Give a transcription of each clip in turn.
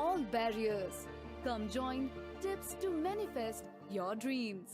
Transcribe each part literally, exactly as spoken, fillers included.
all barriers. Come join Tips to manifest your dreams.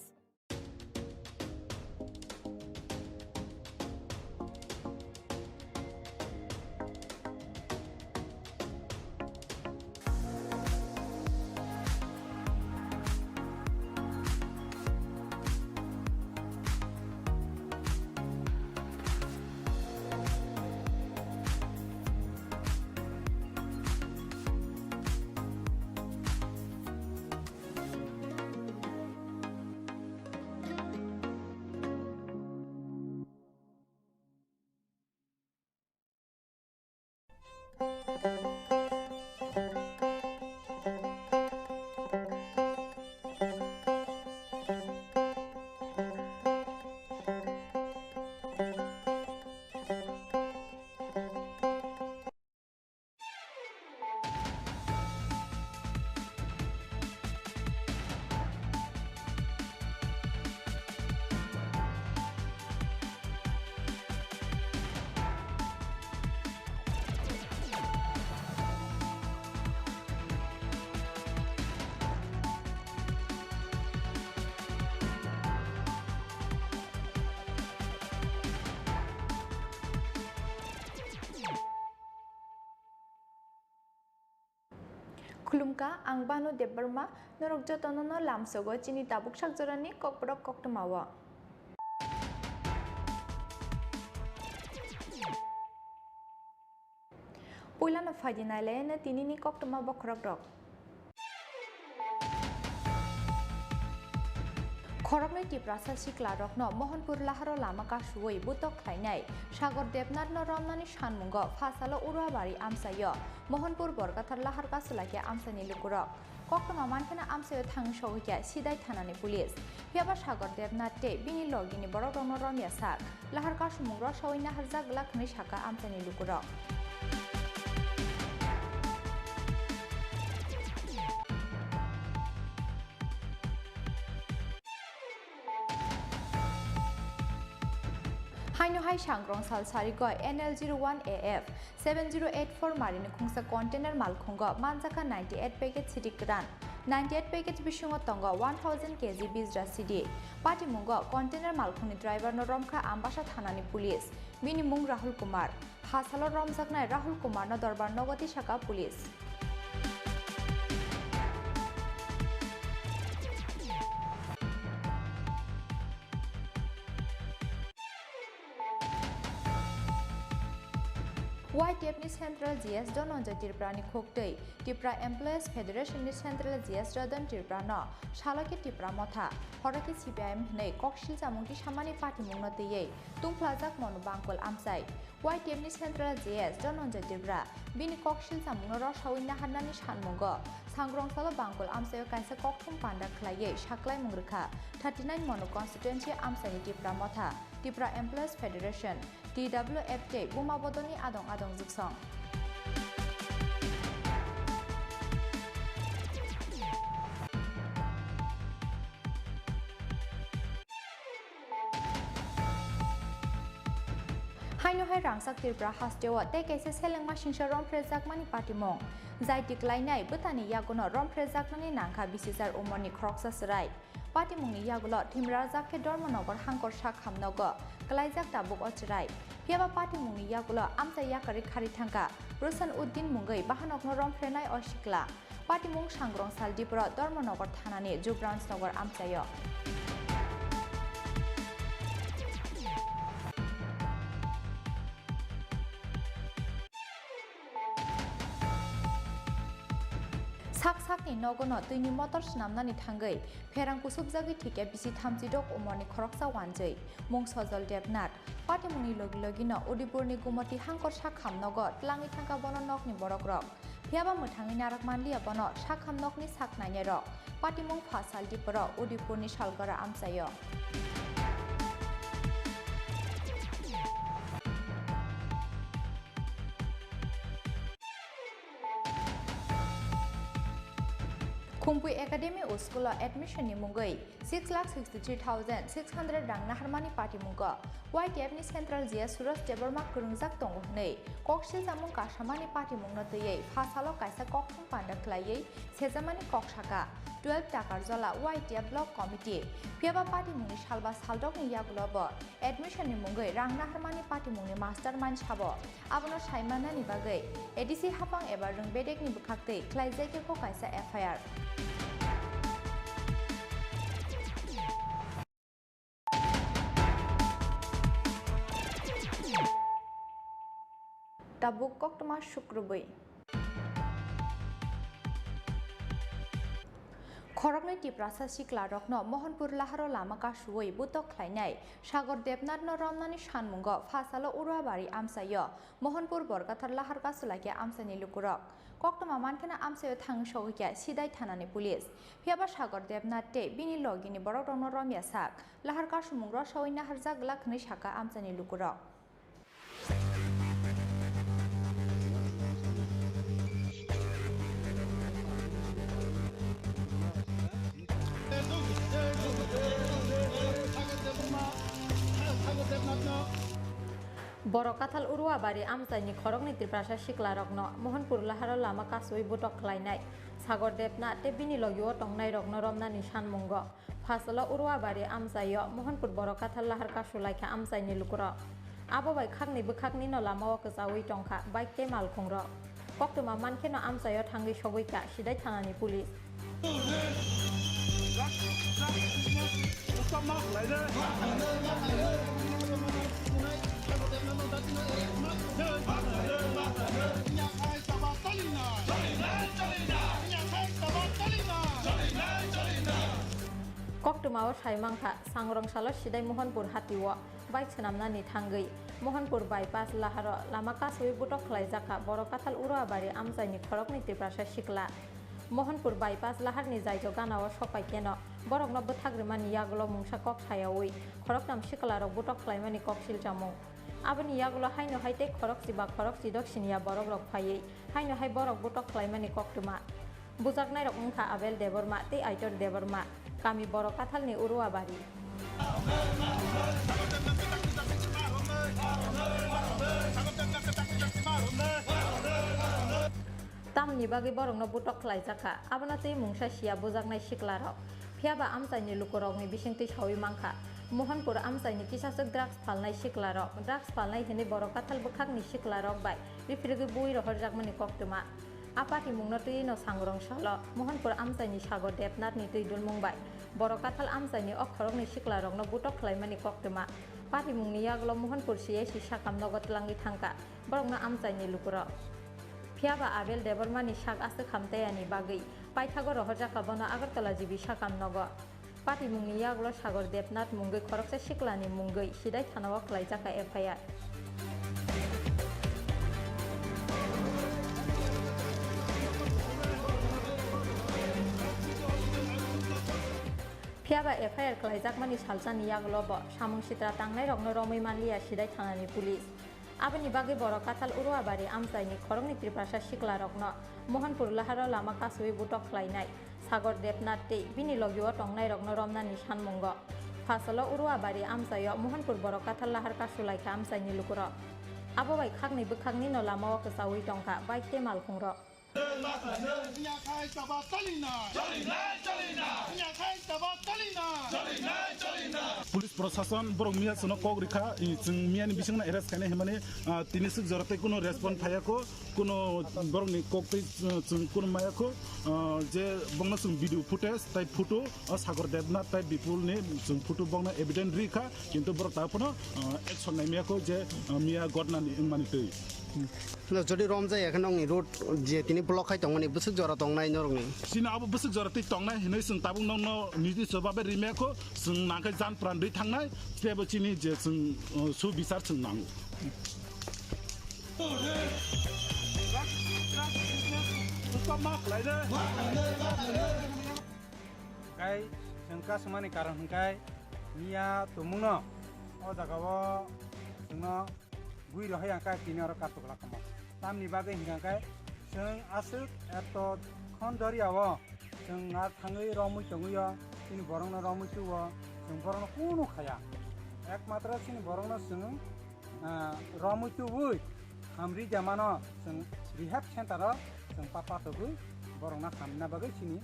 Khulumkha, ang Banu Debbarma, norok jotono no lamsogo chini tabuk sakjorani kokborok koktwmao. Puilano phaidi nailaino tinini koktwma bokhorokrok. Khoroknwi Tiprasa siklarokno Mohanpur laharo lama kasuwi butok khlainai Sagor Debnathno romnani sanmungo phasalo Uruabari amchaio Mohanpur Borgathar lahar kasu laikha amchaini lukurok. Koktwma mankheno amchaio thangwi sogwikha Sidai thanani police. Phiyaba Sagor Debnath tei bini logini borokrokno romya sak lahar kasumung rosawi naharjak glak hwnwi sakha amchaini lukurok. Haino hai sangrong sal sarigwi N L zero one A F seven zero eight four marini khungsa container malkhungo manjakha ninety eight packet sidi kwran. Ninety eight packet bisingo tongo one thousand K G bijra sidi. Patimungo container malkhungni driverno romkha Ambasa thanani police. Bini mung Rahul Kumar. Phasalo romjaknai Rahul Kumarno dorbar nogo tisakha police. Y T F ni Central G S Dhananjay Tripurani khuktwi Tipra Employees Federation ni Central G S Radon Tripurano salo khe Tipra Motha, horo khe C P I M hwnwi kok silchamung tisamani patimungno twiwi tungphlajak Monu Bangkol amchai. Y T F ni Central G S Dhananjay Tripura bini kok silchamungno rosawi naharnani sanmungo sangrong salo Bangkol amchaio kaisa kokthum panda khlaiwi saklaimung rwkha thirty nine Monu constituency amchaini Tipra Motha, Tipra Employees Federation, T W F tei Buma Bodolni adong adong jugsong. Haino hai rangchak Tripura hasteo tei kaisa selengma singsa romphrejakmani patimung. Jai tiklainai bwtani yaguno romphrejaknani nangkha bisichar umorni khoroksa chwrai. Patimungni yagulo thimrajak khe Dharmanagar Hangkor Sakham nogo kwlaijak tabuk o chwrai. Phiyaba patimungni yagulo amchai yakarwi kharwi thangkha Roshan Uddin mungwi bahanokno romphrenai o sikla. Patimung sangrong sal Dipro Dharmanagar thanani Jubranjnagar amchaio. Sak sakni nogono twini motor swnamnani thangwi pherang kusubjagwi thwikya bisi thamchi dok umorni khoroksa wanjwi, mung Sojol Debnath. Patimungni logi logino Udaipurni Gumoti Hangkor Sakham nogo twlangwi thangkha bono nokni borokrok. Phiyaba mwthangwi narak manliya bono sakham nokni sak nainairok. Patimung pha sal Dipro Udaipurni Salgora amchaio. Kumpui Academy o school o admission ni mungwi six lakh sixty three thousand six hundred rang naharmani patimungo Y T F ni Central G S Suraj Debbarma kwrwngjak tongo hwnwi kok silchamung kasamani patimungno twiwi pha salo kaisa kokthum panda khlaiwi sejamani kok saka twelve Takarjala Y T F Block Committee. Phiyaba patimungni salba saldokni yagulo bo admission ni mungwi rang naharmani patimungni mastermind sabo. Abono saimanani bagwi A D C hapang eba rwng bedekni bwkhaktwi khlaijak khe kaisa F I R. Tabuk koktwma sukrubwi. Khoroknwi Tiprasa siklarokno Mohanpur laharo lama kasuwi butok khlainai Sagor Debnathno romnani sanmungo phasalo Uruabari amchaio Mohanpur Borkathar lahar kasulaikha amchaini lukurok. Koktwma mankheno amchaio thangwi sogwikha Sidai thanani police. Phiyaba Sagor Debnath tei bini logini borokrokno romya sak lahar kasumung rosawi naharjak glak hwnwi sakha amchaini lukurok. Borok kathal Uruabari amchaini khoroknwi Tiprasa siklarokno Mohanpur laharo lama kasui butok khlainai Sagor Debnath tei bini logio tongnairokno romnani sanmungo. Phasalo Uruabari amchaio Mohanpur borok kathal lahar kasulaikha amchaini lukurok. Abo bai khakni bwkhaknino lamao kwchaui tongkha bike tei malkhungrok. Koktwma mankheno amchaio thangwi sogwikha Sidai thanani police. Koktwmao sai mankha, sangrong salo Sidai Mohanpur hatio bike swnamnani thangwi Mohanpur bypass laharo lama kasui butok khlaijakha borok kathal Uruabari amchaini khoroknwi Tiprasa sikla. Mohanpur bypass laharni jaijo ganao sopai keno borokno bwthak rwmani yagulo mungsa kok sayaui khoroktham siklarok butok khlaimani kok silchamung. Aboni yagulo haino hai tei khorok chiba khorok chidok siniya borokrok phaiwi haino hai borok butok khlaimani koktwma. Bujaknairok wngkha Abel Debbarma tei Aitor Debbarma, kami Borok Kathalni Uruabari. Tamni bagwi borokno butok khlaijakha, abono tei mungsa siya bujaknai siklarok. Phiyaba amchaini lukurokni bisingtwi saui mankha, Mohanpur amchaini kisaswk drugs phalnai siklarok, drugs phalnai hwnwi Borok Kathal bwkhakni siklarok bai rifrigwi bui rohorjakmani koktwma. A patimungno twiwi no sangrong salo Mohanpur amchaini Sagor Debnathni twi dulmung bai Borok Kathal amchaini o khoroknwi siklarokno butok khlaimani koktwma. Patimungni yagulo Mohanpur C I C sakam nogo twlangwi thangkha, borokno amchaini lukurok. Phiyaba Abel Debbarmani sak aswk hamtaiani bagwi paithago rohorjakha bono Agartala G B sakam nogo. Patimungni yagulo Sagor Debnath mungwi khoroksa siklani mungwi Sidai thanao khlaijakha F I R. Phiyaba F I R khlaijakmani salsani yagulo bo samung sitra tangnairokno romwi manliya Sidai thanani police. Aboni bagwi Borok Kathal Uruabari amchaini khoroknwi Tiprasa siklarokno Mohanpur laharo lama kasui butok khlainai Sagor Debnath tei bini logio tongnairokno romnani sanmungo. Phasalo Uruabari amchaio Mohanpur Borok Kathal lahar kasulaikha amchaini lukurok. Abo bai khakni bwkhaknino lamao kwchaui tongkha bike tei malkhungrok. Police prosason borok miya chwngno kok rikha, i, chwng miyani bisingno arrest khainai hinmani, ah, tini swk jora tei kuno respond phaiya kho, kuno borokni kok tei, ah, chwng kuno maya kho, ah, je bongno chwng video footage tai photo, o Sagor Debnath tai Bipulni chwng photo bongno evident rikha, kintu borok ta phano, ah, action naimaya kho je, ah, miya gotnani wngmani twi. No, jodi rom jaya khe nokni road je tini block khai tongmani bwswk jora tongnai norokni? Chini abo bwswk jora twi tongnai hinwi chwng tabuk nokno niji sobabe rimaya kho, chwng nangkhe jan pran rwi thangnai, teibo chini je chwng, uh, su bichar chwng nango. Kai chwng kasumani karon hwnkhe miya tumungno o jagao chwngno bui rohai ang kai tini oro kasuk lakamo. Tamni bagwi hwnkha khe chwng aswk eto khon doria o Chwng ar thangwi romwi tongwi o, chini borokno romwi tuo, chwng borokno kunu khaya. Ekmatro chini borokno chwng, ah, romwi tuwi, hamri jamano chwng rehab center o chwng pa patogwi borokno hamna bagwi chini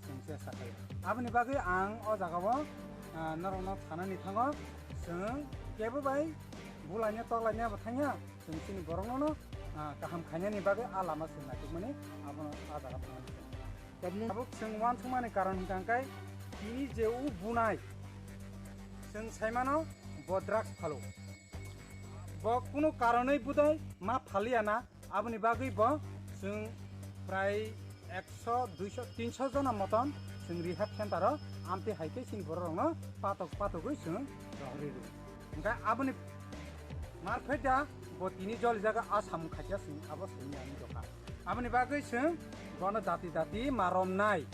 chwng chesta khaio. Aboni bagwi ang o jagao, ah, norokno sanani thango, chwng kebo bai bulaina toklaina bo thangya, chwng chini borokno no, ah, kaham khainani bagwi a lama chwng naitukmani abono a jaga thangmani. Tabuk chwng uansukmani karon hwnkha khe tini je o bunai chwng saimano bo drugs phalo. Bo kunu karonwi budai ma phaliya na, aboni bagwi bo chwng prai ekso, duiso, tinso jona moton chwng rehab center o amtwi hai khe chini borok rokno patok patogwi chwng rohorwi rw. Hwnkhe aboni marphaida bo tini jolijago a samung khaikha chwng abo saimani ani dokha. Aboni bagwi chwng bono dati dati ma romnai.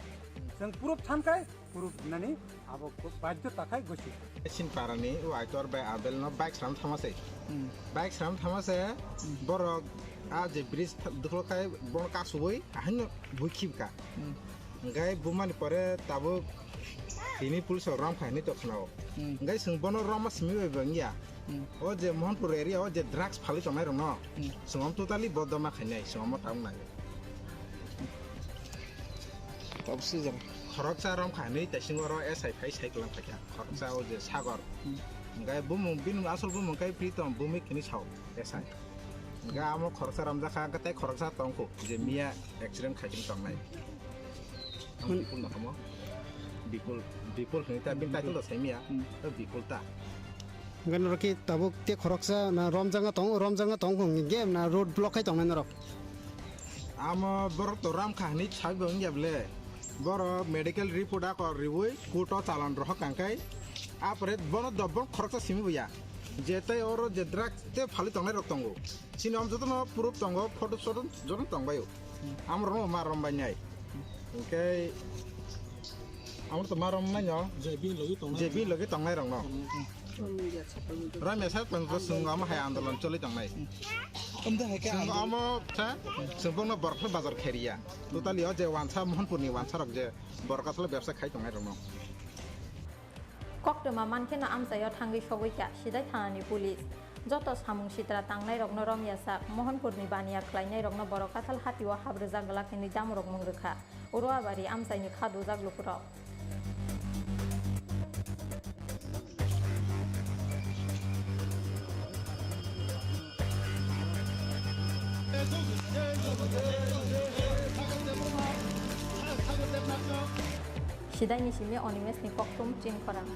Chwng proof thankhai, proof dinani abo badhyota khai gosi. Sin parani o Aitor bai Abel no bike sram thama se. Hmm. Bike sram thama se, hmm, borok a je bridge tha-, duklo khai bono kasubui ahaino bui khibka. Hmm. Hwnkhe bumani pore tabuk tini police rok rom khai hinwi tongkha o. Hmm. Hwnkhe chwng bono romma simi bai bo wngya. Hmm. O je Mohanpur area o je drugs phalwi tongnai rokno, hmm, chwng om totally bodoma khainai, chwng omo tabuk nai. Tabuk swijak. Khoroksa rom kha hinwi taisingo oro S I phai sai kwlang phaikha. Khoroksa o je Sagor. Hmm. Hwnkhe bumung bini asol bumung khe Pritom Bhumik hinwi sao S I. Hwnkhe amo khoroksa romjakha, hwnkhe tei khoroksa tongkhu je miya accident khaikhe tongnai. Ang Bipul no kamo. Bipul, Bipul hinwi ta, bini title do saimiya. Hmm. To Bipul ta. Hwnkhe norok khe tabuk tei khoroksa na romjakna tongo, romjakna tongo hwnkhe na road block khai tongnai norok? Amo borok to ram kha hinwi sabi bo wngya bole. Borok medical report a kok riwi court o chalan rohor kangkhai. Apore bono dobon khoroksa simi bo ya. Je tei oro je drugs tei phalwi tongnai rok tongo. Chini om jotono proof tongo, photo soto jotono tongbaio. Amrokno ma rombainai. Hwnkhe amrok to ma romnaino. Je bini logi tongnai. Je bini logi tongnai rokno. Romya sa pang to chwng omo hai andolon choli tongnai. Chwng omo khe chwng bongno borok phai bazar khairiya. Totally o je wansa Mohanpurni wansa rok je borok asole bebsa khai tongnai rokno. Koktwma mankheno amchaio thangwi sogwi kha Sidai thanani police. Joto samung sitra tangnairokno romyasak Mohanpurni baniya khlainairokno borok kathal hatio hap rwjak glak hinwi jamorok mung rwkha. Uruabari amchaini kha dujak lukurok. Sidaini simi Animesh ni kokthum chin khorang.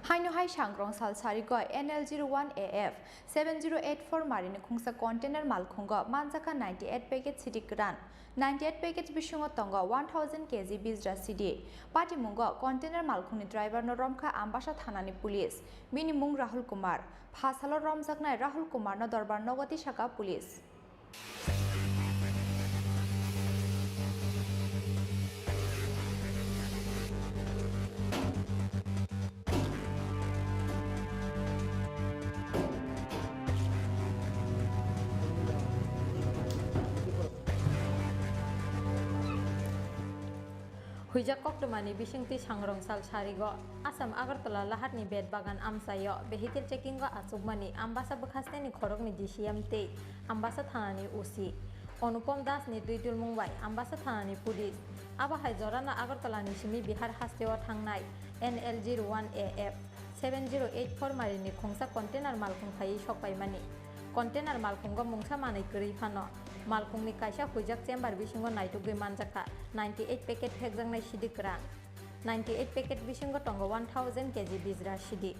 Haino hai sangrong sal sarigo N L zero one A F seven zero eight four mari ni khungsa container malkhungo manjakha ninety eight packet sidi kwran. Ninety eight packet bisingo tongo one thousand K G bijra sidi. Patimungo container malkhungni driver no romkha Ambasa thanani police. Bini mung Rahul Kumar. Phasalo romjaknai Rahul Kumar no dorbar nogo tisaka police. Huijak koktwmani bisingtwi sangrong sal sarigo, Assam Agartala lahatni bet bagan amchaio vehicle checkingo achukmani Ambasa bwkhasteni khoroknwi D C M tei Ambasa thanani O C Anupam Das ni twi dulmung bai Ambasa thanani police. Abo hai jorano Agartala ni simi Bihar hasteo thangnai N L zero one A F seven zero eight four mari ni khungsa container malkhung phaiwi sokpaimani. Container malkhungo mungsa manwi kwrwi phano malkhungni kaisa huijak chamber bisingo naitugwi manjakha ninety eight packet phekjaknai sidi kwran. Ninety eight packet bisingo tongo one thousand K G bijra sidi.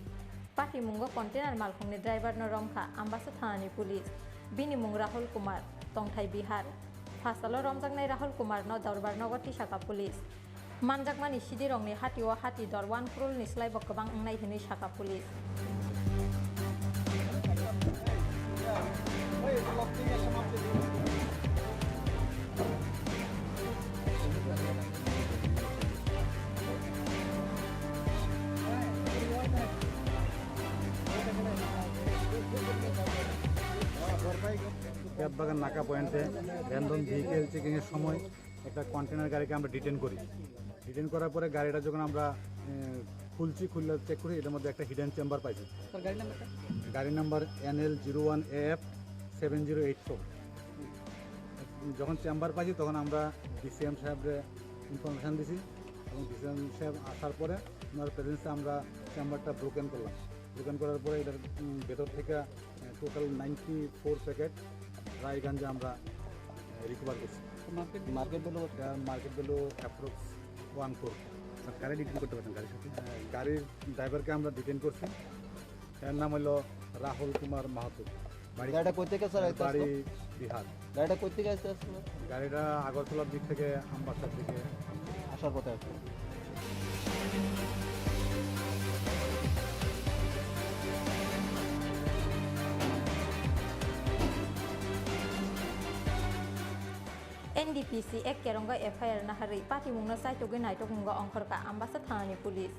Patimungo container malkhungni driver no romkha Ambasa thanani police. Bini mung Rahul Kumar, tongthai Bihar. Phasalo romjaknai Rahul Kumar no dorbar nogo tisaka police. Manjakmani sidirokni hatio hati dor one crore ni slaibo kwbang wngnai hinwi saka police. বাগান নাকা পয়েন্টে random vehicle চেকিংয়ের সময় একটা কন্টেনার গাড়িকে আমরা ডিটেন করি। ডিটেন করার পরে গাড়িটা যখন আমরা খুলছি, খুললে চেক করি, এটার মধ্যে একটা হিডেন চেম্বার পাইছি। গাড়ি number N L zero one A F seven zero eight four. যখন চেম্বার পাইছি, তখন আমরা ডিসিএম সাহেবরে ইনফরমেশন দিছি, এবং ডিসিএম সাহেব আসার পরে ওনার প্রেজেন্সে আমরা চেম্বারটা ব্রোকেন করলাম। ব্রোকেন করার পরে এটার ভেতর থেকে total ninety four packet dry গাঞ্জা আমরা রিকভার করছি। Market value? Market value approx one crore. Sir, কারে ডিটেন করতে পারছেন গাড়ির সাথে? গাড়ির ড্রাইভারকে আমরা ডিটেন করছি। এর নাম হলো রাহুল কুমার মাহাতো। গাড়িটা কোথা থেকে, স্যার, আইতে বাড়ি আসলো? বিহার। গাড়িটা কোথা থেকে আইতে আসলো? গাড়িটা আগরতলার দিক থেকে আমবাসার দিকে। আসার পথে আসলো। N D P C ek kerongo F I R naharwi patimungno chaitogwi naitokmungo ongkhorkha Ambasa thanani police.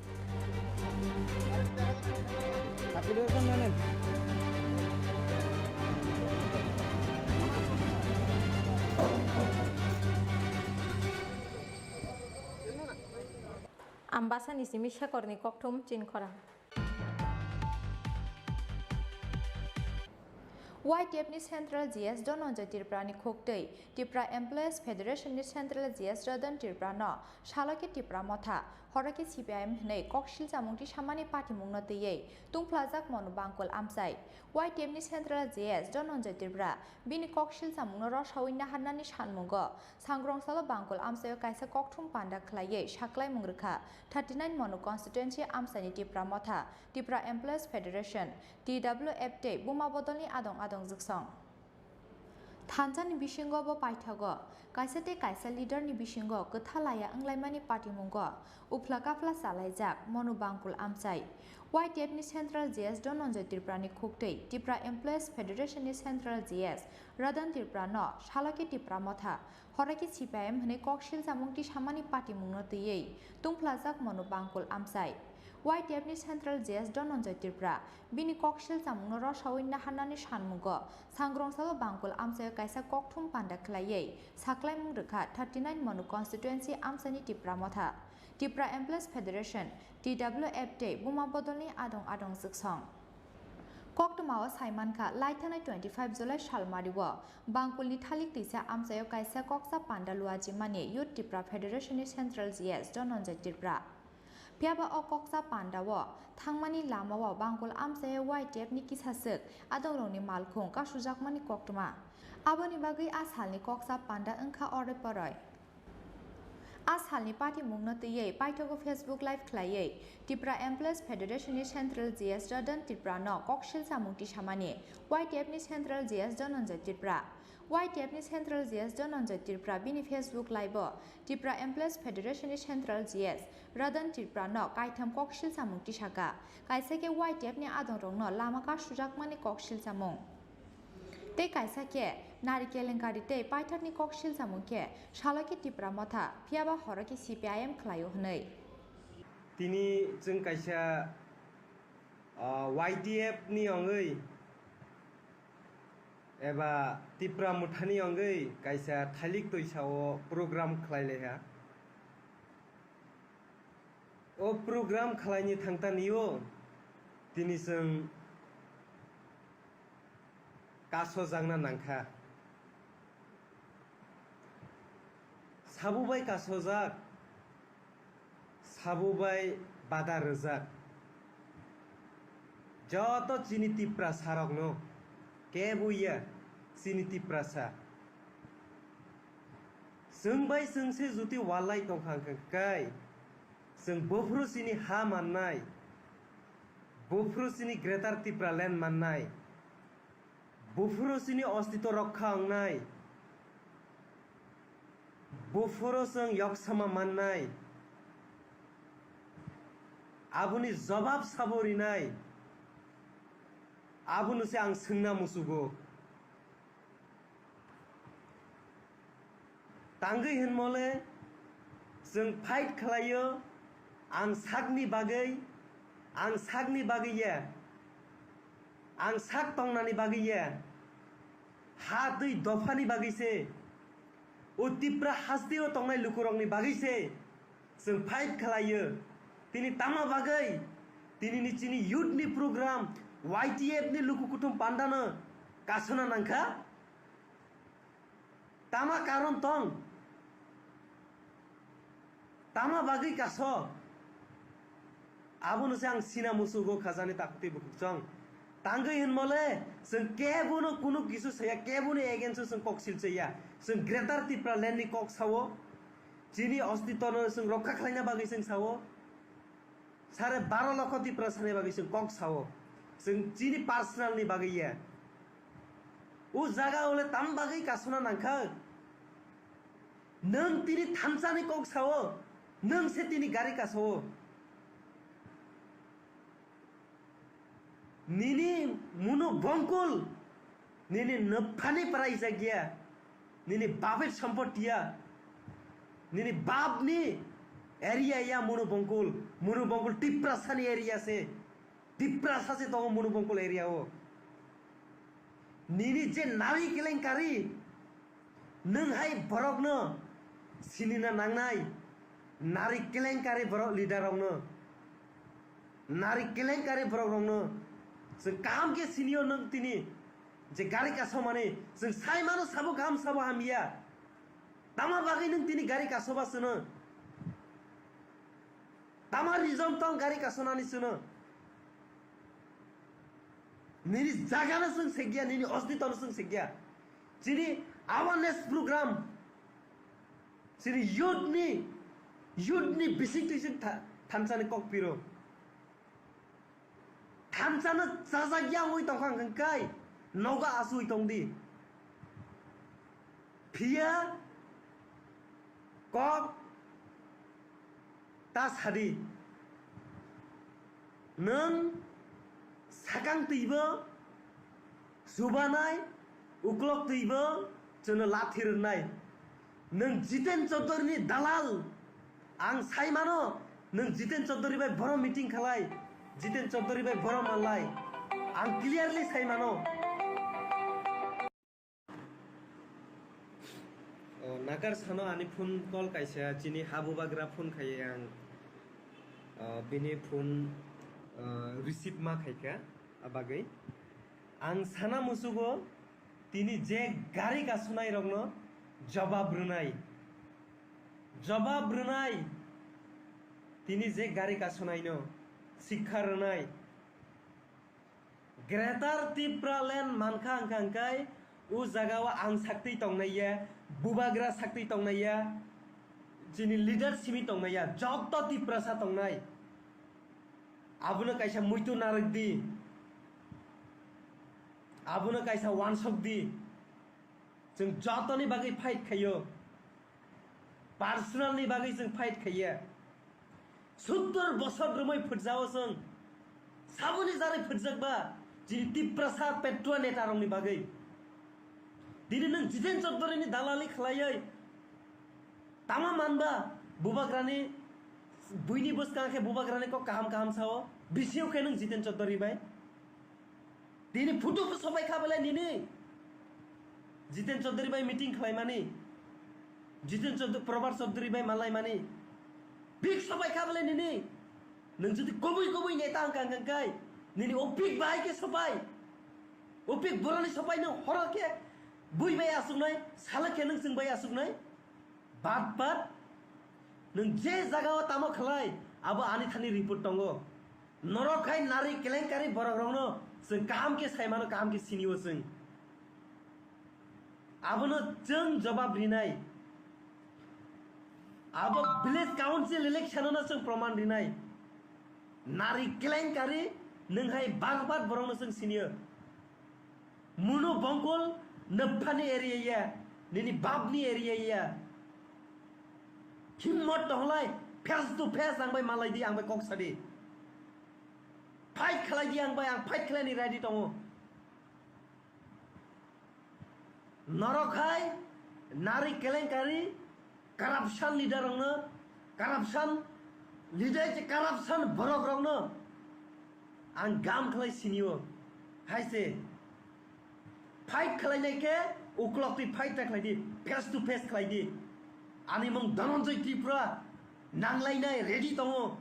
Ambasani simi Shekhorni kokthum chinkhorang. Y T F ni Central G S Dhananjay Tripura ni khuktwi Tripura Employees Federation ni Central G S Radan Tripura no salo khe Tipra Motha, horo khe C P I M hwnwi koksil chamung tisamani patimungno twiwi tungphlajak Monu Bangkul amchai. Y T F ni Central G S Dhananjay Tripura bini koksil chamungno rosawi naharnani sanmungo Sangrong salo Bangkul amchaio kaisa kokthum panda khlaiwi saklaimung rwkha thirty nine Monu constituency amchaini Tipra Motha, Tipra Employees Federation, T W F tei Buma Bodolni adong adong jwksong. Thansa ni bisingo bo paithago kaisa tei kaisa leader ni bisingo kwtha laya wnglaimani patimungo uphla kaphla chalaijak Monu Bangkul amchai. Y T F ni Central G S Dhananjay Tripura ni khuktwi Tipra Employees Federation ni Central G S Radan Tripura no salo khe Tipra Motha, horo khe C P I M hwnwi koksil chamung tisamani patimungno twiwi tungphlajak Monu Bangkul amchai. Y T F ni Central G S Dhananjay Tripura bini koksil chamungno rosawi naharnani sanmungo Sangrong salo Bangkul amchaio kaisa kokthum panda khlaiwi saklaimung rwkha thirty nine Monu constituency amchaini Tipra Motha, Tipra Employees Federation, T W F tei Buma Bodolni adong adong jwksong. Koktwmao saimankha, laithanai twenty five July salmario Bangkulni thalik twisa amchaio kaisa koksa panda luajimani Youth Tipra Federation ni Central G S Dhananjay Tripura. Phiyaba o koksa pandao thangmani lamao Bangkul amchaio Y T F ni kisaswk adongrokni malkhung kasujakmani koktwma. Aboni bagwi a salni koksa panda wngkha oroi poroi. A salni patimungno twiwi paithago Facebook Live khlaiwi Tipra Employees Federation ni Central G S Radan Tripura no koksil chamung tisamani Y T F ni Central G S Dhananjay Tripura. Y T F ni Central G S Dhananjay Tripura bini Facebook Live o Tipra Employees Federation ni Central G S Radan Tripura no kaitham koksil chamung tisaka. Kaisa khe Y T F ni adongrokno lama kasujakmani koksil chamung. Tei kaisa khe nari kelenkari tei paithakni koksil chamung khe salo khe Tipra Motha, phiyaba horo khe C P I M khlaio hwnwi. Tini chwng kaisa, ah, Y T F ni ongwi eba Tipra Mothani ongwi kaisa thailik toisa o program khlai lai ha. O program khlaini thangtani o tini chwng kasojakna nangkha. Sabo bai kasojak, sabo bai bada rwjak. Joto chini Tiprasa rokno kebo ya chini Tiprasa. Chwng bai chwng se juti walai tongkha hwnkhe kai, chwng buphuru chini ha mannai, buphuru chini Greater Tipraland mannai, buphuru chini ostito rokha wngnai, buphuru chwng yoksama mannai, aboni jobab sabo rinai, abono se ang swngna muchugo. Tangwi hinmole chwng fight khlaio, ang sakni bagwi, ang sakni bagwi ya, ang sak tongnani bagwi ya, Ha twi dophani bagwi se, o Tipra hasteo tongnai lukurokni bagwi se chwng fight khlaiyo. Tini tama bagwi, tinini chini youth ni program, Y T F ni luku kuthum pandano kasona nangkha. Tama karon tong? Tama bagwi kaso? Abono se ang sina musugo khajani takhuk tei bukhuk chong. Tangwi hinmole, chwng kebono kunu kisu saya, keboni against o chwng kok silchaya. Chwng Greater Tipraland ni kok sao. Chini ostitono chwng rokha khlaina bagwi chwng sao. Sare baro lokho Tiprasani bagwi chwng kok sao. Chwng chini personal ni bagwi ya. O jaga ole tam bagwi kasona nangkha. Nwng tini thansani kok sao, nwng se tini gari kasao. Nini munu bongkul, nini nwphani praijak ya, nini bapni sompoti ya, nini bapni area ya munu bongkul, munu bongkul Tiprasani area se. Tiprasa se tongo Munubongkol area o. Nini je nari kelenkari, nwng hai borokno sinina nangnai. Nari kelenkari borok leader rokno, nari kelenkari borok rokno chwng kaham khe sinio nwng tini je gari kasomani chwng sai mano sabo kaham sabo hamya. Tama bagwi nwng tini gari kasoba chwno? Tama reason tong gari kasonani chwno? Nini jagano chwng segya, nini ostitono chwng segya. Chini awareness program, chini youth ni, youth ni bising twi chwng tha-, thansani kok piro. Thansano chajak ya wngwi tongkha hwnkhe kai nogo asugwi tongdi. Phiya kok ta sadi. Nwng sakang twibo chubanai, uklok twibo chwngno lathi rwnai. Nwng Jiten Chaudhary ni dalal. Ang sai mano, nwng Jiten Chaudhary bai borom meeting khalai, Jiten Chaudhary bai borom manlai. Ang clearly sai mano. O, nakar sano ani phone call kaisa chini habubagra phone khaiye ang, o, bini phone, o, receive ma khaikha, abagwi. Ang sana musugo tini je gari kasunai rokno jobab rwnai. Jobab rwnai. Tini je gari kasunai no sikha rwnai. Greater Tipraland mankha hwnkha hwnkhe o jaga o ang saktwi tongnai ya, bubagra saktwi tongnai ya, chini leader simi tongnai ya, joto Tiprasa tongnai. Abono kaisa muitu narwk di, abono kaisa wansok di. Chwng jotoni bagwi fight khaio. Personal ni bagwi chwng fight khaiya. Suttur bosor romwi phutjao chwng. Saboni jarwi phutjakba chini Tiprasa petrua neta rokni bagwi. Dini nwng Jiten Chaudhary ni dalali khlaiwi tama manba bubagrani buini bwskang khe bubagrani kok kaham kaham sao. Bisio khe nwng Jiten Chaudhary bai. Tini photo bo sobai kha belai nini. Jiten Chaudhary bai meeting khlaimani. Jiten Chaudhary, Probhat Chaudhary bai malaimani. Big sobai kha belai nini. Nwng jodi kobui kobui neta wngkha hwnkha kai, nini o big bai khe sobai. O big boroni sobai nwng horo khe bui bai asuknai, sala khe nwng chwng bai asuknai. Bat bat, nwng je jaga o tamo khlai, abo ani thani report tongo. Norok hai nari kelenkari borok rokno chwng kaham khe sai mano, kaham khe sinio chwng. Abono chwng jobab rinai. Abo village council election no chwng proman rinai. Nari kelenkari nwng hai bat bat borokno chwng sinio. Muno bongkol nwphani area ya, nini bapni area ya. Himmot tohlai face to face ang bai malai di, ang bai kok sadi. Fight khlai di ang bai, ang fight khlai ni ready tongo. Norok hai nari kelenkari corruption leader rokno, corruption leader je corruption borok rokno ang gam khlai sinio. Hai se Fight khlainai khe uklok twi fight ta khlai di, face to face khlai di. Ani mung Dhananjay Tripura, nanglainai ready tongo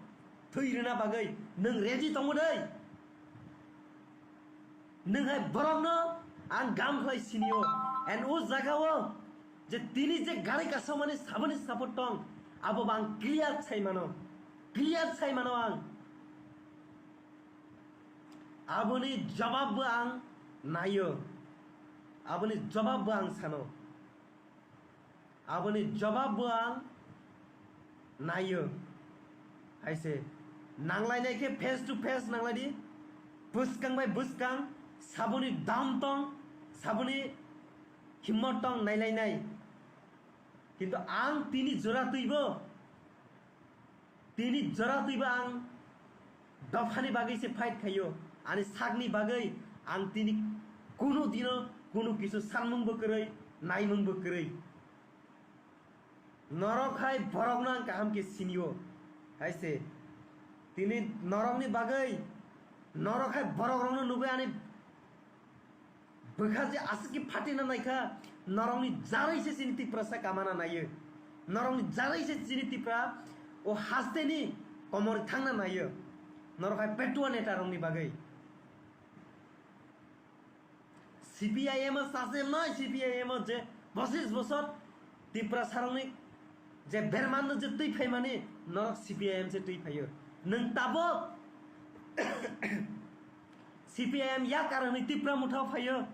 thwi rwna bagwi. Nwng ready tongo dei? Nwng hai borokno ang gam khlai sinio. And o jagao je tini je gari kasamani saboni support tong, abo bo ang clear sai mano. Clear sai mano ang. Aboni jawab bo ang naio. Aboni jawab bo ang sano. Aboni jawab bo ang naio. Hai se nanglainai khe face to face nanglai di. Bwskang bai bwskang saboni dam tong, saboni himmot tong nailainai. Kintu ang tini jora twibo, tini jora twibo ang dophani bagwi se fight khaio. Ani sakni bagwi ang tini kunu dino kunu kisu sanmung bo kwrwi, naimung bo kwrwi. Norok hai borokno ang kaham khe sinio. Hai se tini norokni bagwi, norok hai borokrokno nugwi ani bwkha je aswk khe phatina naikha, norokni jarwi se chini Tiprasa kamana naio. Norokni jarwi se chini Tipra o hasteni komor thangna naio. Norok hai petua netarokni bagwi. C P I M o sase mai, C P I M o je bosis bosor Tiprasarokni je bermanno je twi phaimani, norok C P I M se twi phaio. Nwng tabok C P I M ya karonwi Tipra Motha o phaio.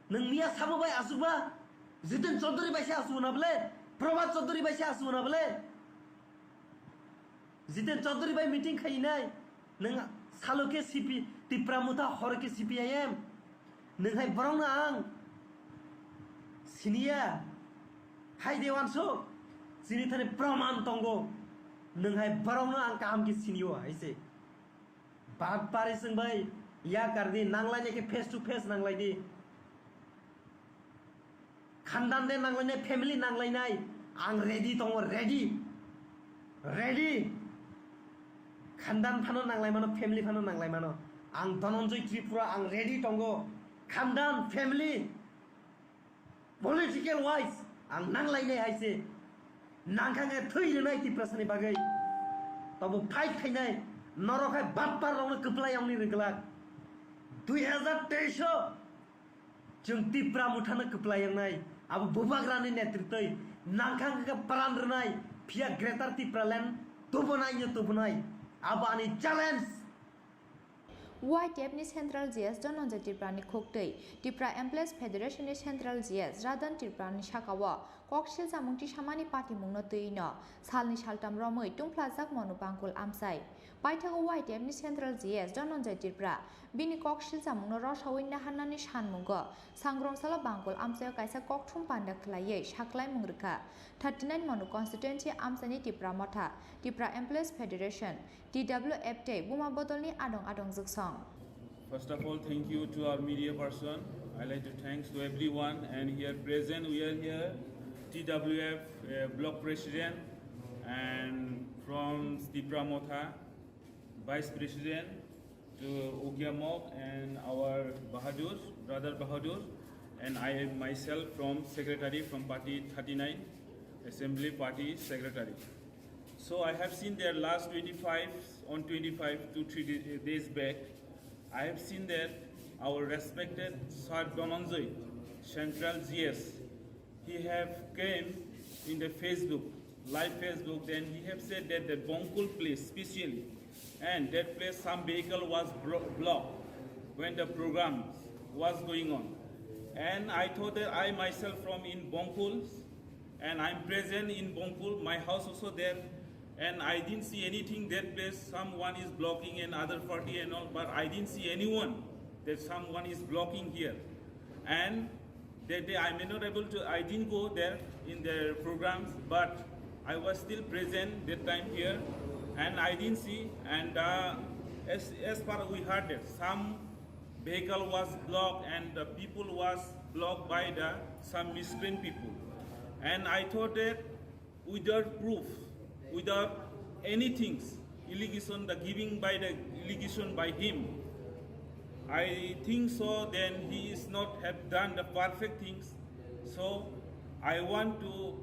Nwng miya sabo bai asukba, Jiten Chaudhary bai se asuk na bole, Prabhat Chaudhary bai se asuk na bole. Jiten Chaudhary bai meeting khainai, nwng salo khe C P, Tipra Motha, horo khe C P I M. Nwng hai borokno ang siniya, hai de wansuk, chini thani proman tongo. Nwng hai borokno ang kaham khe sinio hai se. Bat pari sing bai, ya kardi, nanglai nai khe face to face nanglai di. Khandan de nanglainai, family nanglainai, ang ready tongo, ready, ready. Khandan phano nanglai mano, family phano nanglai mano. Ang Dhananjay Tripura, ang ready tongo. Khandan, family, political wise, ang nanglainai hai se. Nangkha khe thwi rwnai Tiprasani bagwi. Tobo fight khainai, norok hai batpar rokno kwplai wngni rwglak. Dui hazar teis o Chwng Tipra Mothano kwplai wngnai, abo Bubagrani netritwi nangkha khe pran rwnai, phiya Greater Tipraland tubunai no tubunai, abo ani challenge. Y T F ni Central G S Dhananjay Tripura ni khuktwi Tipra Employees Federation ni Central G S Radhan Tripura ni saka o kok silchamung tisamani patimung no twi no salni saltham romwi tungphlajak Monu Bangkul amchai. Paithago Y T F ni Central G S Dhananjay Tripura bini kok silchamungno rosawi naharnani sanmungo Sangrong salo Bangkul amchaio kaisa kokthum panda khwlaiwi saklaimung rwkha. Thirty nine Manu Constituency amchaini Tipra Motha, Tipra Employees Federation, T W F tei Buma Bodolni adong adong jwksong. First of all, thank you to our media person. I like to thanks to everyone and here present. We are here, T W F uh, block president and from Tipra Motha, vice president to Ukia Mok and our Bahadur, brother Bahadur, and I myself from secretary from party thirty nine, assembly party secretary. So I have seen their last twenty five, on twenty five to three da- days back, I have seen that our respected Sir Dhananjay, Central G S, he have came in the Facebook, live Facebook, then he have said that the Bongkul place specially, and that place some vehicle was bro- blocked when the program was going on. And I thought that I myself from in Bongkul, and I'm present in Bongkul, my house also there, and I didn't see anything that place, someone is blocking and other party and all, but I didn't see anyone that someone is blocking here. And that day I may not able to, I didn't go there in their programs, but I was still present that time here, and I didn't see. And uh, as as far we heard that some vehicle was blocked and the people was blocked by the some miscreant people, and I thought that without proof, without anything, allegation, the giving by the allegation by him, I think so, then he is not have done the perfect things. So I want to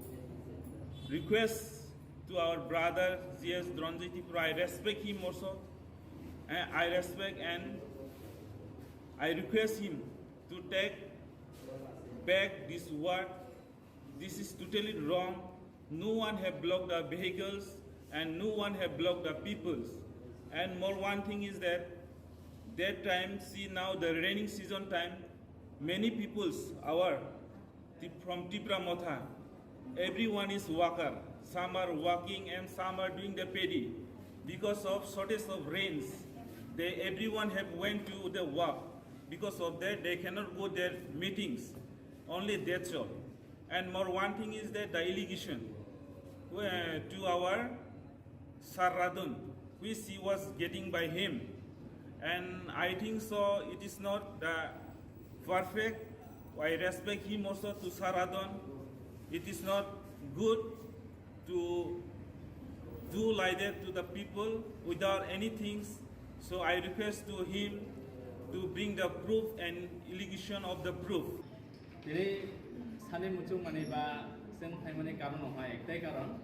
request to our brother G S Dronjoy Tripura. I respect him also. And I respect and I request him to take back this word. This is totally wrong. No one have blocked the vehicles and no one have blocked the peoples. And more one thing is that that time, see now the raining season time, many peoples our Tip- from Tipra Motha, everyone is worker. Some are working and some are doing the paddy. Because of shortage of rains, they everyone have went to the work. Because of that, they cannot go their meetings. Only that's all. And more one thing is that the allegation uh, to our Sir Radon, which he was getting by him. And I think so, it is not the perfect. I respect him also to Sir Radon. It is not good to do like that to the people without any things. So I request to him to bring the proof and allegation of the proof. Tini sani muchung mani ba seng phaimani karon no hai ektai karon.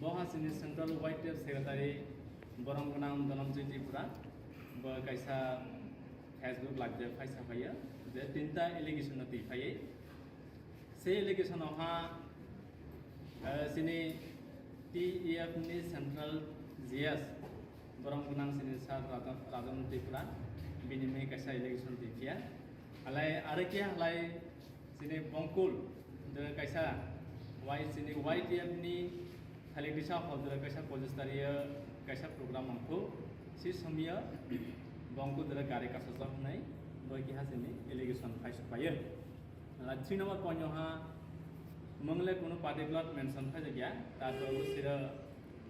Bo ha sini Central Y T F Secretary Borom Gwnang Dhananjay Tripura. Bo kaisa Facebook live de phaisa phaiya. Je tinta allegation no twi phaiye. Se allegation no ha, eh, sini T E F ni Central G S Borom Gwnang sini Sir Rajan, Rajan Tripura. Bini mui kaisa allegation twi phiya. Halai are khe halai sini Bongkul de kaisa Y sini Y T F ni thalik disa hol de kaisa pojestari kaisa program mangkhu si somya Bongkul de gari kasajak hnai bo kiha sini allegation khai sok paye. Ala three number point ha mwngle kunu particular mention khai jakya ta to sira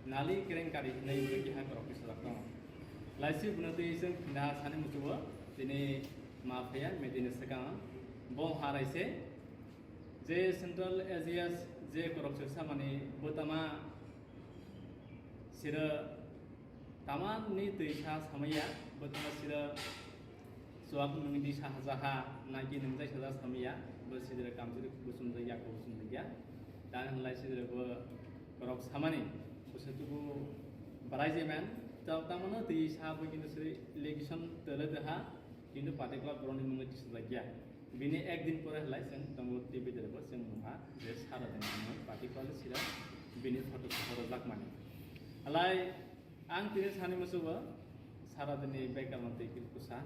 nali kereng kari hnai bo kiha korok kisa jak tongo. Laisi buno twi seng na sani musubo tini ma phaya medini sekang bo harai se je Central A G S je korok se samani bo tama sira tama ni twi sa samaya bo tama sira suak nung di sa haja ha na ki nung jai sa samaya bo sidira kam sira kusum jai ya kusum jai ya dan lai sidira bo korok samani bo se tubu barai je man tamo no twi sa bo kintu sira election tele de ha kintu particular boroni nung jai sa ya. Bini ek din pore halai chwng tongo T V derbo chwng nukha je Sir Radon ni party pali sira bini photo soto rwjakmani. Halai ang tini sani musugo Sir Radon ni background twi kusa.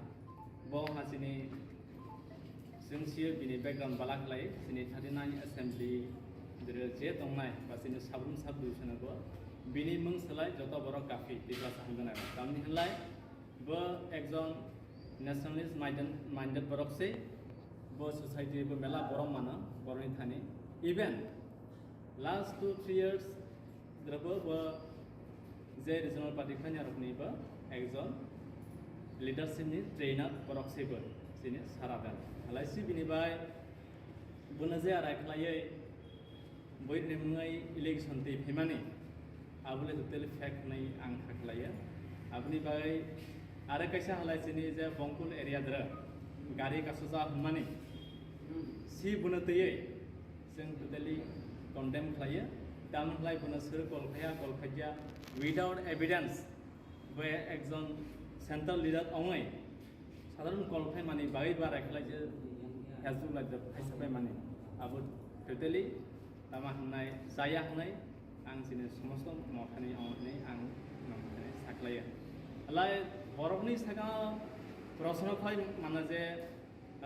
Bo ha chini chwng siyo bini background balak lai chini thirty nine assembly dere je tongnai ba chini sabrum sub division bo bini mung salai joto borok kafi tibla sa hangana. Tamni halai Bo ekjon nationalist minded, minded borok se, bo society bo mela borok mano, borokni thani. Even last two, three years, drobo bo je regional party khanya rokni bo ekjon leadership ni trainer borok se bo, sini Sir Radon. Halai si bini bai, bono je arai khlaiwi, Boi ni mwngai election twi phaimani, abo le totally fake hwnwi ang kha khlaiya. Aboni bagwi aro kaisa halai chini je Bongkul area dra gari kasoja hwnmani, si bono twiwi chwng totally condemn khlaiya. Tamoni khlai bono sir call khaiya, call khaiya without evidence. Bo ekjon central leader ongwi sadharon call khaimani bagwi ba raikhlai je Facebook live rok khaisa paimani abo totally tama hwnai chaya hwnai ang chini somosto mothani ongni ang nongkhani saklaiya. Alai borokni saka proshno khai mano je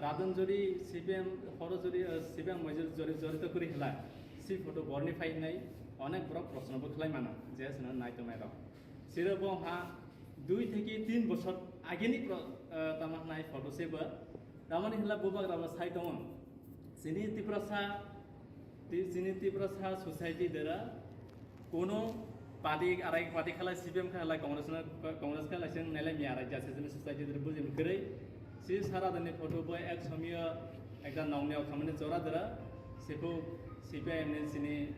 Radon jodi C P M horo jodi, eh, C P M moi jodi jorito kuri hela si photo borni phai nai onek borok proshno bo khlai mano je sino nai tongnai rok. Siro bo ha dui theke tin bosor ageni pro-, eh, tamo hwnai photo se bo. Tamoni hwnla bubagra bo sai tongo. Chini Tiprasa, ti-, chini Tiprasa society dera kono party, arai party khalai C P M khalai Congress na, Congress khalai sing nelai mi arai jase chini society dera bujim kwrwi. Si Sir Radon ni photo bo ek somiyo ekta nongni okhamani chora dera. Siphuk C P I M ni chini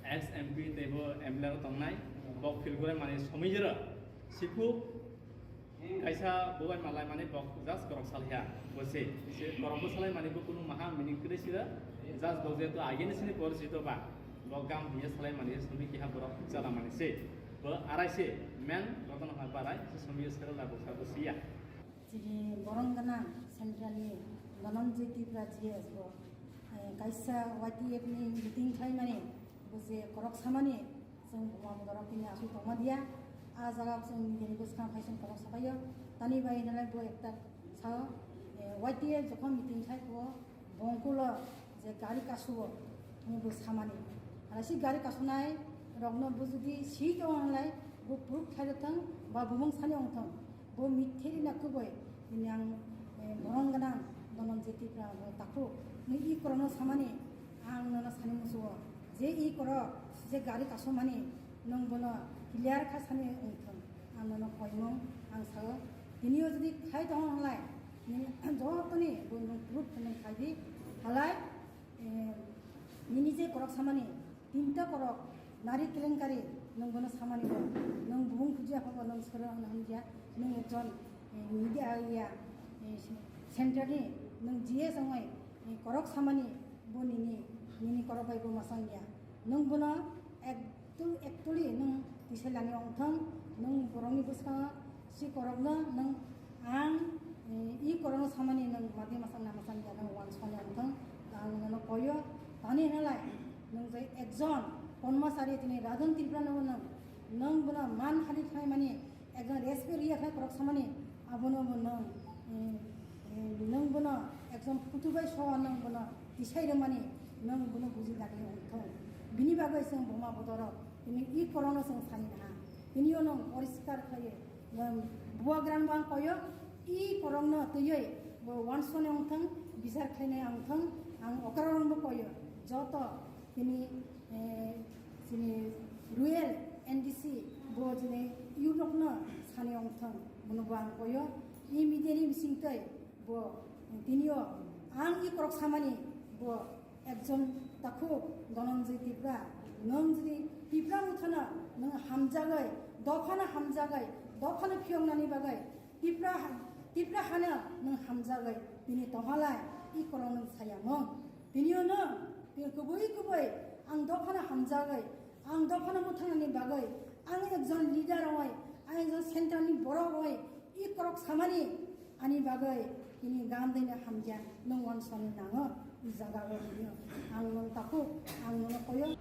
ex M P tei bo M L A rok tongnai, bok phil gore mani somoi jero. Siphuk Kaisa bubai malai mani bok just korok salaiya, bo se, se korok bo salai mani bo kunu maha meaning kwrwi sira, just bo jeto agini sini porjito ba, bo gam hiya salai mani sumi kiha borok jala mani se, bo arai se, men roton ha barai, se sumi sera la bo sa bo siya. Chini borom gana central ni Dhananjay Tripura G S bo, eh, kaisa Y T F ni meeting khlai mani, bo je korok samani, Chwng buma bodorok tini aswk tongma diya. A jaga chwng nini bwskang phai chwng kolok sabaio. Tani bai hinalai bo ekta sao, eh, Y T A jokhon meeting khai phuo, bongkulo je gari kasuo, tini bo samani. Hala si gari kasunai rokno bo jodi si tong hinalai, bo proof khlai thang ba bumung sani ong thang. Bo mithiri na kubui, tini ang, eh, borom gana Dhananjay Tripura bo takhuk. Nini korokno samani, ang nono sani musuo. Je i korok, je gari kasumani, nwng bono clear kha sani wng thung. Ang nono koimung, ang sao, tini o jodi khai tong halai, nini jotoni bo nwng proof khe nwng khai di, halai, eh, nini je korok samani, tinta korok, nari kelenkari, nwng bono samani bo, nwng bumung khuji aphabo nwng soro wng hamya, nwng ekjon, eh, media ya, eh, center ni, nwng G S wngwi, eh, korok samani, Bo nini, nini korok bai bo masang ya. Nwng bono ektu-, actually nwng tisailani ongthong, nwng borokni bwskango si korokno nwng ang, eh, i korokno samani nwng madi masang na masang ya, nwng wansukmani ongthong, ang nono koyo, tani hinalai, nwng je ekjon Konmachari tini Radon Tripura no nwng, nwng bono man hari khlaimani, Ekjon respect riya khai korok samani, abono bo nwng, eh, eh, nwng bono ekjon phutu bai so nwng bono tisai rwmani, nwng bono buji dagi wngthong. Bini bagwi chwng buma bodorok, tini i korokno chwng sani naha. Tini o nwng poriskar khlaiwi, nwng bubagrano bo ang koyo, i korokno twiwi bo wansukmani wngthong, bichar khlainai wngthong, ang okrarokno bo koyo. Joto tini Eh, chini Rural N D C bo chini Europe no sani ongthong, bono bo ang koyo, i media ni bising tei bo tini o ang i korok samani bo ekjon takhuk Dhananjay Tripura, nwng jodi Tripura muthana nwng hamjagwi, dophano hamjagwi, dophano phiyoknani bagwi Tripura ha-, Tripura hano nwng hamjagwi, bini tonghalai i korok nwng sayamung. Tini o nwng, tini kubui kubui ang dophano hamjagwi, ang dophano mwthangnani bagwi, ang ekjon leader oi, ang ekjon center ni borok oi, i korok samani ani bagwi tini gandino hamya nwng wansukmani nango, i jaga o tini o ang nwng takhuk, ang nwng koyo.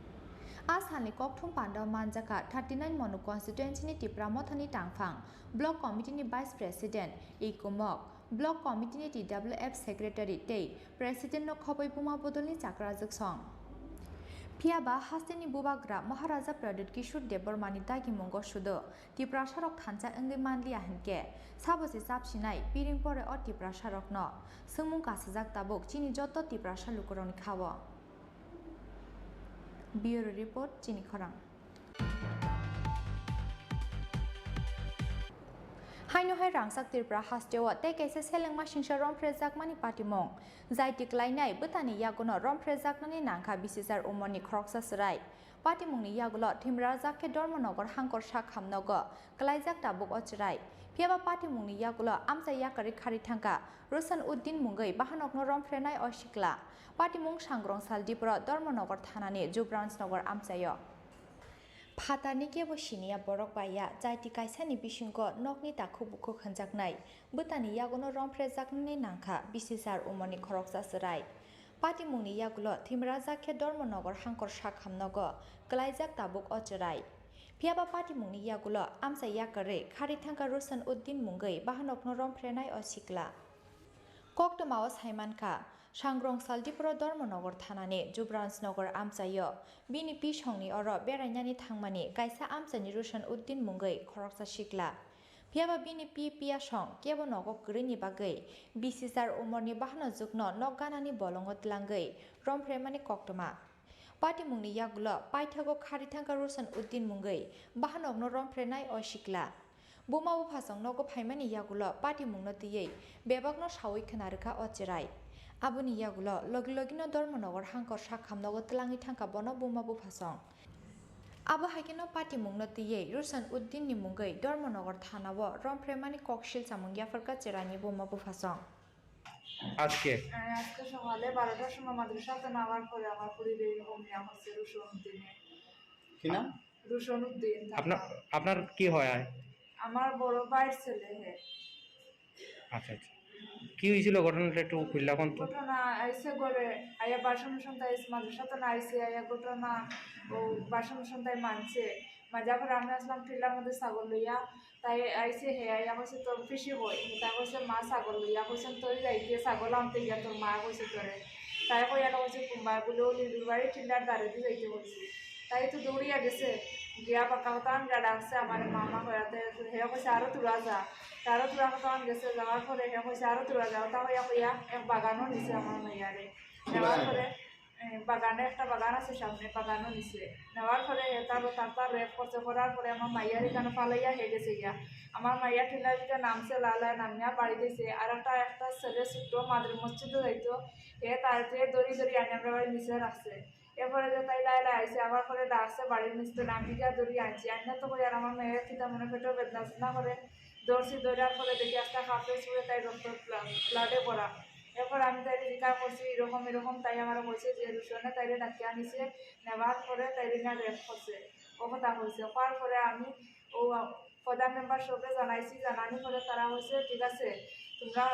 A salni kokthum panda manjakha thirty nine Manu constituency ni Tipra Mothani Tangphang Block Committee ni Vice President I Kumok, Block Committee ni T W F Secretary tei President no khobwi buma bodolni chakrajwk song. Phiya ba hasteni bubagra Maharaja Pradyut Kishore Debbarma ni dagimungo sudo Tiprasarok thansa wngwi manliya hinkhe, sabo se chapsinai piring pore o Tiprasarokno? Swngmung kasijak tabuk chini joto Tiprasa lukurokni kha-o. Bureau Report, Chini Khorang. Haino hai rangchak Tripura hasteo tei kaisa selengma singsa romphrejakmani patimung. Jai tiklainai bwtani yaguno romphrejaknani nangkha bisisar umorni khoroksa chwrai. Patimungni yagulo thwimrajak khe Dharmanagar hangkor sak hamnogo kwlaijak tabuk o chwrai. Phiyaba patimungni yagulo amchai yakarwi kharwi thangkha Roshan Uddin mungwi bahanokno romphrenai o sikla. Patimung Sangrong Saldipro Dharmanagar thanani Jubrans Nagar amchaio. Phatarni kebo siniya borok bai ya, jaiti kaisani bisingo nokni takhuk bukhuk hwnjaknai, bwtani yaguno romphrejaknani nangkha bisisar umorni khoroksa chwrai. Patimungni yagulo thwimrajak khe Dharmanagar hangkor sak hamnogo kwlaijak tabuk o chwrai. Phiyaba patimungni yagulo amchai yakarwi kharwi thangkha Roshan Uddin mungwi bahanokno romphrenai o sikla. Koktwmao saimankha, Sangrong Saldipro Dharmanagar thanani Jubrans Nagar amchaio bini pisongni oro berainani thangmani kaisa amchaini Roshan Uddin mungwi khoroksa sikla. Phiyaba bini pi piyasong kebo nogo kwrwini bagwi bisisar umorni bahanojwkno nok ganani bolongo tlangwi romphraimani koktwma. Patimungni yagulo paithago kharwi thangkha Roshan Uddin mungwi bahanokno romphrenai o sikla. Buma buphasong nogo phaimani yagulo patimungno twiwi bebakno sawi khna rwkha o chwrai. Aboni yagulo logi logino Dharmanagar hangkor sak hamnogo tlangwi thangkha bono buma buphasong. Abo hai kheno patimungno twiwi Rushan Uddinni mungwi Dharmanagar thanao romphraimani kok silchamung yapharkha cherani buma buphasong. আজকে আহ, আজকে সকালে বারোটার সময় মাদ্রাসা তো নামার পরে আমার পরিবার এরকম নিয়ে আমার ছেলে রুশন উদ্দিনে। কি নাম? রুশন উদ্দিন। আপনার, আপনার কি হয়? আমার বড় ভাইয়ের ছেলে হে। আচ্ছা, আচ্ছা। কি হয়েছিল ঘটনাটা একটু খুললা কোন তো? ঘটনা আইসে ঘরে, আইয়া বাসন সন্তায় মাদ্রাসা তো না আইসে, আইয়া ঘটনা ও বাসন সন্তায় মানছে। মাঝে আবার আমি আসলাম টিলার মধ্যে ছাগল লইয়া, তাই আইসে হে, আইয়া কইছে, "তোর পিসি কই?" তা কইছে, "মা ছাগল লইয়া।" কইছেন, "তুই যাইতে ছাগল আনতে গিয়া তোর মা কইছে তোরে।" তাই কইয়া কইছে, "কুম্বা বলে ও লিলুর বাড়ি টিলার দাঁড়ে দিয়ে যাইতে কইছে।" তাই তো দৌড়িয়া গেছে, গিয়া বাক্কা কথা আনগা ডাকছে আমার মামা কইয়া, তে হে কইছে, "আরো তোরা যা।" তারও তোরা কথা আন গেছে, যাওয়ার পরে হে কইছে, "আরো তোরা যাও।" তা কইয়া কইয়া এক বাগানও নিছে আমার মাইয়ারে। নেওয়ার পরে এ, বাগানে একটা বাগান আছে সামনে, বাগানও নিছে। নেওয়ার পরে এ তার, তার, তার রেপ করছে, করার পরে আমার মাইয়ার এখানে ফালাইয়া হে গেছে গিয়া। আমার মাইয়া টিলার ভিতরে নামছে, লালা নামিয়া বাড়ি গেছে। আর একটা, একটা ছেলে ছোট্ট মাদ্রি মসজিদে যাইতো, হে তার যে দড়ি দড়ি আনি আমরা বাড়ির নিচে রাখছে। এরপরে যে তাই লাইলা আইছে, আমার পরে ডাকছে বাড়ির নিচে, আমি গিয়া দড়ি আনছি। আনিয়া তো কই আর আমার মেয়ে কিতা মনে পেটে বেদনা না করে, ধরছি, ধরার পরে দেখি আস্তে হাফে চুড়ে তাই রক্ত ফ্লা-, ফ্লাডে পড়া। এরপর আমি তাইরে জিজ্ঞাসা করছি, এরকম এরকম, তাই আমার বলছে যে রুশনে তাইরে ডাকিয়া আনিছে, নেবার পরে তাইরে না রেপ করছে, ও কথা কইছে। করার পরে আমি ও প্রধান মেম্বার সবরে জানাইছি, জানানোর পরে তারা কইছে, "ঠিক আছে, তোমরা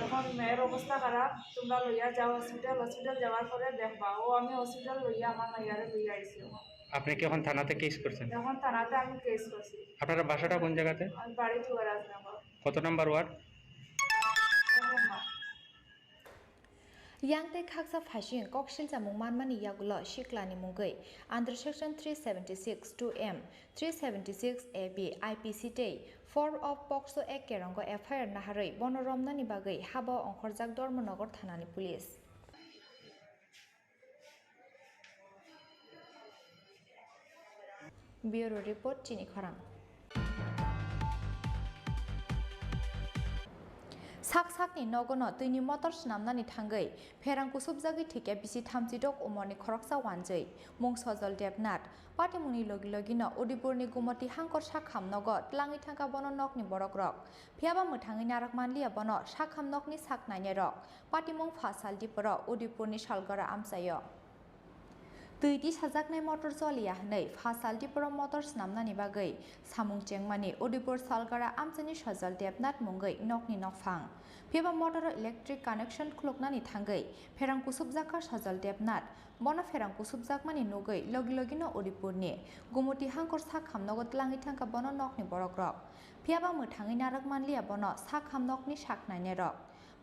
এখন মেয়ের অবস্থা খারাপ, তোমরা লইয়া যাও হসপিটাল, হসপিটাল যাওয়ার পরে দেখবা।" ও আমি হসপিটাল লইয়া আমার মাইয়ারে লইয়া আইছি। আপনি কি এখন থানাতে কেস করছেন? এখন থানাতে আমি কেস করছি। আপনার বাসাটা কোন জায়গাতে? আমি বাড়ি দুয়ারাজনগর। কত নাম্বার ওয়ার্ড? এক নম্বর। Yang tei khaksa phaising kok silchamung manmani yagulo siklani mungwi under section three seventy six two M, three seventy six A B, I P C tei four of POCSO Act kerongo F I R naharwi bono romnani bagwi habo ongkhorjak Dharmanagar thanani police. Bureau report, Chini Khorang. Sak sakni nogono twini motor swnamnani thangwi pherang kusubjagwi thikya bisi thamchidok umorni khoroksa wanjwi mung Sojol Debnath. Patimungni logi logino Udaipurni Gumoti Hangkor sakham nogo twlangwi thangkha bono nokni borokrok. Phiyaba mwthangwi narak manliya bono sakham nokni sak nainairok. Patimung pha sal diporo Udaipurni Salgora amchaio. Twi tisajaknai motor choliya hwnwi pha sal diporo motor swnamnani bagwi samung chengmani Udaipur Salgora amchaini Sojol Debnath mungwi nokni nokphang. Phiyaba motoro electric connection khuluknani thangwi pherang kusubjakha Sojol Debnath. Bono pherang kusubjakmani nugwi logi logino Udaipurni Gumoti Hangkor sakham nogo twlangwi thangkha bono nokni borokrok. Phiyaba mwthangwi narak manliya bono sakham nokni sak nainairok.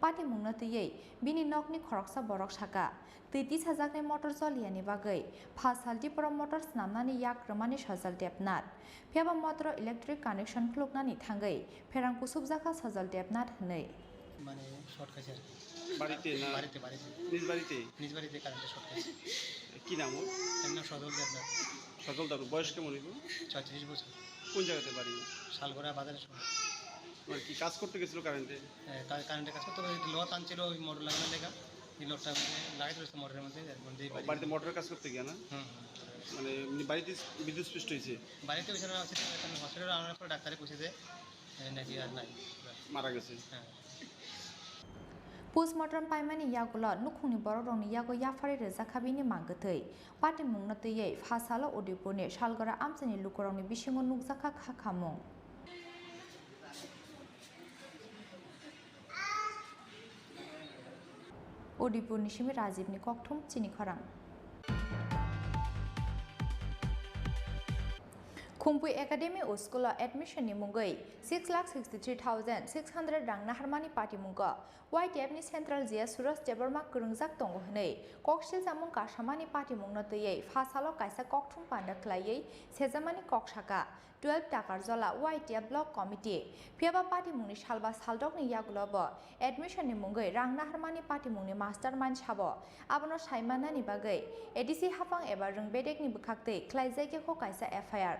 Patimungno twiwi bini nokni khoroksa borok saka, twi tisajaknai motor choliyani bagwi pha sal diporo motor swnamnani yak rwmani Sojol Debnath. Phiyaba motoro electric connection khuluknani thangwi pherang kusubjakha Sojol Debnath hwnwi. মানে শর্ট খাইছে আর কি। বাড়িতে না? বাড়িতে, বাড়িতে। নিজ বাড়িতে? নিজ বাড়িতে কারেন্টে শর্ট খাইছে। কি নাম ওর? এর নাম সজল দেবনাথ। সজল দেবনাথ, বয়স কেমন হইব? ছয়ত্রিশ বছর। কোন জায়গাতে বাড়ি? শালগড়া বাজারের সামনে। মানে কি কাজ করতে গেছিল কারেন্টে? হ্যাঁ, কা-, কারেন্টের কাজ করতে গেছিল, একটু লোহা টানছিল, ওই মোটর লাগানোর লেগা। এই লোডটা লাগাই দিয়েছে মোটরের মধ্যে, এর মধ্যেই ও, বাড়ি। বাড়িতে মোটরের কাজ করতে গিয়া না? হুম, হুম। মানে এমনি বাড়িতে বিদ্যুৎ স্পৃষ্ট হয়েছে? বাড়িতে ওইখানে আছে, এখানে হসপিটালে আনার পরে ডাক্তারে কইছে যে, এ, নাকি আর নাই। মারা গেছে? হ্যাঁ। Postmortem paimani yagulo nukhungni borokrokni yago yapharwi rwjakha bini mangkwthwi. Patimungno twiwi pha salo Udaipurni Salgora amchaini lukurokni bisingo nukjakha kha khamung. Udaipurni simi Rajibni kokthum chini khorang. Khumpui Academy o school o admission ni mungwi six lakh sixty three thousand six hundred rang naharmani patimungo Y T F ni Central G S Suraj Debbarma kwrwngjak tongo hwnwi kok silchamung kasamani patimungno twiwi pha salo kaisa kokthum panda khlaiwi sejamani kok saka. Twelve Takarjala Y T F Block Committee. Phiyaba patimungni salba saldokni yagulo bo admission ni mungwi rang naharmani patimungni mastermind sabo. Abono saimanani bagwi A D C haphang eba rwng bedekni bwkhaktwi khlaijakya kho kaisa F I R.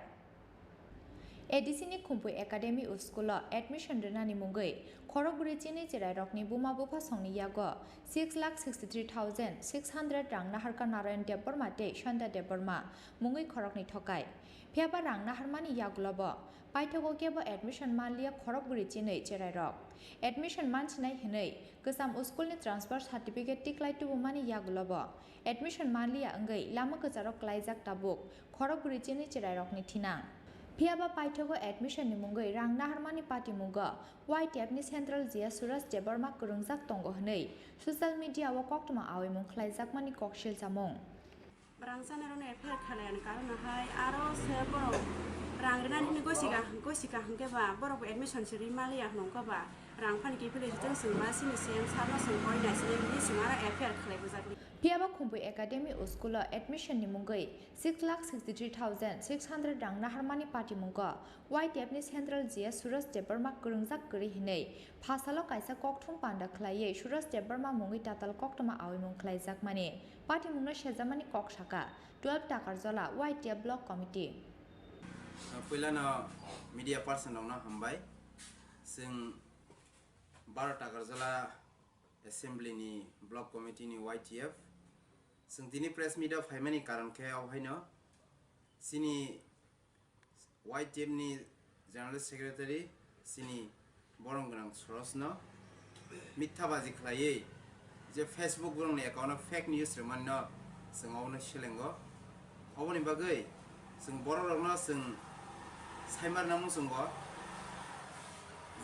A D C ni Khumpui Academy o school o admission rwnani mungwi khorokbrwi chini cherairokni buma bupha songni yago six lakh sixty three thousand six hundred rang naharkha Narayan Debbarma tei Santa Debbarma mungwi khoroknwi thokai. Phiyaba rang naharmani yagulobo paithago kebo admission manliya khorokbrwi chinwi cherairok. Admission mansinai hinwi kwcham o school ni transfer certificate tiklai tubumani yagulobo admission manliya wngwi lama kwcharo klaijak tabuk khorokbrwi chini cherairokni thinang. Phiyaba paithago admission ni mungwi rang naharmani patimungo Y T F ni Central G S Suraj Debbarma kwrwngjak tongo hwnwi social media o koktwma awimung khlaijakmani kok silchamung. Rang chanai rokno F I R khlaiya ni karon no hai aro se borok rang rinani hwnwi gosi ka, gosi ka hwnkhe ba borok bo admission se ri maliya hwnkhe ba rang phani kiphilwi se chwng chwng ma chini C M sir no chwng koi nai se nai hwnwi chwng aro F I R khlai bujak. Phiyaba Khumpui Academy o school o admission ni mungwi six lakh sixty three thousand six hundred rang naharmani patimungo Y T F ni Central G S Suraj Debbarma kwrwngjak kwrwi hinwi phasalo kaisa kokthum panda khlaiwi Suraj Debbarma mungwi tatal koktwma awimung khlaijakmani patimungno sejamani kok saka twelve Takarjala Y T F Block Committee. Puilano media person rokno hambai. Chwng baro Takarjala Assembly ni Block Committee ni Y T F. Chwng tini press meet o phaimani karon khe obo haino chini Y T F ni General Secretary chini borong gwnang Sorosno mithabaji khlaiwi je Facebook borongni account o fake news rwmani no chwng obono selengo. Oboni bagwi chwng borok rokno chwng saimarna muchungo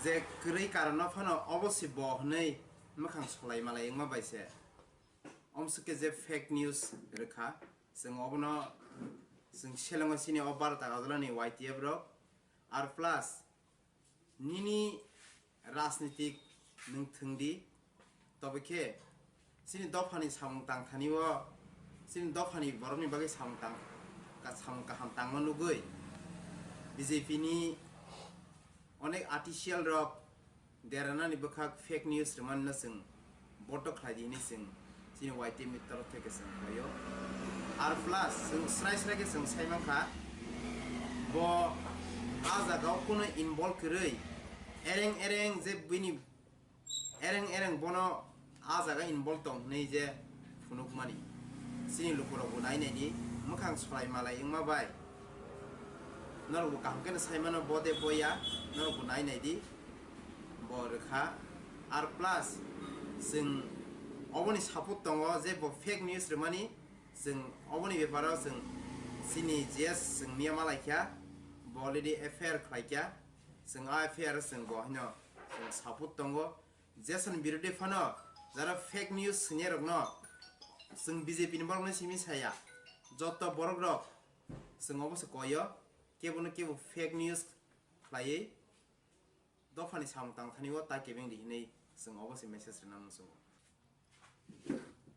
je kwrwi karon no phano obo se bo hwnwi mwkhang solai malai wngma bai se. Omswk khe je fake news rwkha, chwng obono chwng selengo chini o baro Takarjala ni Y T F rok, ar plus nini rajnitik nwng thwng di, tobe khe chini dophani samung tangthani o, chini dophani borokni bagwi samung tang, ka-, samung kaham tangma nugwi B J P ni onek artificial rok deranani bwkhak fake news rwmani no chwng boto khlai di hinwi chwng chini Y T F ni torof theke chwng khlaio. Ar plus chwng srai srai khe chwng sai mankha, bo a jaga o kunu involve kwrwi, ereng ereng je bini ereng ereng bono a jaga involve tong hinwi je phunukmani. Chini lukurok bo nai nai di, mwkhang solai malai wngma bai. Norok bo kaham khe no sai mano, bo de boya, norok bo nai nai di, bo rwkha. Ar plus, chwng oboni support tongo je bo fake news rwmani, chwng oboni beparo chwng chini G S chwng miya malai kha, bo already F I R khlai kha, chwng a F I R chwng bo haino chwng support tongo. Jason birodhi phano jara fake news swngnai rokno chwng B J P ni borokno simi saya. Joto borok rok chwng obo se koyo, kebo no kebo fake news khlaiwi dophani samung tangthani o ta kebeng di hinwi chwng obo se message rwna muchungo.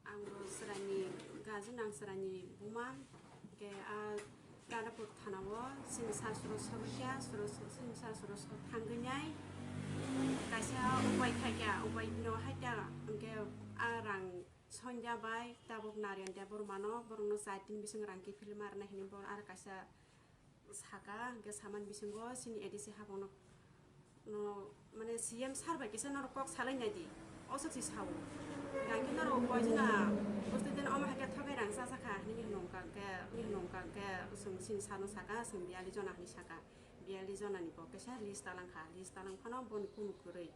Ang bo chwraini gaji nang chwraini buma, hwnkhe a Dadapur thana o chini sir suro sogwikha, suro, chini sir suro so thangwi nai. Kaisa upai khaikha, upai no haikha, hwnkhe a rang Sonja bai tabuk Narayan Debbarma no, borok no char din bising rang kiphilma rwna hinwi bo aro kaisa saka, hwnkhe samani bisingo chini A D C hapang no, no, mane C M sir bai kisa norok kok salai nai di, o swk si sao. Hwnkhe norok koi jona bosti din omo hai khe thogai rang cha cha kha hinwi hwnwi wngkha hwnkhe, hinwi hwnwi wngkha hwnkhe chwng chini sir no saka, chwng biyali jona hinwi saka, biyali jona ni bo kisa list talang kha, list talang phano boni kunu kwrwi.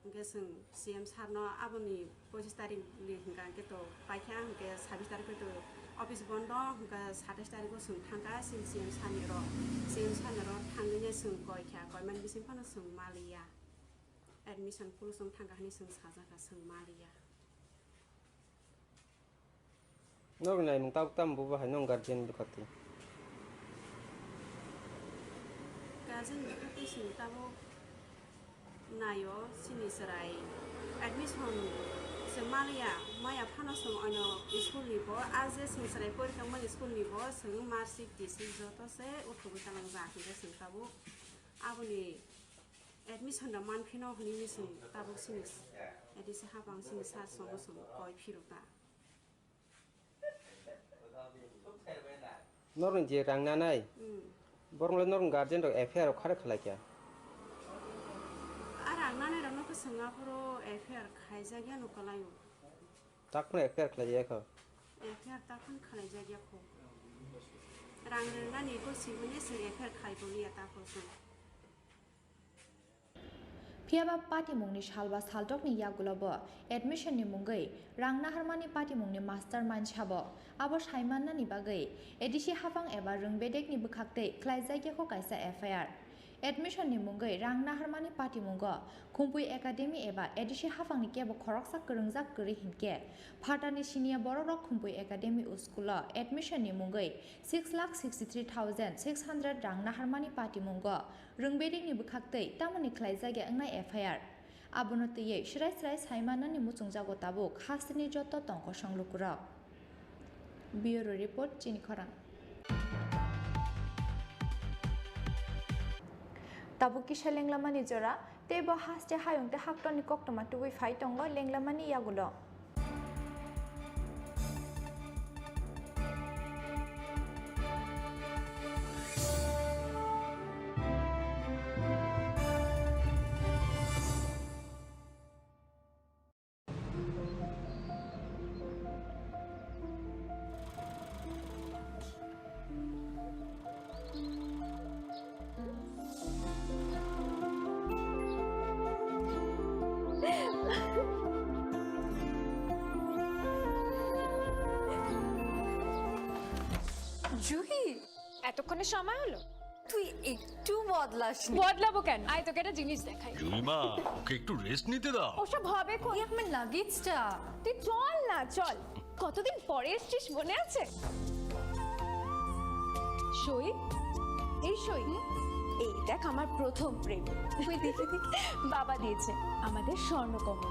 Hwnkhe chwng C M sir no aboni pochis tarik ni hwnkha hwnkhe to paikha, hwnkhe sabis tarik to office bondo, hwnkhe satais tarik o chwng thangkha chini C M sir ni oro, C M sir ni oro thangwi nai chwng koikha, koimani bising phano chwng maliya, admission phuru chwng thangkha hinwi chwng sajakha, chwng maliya. Norok naimung tabuk tamo bo bahai nong guardian bwkha twi. Guardian bwkha twi chwng tabuk naio chini chwrai admission se maliya, maya phano chwng oino school ni bo, a je chwng chwrai pori tongmani school ni bo chwng marksheet tisik joto se uthugwi talangjak hwnkhe chwng tabuk aboni admission da manphino hwnwi chwng tabuk chini A D C hapang chini sir chwngno chwng koi phirokha. Norokni je rang nanai, hmm, Borok le norok guardian rok F I R rok khare khlai kha. A rang nani rok no khe swng aphuru F I R khaijak ya no kwlai o. Tak phano F I R khlai ya kho. F I R tak phano khlai jak ya kho. Rang rwnani ko siboni swng F I R khlai tong ya ta kho swng. Phiya ba patimungni sal ba saltokni yagulo bo admission ni mungwi rang naharmani patimungni mastermind sabo. Abo saimannani bagwi A D C haphang eba rwng bedekni bwkhaktwi khlaijakya kho kaisa F I R. Admission ni mungwi rang naharmani patimungo Khumpui Academy eba A D C haphangni kebo khoroksa kwrwngjak kwrwi hinkhe phatani siniya borokrok Khumpui Academy school o admission ni mungwi six lakh sixty three thousand six hundred rang naharmani patimungo rwng bedekni bwkhaktwi tamoni khlaijakya wngnai F I R. Abono twiwi srai srai saimanani muchungjago tabuk hasteni joto tongkosong lukurok. Bureau Report, Chini Khorang. Tabuk kisa lenglamani jora, tei bo haste hayung tei haktorni koktwma tubui phai tongo lenglamani yagulo. Juhi, এতক্ষণে সময় হলো? তুই একটু বদলাসনি। বদলাবো কেন? আয়, তোকে একটা জিনিস দেখাই। জুইমা, ওকে একটু রেস্ট নিতে দাও। ওসব হবে কোন? এই আমার লাগেজটা। তুই চল না, চল। কতদিন পরে এসছিস, মনে আছে? সই, এই সই। এই দেখ, আমার প্রথম প্রেম। বাবা দিয়েছে, আমাদের স্বর্ণকমল।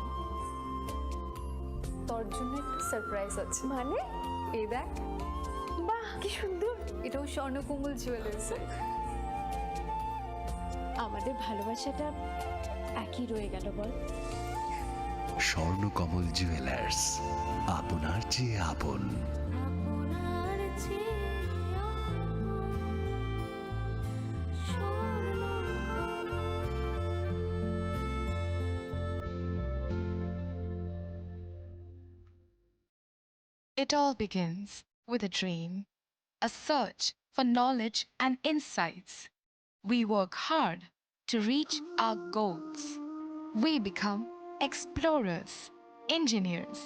তোর জন্য একটা সারপ্রাইজ আছে। মানে? এই দেখ। বাহ, কি সুন্দর। এটাও স্বর্ণকমল জুয়েলার্সের। আমাদের ভালোবাসাটা একই রয়ে গেল, বল? স্বর্ণকমল জুয়েলার্স, আপনার চেয়ে আপন। It all begins with a dream, a search for knowledge and insights. We work hard to reach our goals. We become explorers, engineers,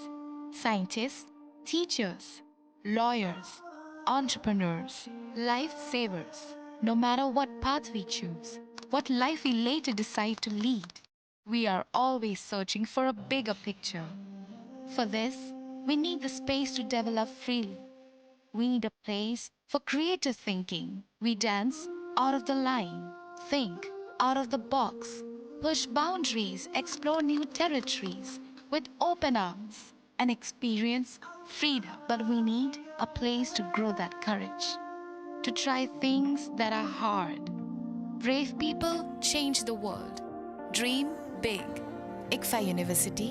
scientists, teachers, lawyers, entrepreneurs, lifesavers. No matter what path we choose, what life we later decide to lead, we are always searching for a bigger picture. For this, we need the space to develop freely. We need a place for creative thinking. We dance out of the line, think out of the box, push boundaries, explore new territories with open arms and experience freedom. But we need a place to grow that courage, to try things that are hard. Brave people change the world. Dream big. ICFAI University,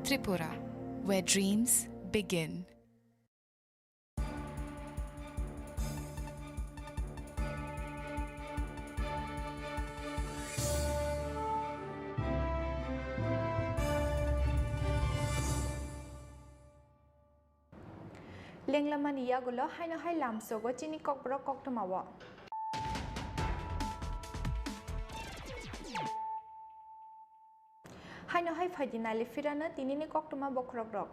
Tripura, where dreams begin. Lenglamani yagulo haino hai lamsogo chini kokborok koktwmao. Haino hai phaidi nali phirano tinini koktwma bokhorokrok.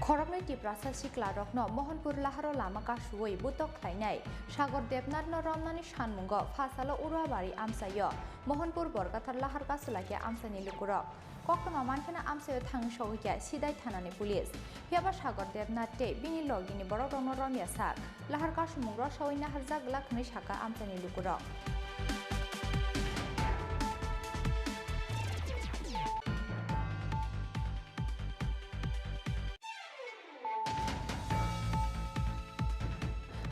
Khoroknwi Tiprasa siklarokno Mohanpur laharo lama kasuwi butok khlainai Sagor Debnathno romnani sanmungo phasalo Uruabari amchaio Mohanpur Borgathar lahar kasulakya amchaini lukurok. Koktwma mankheno amchaio thangwi sogwikha Sidai thanani police. Phiyaba Sagor Debnath tei bini logini borokrokno romya sak. Lahar kasumung rwsaui naharjak glak hwnwi sakha amchaini lukurok.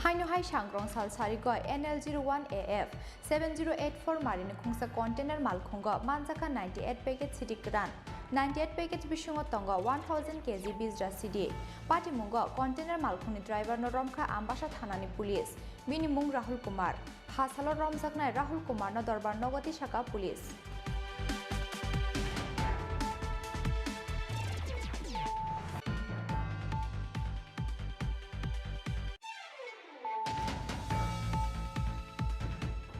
Haino hai sangrong sal sarigoi N L zero one A F seven zero eight four marini khungsa container malkhungo manjakha ninety eight packet siti kwran. Ninety eight package bisingo tongo one thousand K G bijra sidi. Patimungo container malkhungni driver no romkha Ambasa thanani police. Bini mung Rahul Kumar. Pha salo romjaknai Rahul Kumar no dorbar nogo tisaka police.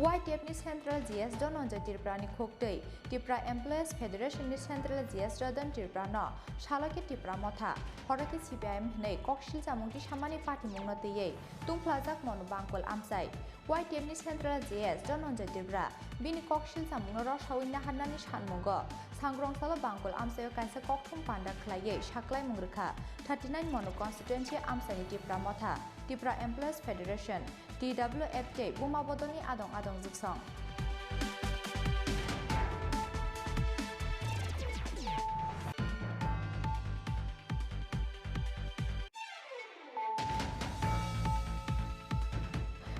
Y T F ni Central G S Dhananjay Tripura ni khuktwi Tripura Employees Federation ni Central G S Radan Tripura no salo khe Tipra Motha, horo khe C P I M hwnwi koksil chamung tisamani patimung no twiwi tungphlajak Monu Bangkol amchai. Y T F ni Central G S Dhananjay Tripura bini koksil chamung no rosaui naharnani sanmungo Sangrong salo Bangkol amchaio kaisa kokthum panda khlaiwi saklaimung rwkha thirty nine Monu constituency amchaini Tipra Motha, Tipra Employees Federation, T W F tei Buma Bodolni adong adong jugsong.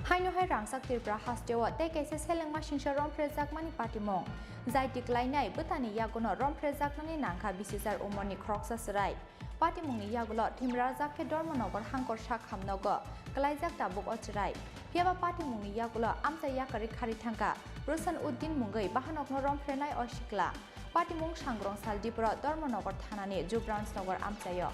Haino hai rangchak Tripura hasteo tei kaisa selengma singsa romphrejakmani patimung. Jai tiklainai bwtani yaguno romphrejaknani nangkha bisi hajar umorni khoroksa chwrai. Patimungni yagulo thwimrarjak khe Dharmanagar Hangkor Sakham nogo kwlaijak tabuk o chwrai. Phiyaba patimungni yagulo amchai yakarwi kharwi thangkha Roshan Uddin mungwi bahanokno romphrenai o sikla. Patimung Sangrong sal Dipro Dharmanagar thanani Jubrans Nagar amchaio.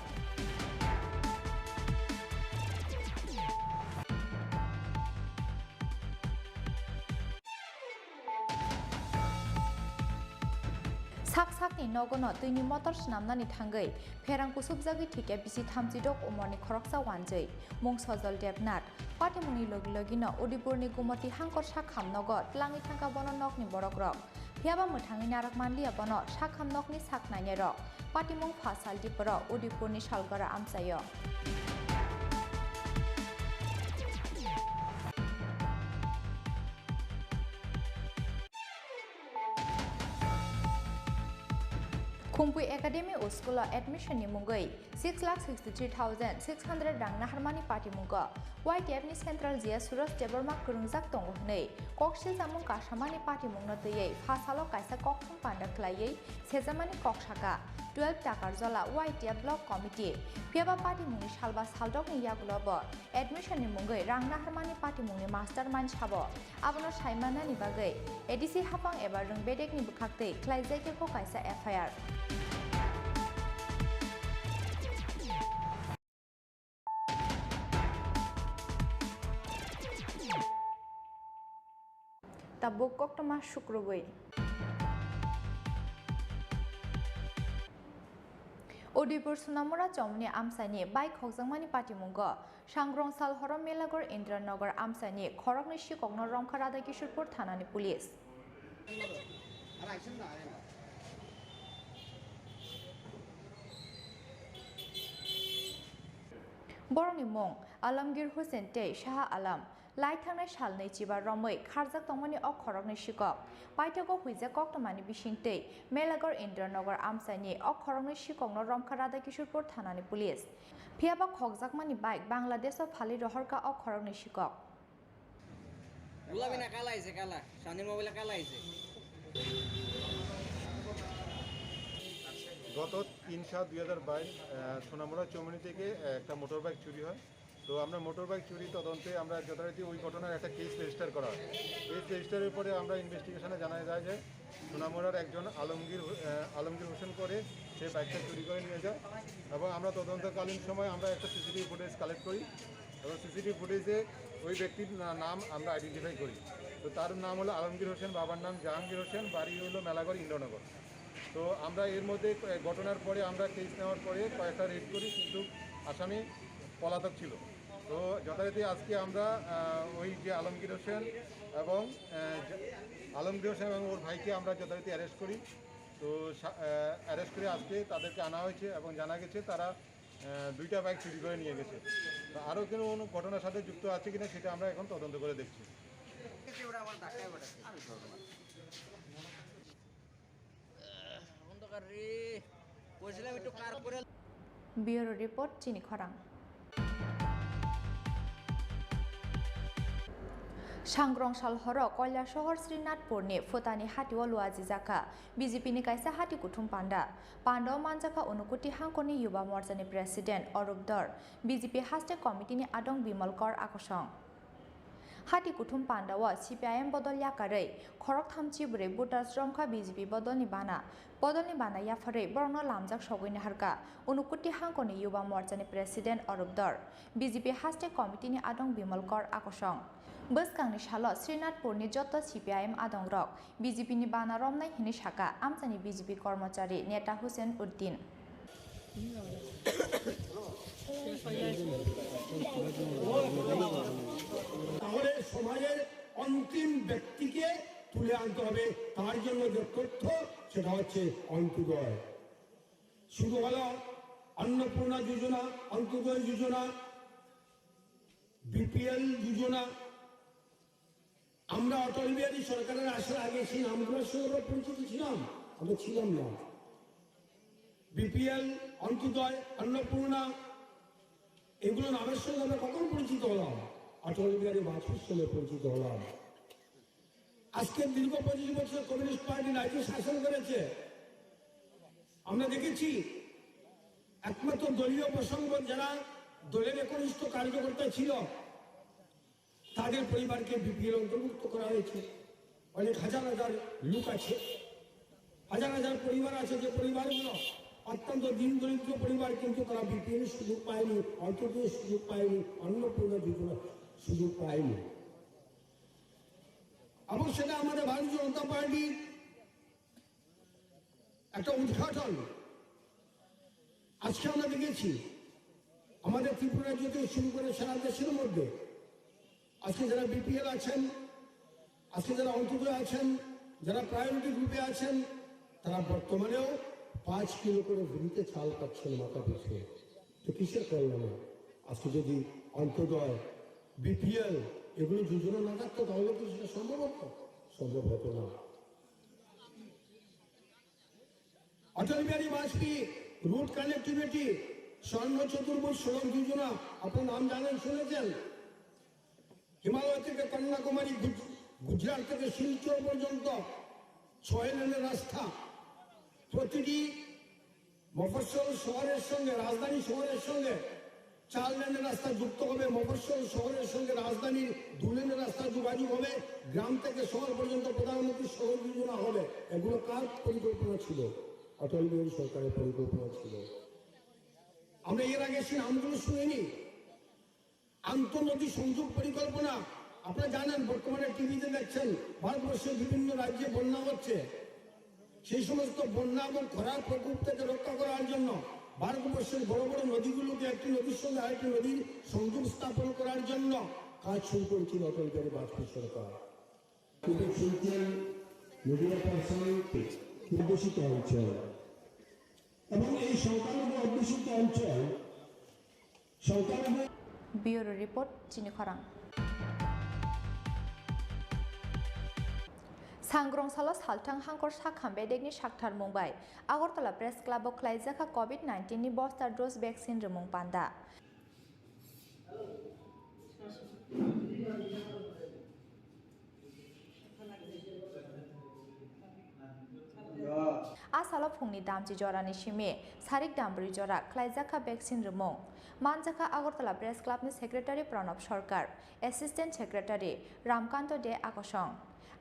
Sak sakni nogono twini motor swnamnani thangwi pherang kusubjagwi thwikya bisi thamchidok umorni khoroksa wanjwi, mung Sojol Debnath. Patimungni logi logino Udaipurni Gumoti Hangkor Sakham nogo twlangwi thangkha bono nokni borokrok. Phiyaba mwthangwi narwk manliya bono sakham nokni sak nainairok. Patimung pha sal Dipro Udaipurni Salgora amchaio. Khumpui Academy o school o admission ni mungwi six lakh sixty three thousand six hundred rang naharmani patimungo Y T F ni Central G S Suraj Debbarma kwrwngjak tongo hwnwi koksil chamung kasamani patimungno twiwi pha salo kaisa kokthum panda khlaiwi sejamani kok saka twelve Takarjala Y T F Block Committee. Phiyaba patimungni salba saldokni yagulo bo admission ni mungwi rang naharmani patimungni mastermind sabo. Abono saimanani bagwi A D C hapang eba rwng bedekni bwkhaktwi khlaijak khe bo kaisa F I R. Tabuk koktwma sukrubwi. Udaipur Sonamura chomni amchaini bike khokjakmani patimungo Sangrong sal horo Melagor Indranagar amchaini khoroknwi sikokno romkha Radha Kishorpur thanani police. Borokni mung Alamgir Hussain tei Shaha Alam. Lai thangnai salnwi chiba romwi kharjak tongmani o khoroknwi sikok. Paithago huijak koktwmani bisingtwi Melagor Indranagar amchaini o khoroknwi sikokno romkha Radha Kishorpur thanani police. Phiyaba khokjakmani bike Bangladesh o phalwi rohorkha o khoroknwi sikok. Gula bina kala aise, kala. Sani mobile kala aise. গত তিন সাত দুই হাজার বাইশ, আহ, সোনামুড়া চৌমুহনী থেকে, আহ, একটা motor bike চুরি হয়। তো আমরা মোটর বাইক চুরি তদন্তে আমরা যথারীতি ওই ঘটনার একটা কেস রেজিস্টার করা হয়। কেস রেজিস্টারের পরে আমরা ইনভেস্টিগেশনে জানা যায় যে সোনামুড়ার একজন আলমগীর হো-, আহ, আলমগীর হোসেন করে সে বাইকটা চুরি করে নিয়ে যায়। এবং আমরা তদন্তকালীন সময় আমরা একটা সিসিটিভি ফুটেজ কালেক্ট করি এবং সিসিটিভি ফুটেজে ওই ব্যক্তির না-, নাম আমরা আইডেন্টিফাই করি। তো তার নাম হলো আলমগীর হোসেন, বাবার নাম জাহাঙ্গীর হোসেন, বাড়ি হলো মেলাগড় ইন্দ্রনগর। তো আমরা এর মধ্যে ক-, ঘটনার পরে আমরা কেস নেওয়ার পরে কয়েকটা রেড করি, কিন্তু আসামি পলাতক ছিল। তো যথারীতি আজকে আমরা, আহ, ওই যে আলমগীর হোসেন এবং, আহ, যে-, আলমগীর হোসেন এবং ওর ভাইকে আমরা যথারীতি অ্যারেস্ট করি। তো সা-, আহ, অ্যারেস্ট করে আজকে তাদেরকে আনা হয়েছে এবং জানা গেছে তারা, আহ, দুইটা বাইক চুরি করে নিয়ে গেছে। তো আরও কোনো কোনো ঘটনার সাথে যুক্ত আছে কিনা সেটা আমরা এখন তদন্ত করে দেখছি। অন্ধকার রে, কইছিলাম একটু কার করে। Bureau report, Chini Khorang. Sangrong sal horo Koilasohor Srinathpurni Phutani hatio luajijakha B J P ni kaisa hati kuthum panda. Pandao manjakha Unukuti hangkorni Yuba Morchani President Arup Dor, B J P Haste Committee ni adong Bimal Kor akosong. Hati kuthum pandao C P I M bodol yakarwi khoroktham chibrwi voters romkha B J P bodolni bana. Bodolni bana yapharwi borokno lamjak sogwi naharkha Unukuti hangkorni Yuba Morchani President Arup Dor, B J P Haste Committee ni adong Bimal Kor akosong. Bwskangni salo Srinathpurni joto C P I M adongrok B J P ni bana romnai hinwi sakha amchaini B J P kormochari neta Hussein Uddin. তাহলে সমাজের অন্তিম ব্যক্তিকে তুলে আনতে হবে। তার জন্য যে তথ্য, সেটা হচ্ছে অন্ত্যোদয়। শুরু হলো অন্নপূর্ণা যোজনা, অন্ত্যোদয় যোজনা, বিপিএল যোজনা। আমরা অটল বিহারী সরকারের আসার আগে সেই নামগুলোর সঙ্গে আমরা পরিচিত ছিলাম? আমরা ছিলাম না। বিপিএল, অন্ত্যোদয়, অন্নপূর্ণা, এগুলো নামের সঙ্গে আমরা কখন পরিচিত হলাম? অটল বিহারী বাজপেয়ীর সঙ্গে পরিচিত হলাম। আজকে দীর্ঘ পঁচিশ বছর কমিউনিস্ট পার্টি রাজ্যে শাসন করেছে। আমরা দেখেছি, একমাত্র দলীয় প্রসঙ্গ, যারা দলের একনিষ্ঠ কার্যকর্তা ছিল, তাদের পরিবারকে বিপিএল অন্তর্ভুক্ত করা হয়েছে। অনেক হাজার হাজার লোক আছে, হাজার হাজার পরিবার আছে, যে পরিবারগুলো অত্যন্ত দীন দরিদ্র পরিবার, কিন্তু তারা বিপিএল সুযোগ পায়নি, অন্তত সুযোগ পায়নি, অন্নপূর্ণা যোজনা সুযোগ পায়নি। এবং সেটা আমাদের ভারতীয় জনতা পার্টির একটা উদ্ঘাটন। আজকে আমরা দেখেছি আমাদের ত্রিপুরা রাজ্য থেকে শুরু করে সারা দেশের মধ্যে আজকে যারা বিপিএল আছেন, আজকে যারা অন্ত্যোদয় আছেন, যারা প্রায়োরিটি গ্রুপে আছেন, তারা বর্তমানেও পাঁচ কিলো করে ভরিতে চাল পাচ্ছেন মাথা পিছু। তো কিসের কল্যাণে? আজকে যদি অন্ত্যোদয়, বিপিএল এগুলো যোজনা না থাকতো, তাহলে কি সেটা সম্ভব হতো? সম্ভব হতো না। অটল বিহারী বাজপেয়ী রোড কানেক্টিভিটি, স্বর্ণ চতুর্ভুজ সড়ক যোজনা, আপনার নাম জানেন, শুনেছেন? হিমালয় থেকে কন্যাকুমারী, গুজ- গুজরাট থেকে শিলচর পর্যন্ত ছয় লেনের রাস্তা। প্রতিটি মফস্বল শহরের সঙ্গে, রাজধানী শহরের সঙ্গে চার লেনের রাস্তা যুক্ত হবে, মফস্বল শহরের সঙ্গে রাজধানীর দু লেনের রাস্তা যোগাযোগ হবে, গ্রাম থেকে শহর পর্যন্ত প্রধানমন্ত্রী সড়ক যোজনা হবে। এগুলো কার পরিকল্পনা ছিল? অটল বিহারী সরকারের পরিকল্পনা ছিল। আমরা এর আগে সেই নামগুলো শুনিনি। আন্তঃনদী সংযোগ পরিকল্পনা, আপনারা জানেন, বর্তমানে টিভিতে দেখছেন, ভারতবর্ষের বিভিন্ন রাজ্যে বন্যা হচ্ছে। সেই সমস্ত বন্যা এবং খরার প্রকোপ থেকে রক্ষা করার জন্য ভারতবর্ষের বড় বড় নদীগুলোকে একটি নদীর সঙ্গে আরেকটি নদীর সংযোগ স্থাপন করার জন্য কাজ শুরু করেছিল অটল বিহারী বাজপেয়ী সরকার। কিন্তু শিলচর নদীয়া পার্সেন্ট অধ্যুষিত অঞ্চল এবং এই সংখ্যালঘু অধ্যুষিত অঞ্চল সংখ্যালঘু Bureau report, Chini Khorang. Sangrong salo salthang hangkor sakham bedekni sakthar mung bai Agartala Press Club o khlaijak kha covid nineteen ni booster dose vaccine rwmung panda. A salo phungni damchi jorani simi sarik dambrwi jora khlaijak kha vaccine rwmung. Manjakha Agartala Press Club ni Secretary Pranab Sarkar, Assistant Secretary Ramkanto De Akosong.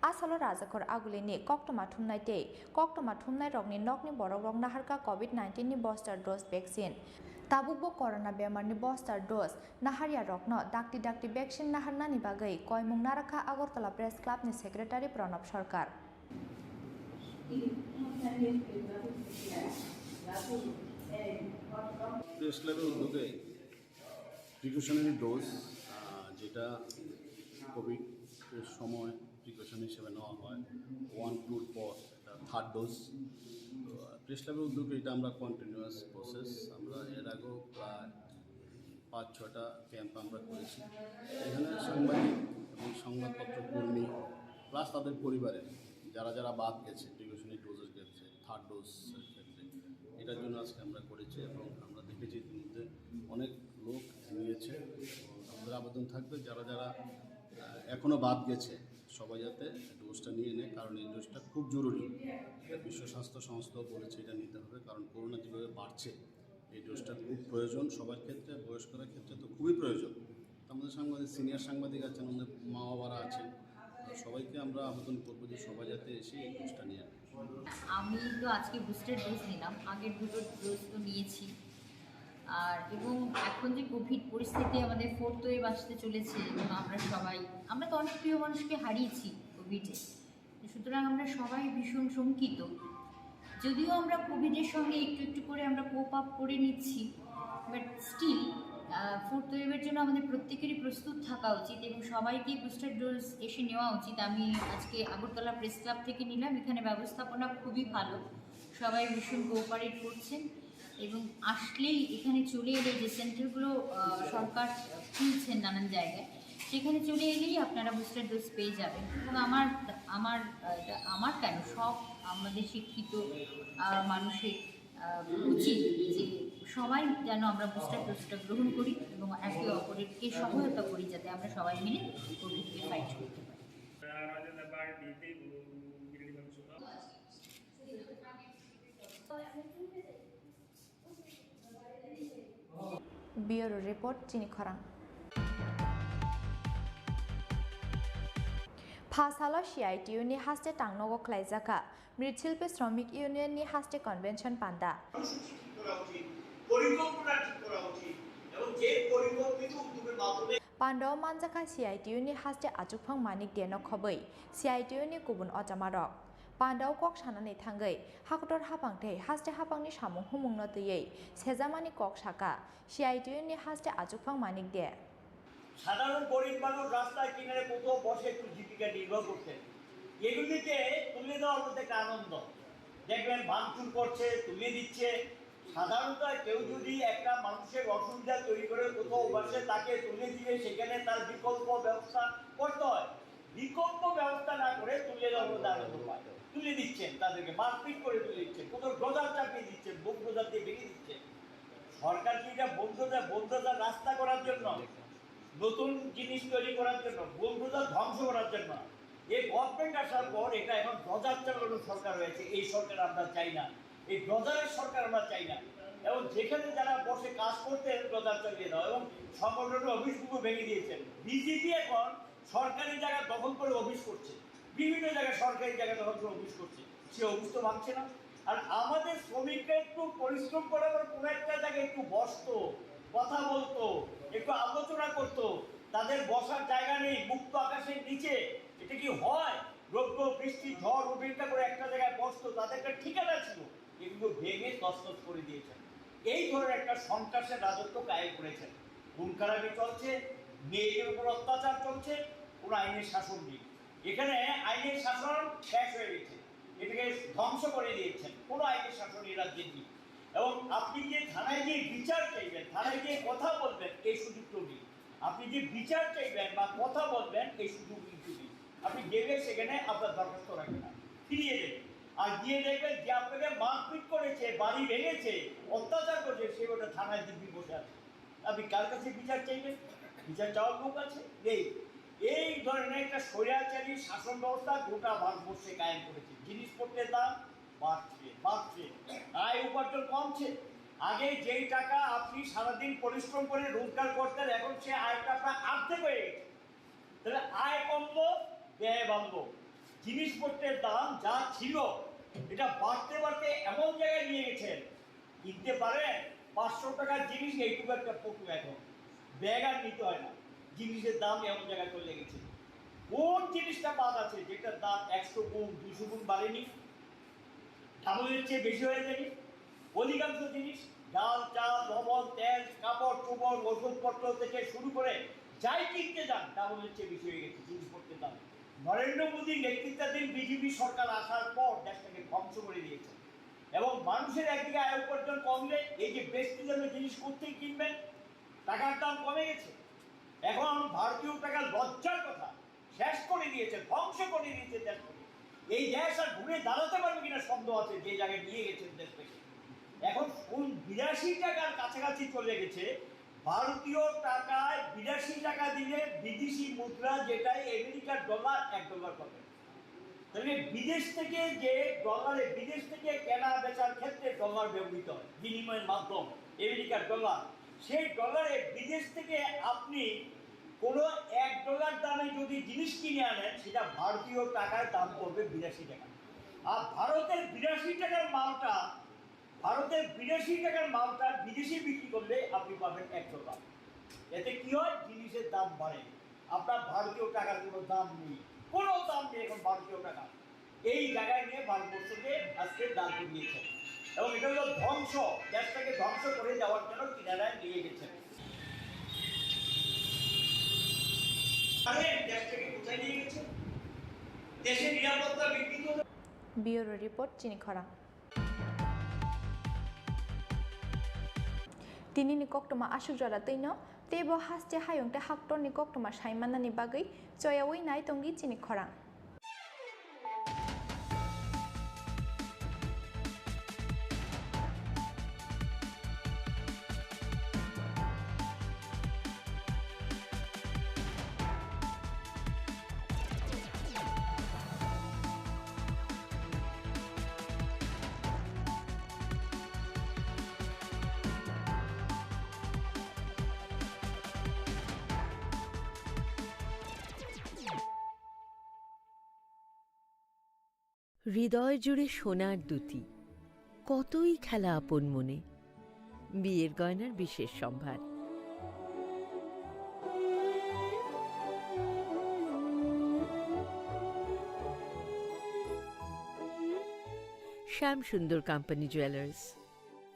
A salo Rajakhor Agulini koktwma thumnai tei koktwma thumnai rokni nokni borok rok naharkha covid nineteen ni booster dose vaccine. Tabukbo corona bemarni booster dose naharya rokno dakti dakti vaccine naharnani bagwi koimung narakha Agartala Press Club ni Secretary Pranab Sarkar. Press ক্লাবের উদ্যোগে precautionary dose, যেটা কোভিড সময় প্রিকশন হিসেবে নেওয়া হয়, ওয়ান টুর পর এটা third dose. Press ক্লাবের উদ্যোগে এটা আমরা কন্টিনিউয়াস প্রসেস। আমরা এর আগেও প্রায় পাঁচ ছয়টা ক্যাম্প আমরা করেছি। এখানে সাংবাদিক এবং সংবাদপত্র কর্মী প্লাস তাদের পরিবারের যারা যারা বাদ গেছে, প্রিকশনারি ডোজের ক্ষেত্রে, থার্ড ডোজ ক্ষেত্রে, এটার জন্য আজকে আমরা করেছি এবং আমরা দেখেছি ইতিমধ্যে অনেক লোক নিয়েছে। এবং আমাদের আবেদন থাকবে, যারা যারা আহ, এখনও বাদ গেছে, সবাই যাতে ডোজটা নিয়ে নেয়, কারণ এই ডোজটা খুব জরুরি। বিশ্ব স্বাস্থ্য সংস্থাও বলেছে এটা নিতে হবে, কারণ করোনা যেভাবে বাড়ছে, এই ডোজটা খুব প্রয়োজন সবার ক্ষেত্রে, বয়স্কদের ক্ষেত্রে তো খুবই প্রয়োজন। তো আমাদের সাংবাদিক, সিনিয়র সাংবাদিক আছেন, আমাদের মা বাবারা আছেন, তো সবাইকে আমরা আবেদন করবো যে সবাই যাতে এসে এই ডোজটা নিয়ে নেয়। আমি তো আজকে বুস্টার ডোজ নিলাম, আগের দুটো ডোজ তো নিয়েছি। আর এবং এখন যে কোভিড পরিস্থিতি, আমাদের ফোর্থ ওয়েভ আসতে চলেছে এবং আমরা সবাই, আমরা তো অনেক প্রিয় মানুষকে হারিয়েছি কোভিডে। সুতরাং আমরা সবাই ভীষণ শঙ্কিত। যদিও আমরা কোভিডের সঙ্গে একটু একটু করে আমরা কোপ আপ করে নিচ্ছি, বাট স্টিল ফোর্থ ওয়েভের জন্য আমাদের প্রত্যেকেরই প্রস্তুত থাকা উচিত এবং সবাইকে বুস্টার ডোজ এসে নেওয়া উচিত। আমি আজকে আগরতলা প্রেস ক্লাব থেকে নিলাম। এখানে ব্যবস্থাপনা খুবই ভালো, সবাই ভীষণ কোঅপারেট করছেন এবং আসলেই এখানে চলে এলে যে সেন্টারগুলো সরকার খুলছেন নানান জায়গায়, সেখানে চলে এলেই আপনারা বুস্টার ডোজ পেয়ে যাবেন। এবং আমার আমার এটা আমার কেন, সব আমাদের শিক্ষিত মানুষের উচিত যে সবাই যেন আমরা বুস্টার ডোজটা গ্রহণ করি এবং একে অপরকে সহায়তা করি, যাতে আমরা সবাই মিলে কোভিডকে ফাইট করতে পারি। Bureau Report, Chini Khorang. Phasalo C I T U ni haste tangnogo khlaijaka Mrit Shilpi Shromik Union ni haste convention panda. Pandao manjakha C I T U ni haste achukphang Manik De no khobwi C I T U ni kubun ochamarok. Pandao kok sanani thangwi hakotor hapang tei haste hapangni samung humungno twiwi sejamani kok saka C I T U ni haste achukphang Manik De. সাধারণ গরিব মানুষ রাস্তার কিনারে কোথাও বসে একটু জীবিকা নির্বাহ করতেন, এগুলিকে তুলে দেওয়ার মধ্যে একটা আনন্দ। দেখবেন ভাঙচুর করছে, তুলে দিচ্ছে। সাধারণত কেউ যদি একটা মানুষের অসুবিধা তৈরি করে কোথাও বসে, তাকে তুলে দিয়ে সেখানে তার বিকল্প ব্যবস্থা করতে হয়। বিকল্প ব্যবস্থা না করে তুলে দেওয়ার মধ্যে আনন্দ পায়, তুলে দিচ্ছেন তাদেরকে, মারপিট করে তুলে দিচ্ছেন, কোথাও ডোজার চাপিয়ে দিচ্ছেন, বুলডোজার দিয়ে ভেঙে দিচ্ছেন। সরকার কি এটা বুলডোজার বুলডোজার রাস্তা করার জন্য, নতুন জিনিস তৈরি করার জন্য, বুলডোজার ধ্বংস করার জন্য? এই গভর্নমেন্ট আসার পর এটা এখন ডোজার চালানোর সরকার হয়েছে। এই সরকার আমরা চাই না, এই ডোজারের সরকার আমরা চাই না। এবং যেখানে যারা বসে কাজ করতেন ডোজার চালিয়ে দেওয়া এবং সংগঠনের অফিসগুলো ভেঙে দিয়েছেন। বিজেপি এখন সরকারি জায়গা দখল করে অফিস করছে, বিভিন্ন জায়গায় সরকারি জায়গা দখল করে অফিস করছে। সে অফিস তো ভাঙছে না। আর আমাদের শ্রমিকরা একটু পরিশ্রম করে আবার কোনো একটা জায়গায় একটু বসতো, কথা বলতো, একটু আলোচনা করতো। তাদের বসার জায়গা নেই, মুক্ত আকাশের নিচে। এটা কি হয়? রৌদ্র, বৃষ্টি, ঝড় উপেক্ষা করে একটা জায়গায় বসতো, তাদের একটা ঠিকানা ছিল। এগুলো ভেঙে তছনছ করে দিয়েছেন। এই ধরনের একটা সন্ত্রাসের রাজত্ব কায়েম করেছেন। খুন খারাপি চলছে, মেয়েদের উপর অত্যাচার চলছে, কোনো আইনের শাসন নেই। এখানে আইনের শাসন শেষ হয়ে গেছে, এটাকে ধ্বংস করে দিয়েছেন। কোনো আইনের শাসন এই রাজ্যে নেই। এবং আপনি যে থানায় গিয়ে বিচার চাইবেন, থানায় গিয়ে কথা বলবেন, এই সুযোগটাও নেই। আপনি যে বিচার চাইবেন বা কথা বলবেন, এই সুযোগ কিন্তু নেই। আপনি গেলে সেখানে আপনার দরখাস্ত রাখবেন না, ফিরিয়ে দেবেন। আর গিয়ে দেখবেন যে আপনাকে মারপিট করেছে, বাড়ি ভেঙেছে, অত্যাচার করেছে, সে ওটা থানায় দিব্যি বসে আছে। আপনি কার কাছে বিচার চাইবেন? বিচার চাওয়ার লোক আছে? নেই। এই ধরনের একটা স্বৈরাচারী শাসন ব্যবস্থা গোটা ভারতবর্ষে কায়েম করেছে। জিনিসপত্রের দাম বাড়ছে, বাড়ছে, আয় উপার্জন কমছে। আগে যেই টাকা আপনি সারাদিন পরিশ্রম করে রোজগার করতেন, এখন সে আয়টা প্রায় অর্ধেক হয়ে গেছে। তাহলে আয় কমলো, ব্যয় বাড়লো। জিনিসপত্রের দাম যা ছিল, এটা বাড়তে বাড়তে এমন জায়গায় নিয়ে গেছেন, কিনতে পারেন পাঁচশো টাকার জিনিস এইটুকু একটা পটু এখন, ব্যাগ আর নিতে হয় না। জিনিসের দাম এমন জায়গায় চলে গেছে। কোন জিনিসটা বাদ আছে যেটার দাম একশো গুণ, দুইশো গুণ বাড়েনি? ডাবলের চেয়ে বেশি হয়ে যায়নি? অধিকাংশ জিনিস, ডাল, চাল, লবণ, তেল, কাপড় চোপড়, ওষুধপত্র থেকে শুরু করে যাই কিনতে যান, ডাবলের চেয়ে বেশি হয়ে গেছে জিনিসপত্রের দাম। নরেন্দ্র মোদীর নেতৃত্বাধীন বিজেপি সরকার আসার পর দেশটাকে ধ্বংস করে দিয়েছে। এবং মানুষের একদিকে আয় উপার্জন কমলে এই যে বেশি দামে জিনিস কোথেকে কিনবেন, টাকার দাম কমে গেছে। এখন ভারতীয় টাকা লজ্জার কথা, শেষ করে দিয়েছে, ধ্বংস করে দিয়েছে দেশটাকে। এই দেশ আর ঘুরে দাঁড়াতে পারবে কিনা সন্দেহ আছে, যে জায়গায় নিয়ে গেছেন দেশটাকে। এখন কোন বিরাশি টাকার কাছাকাছি চলে গেছে, ভারতীয় টাকায় বিরাশি টাকা দিলে বিদেশি মুদ্রা, যেটাই আমেরিকার ডলার, এক ডলার পাবেন। তাহলে বিদেশ থেকে যে ডলারে, বিদেশ থেকে কেনা বেচার ক্ষেত্রে ডলার ব্যবহৃত হয়, বিনিময়ের মাধ্যম আমেরিকার ডলার, সেই ডলারে বিদেশ থেকে আপনি কোনো এক ডলার দামে যদি জিনিস কিনে আনেন, সেটা ভারতীয় টাকায় দাম পড়বে বিরাশি টাকা। আর ভারতের বিরাশি টাকার মালটা, ভারতের বিরাশি টাকার মালটা বিদেশে বিক্রি করলে আপনি পাবেন এক ডলার। এতে কি হয়? জিনিসের দাম বাড়ে। আপনার ভারতীয় টাকার কোনো দাম নেই, কোনো দাম নেই এখন ভারতীয় টাকা। এই জায়গায় নিয়ে ভারতবর্ষকে আজকে দাঁড় করিয়েছে, এবং এটা হলো ধ্বংস, দেশটাকে ধ্বংস করে দেওয়ার জন্য কিনারায় নিয়ে গেছে। আরে, দেশটাকে কোথায় নিয়ে গেছে? দেশের নিরাপত্তা বিঘ্নিত। Bureau report, Chini Khorang. Tinini koktwma aswk jora twino, teibo haste hayung tei haktorni koktwma sai mannani bagwi choyaui nai tongdi chini khorang. হৃদয় জুড়ে সোনার দ্যুতি, কতই খেলা আপন মনে। বিয়ের গয়নার বিশেষ সম্ভার। শ্যাম সুন্দর কোম্পানি জুয়েলার্স,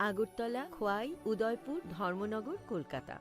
আগরতলা, খোয়াই, উদয়পুর, ধর্মনগর, কলকাতা।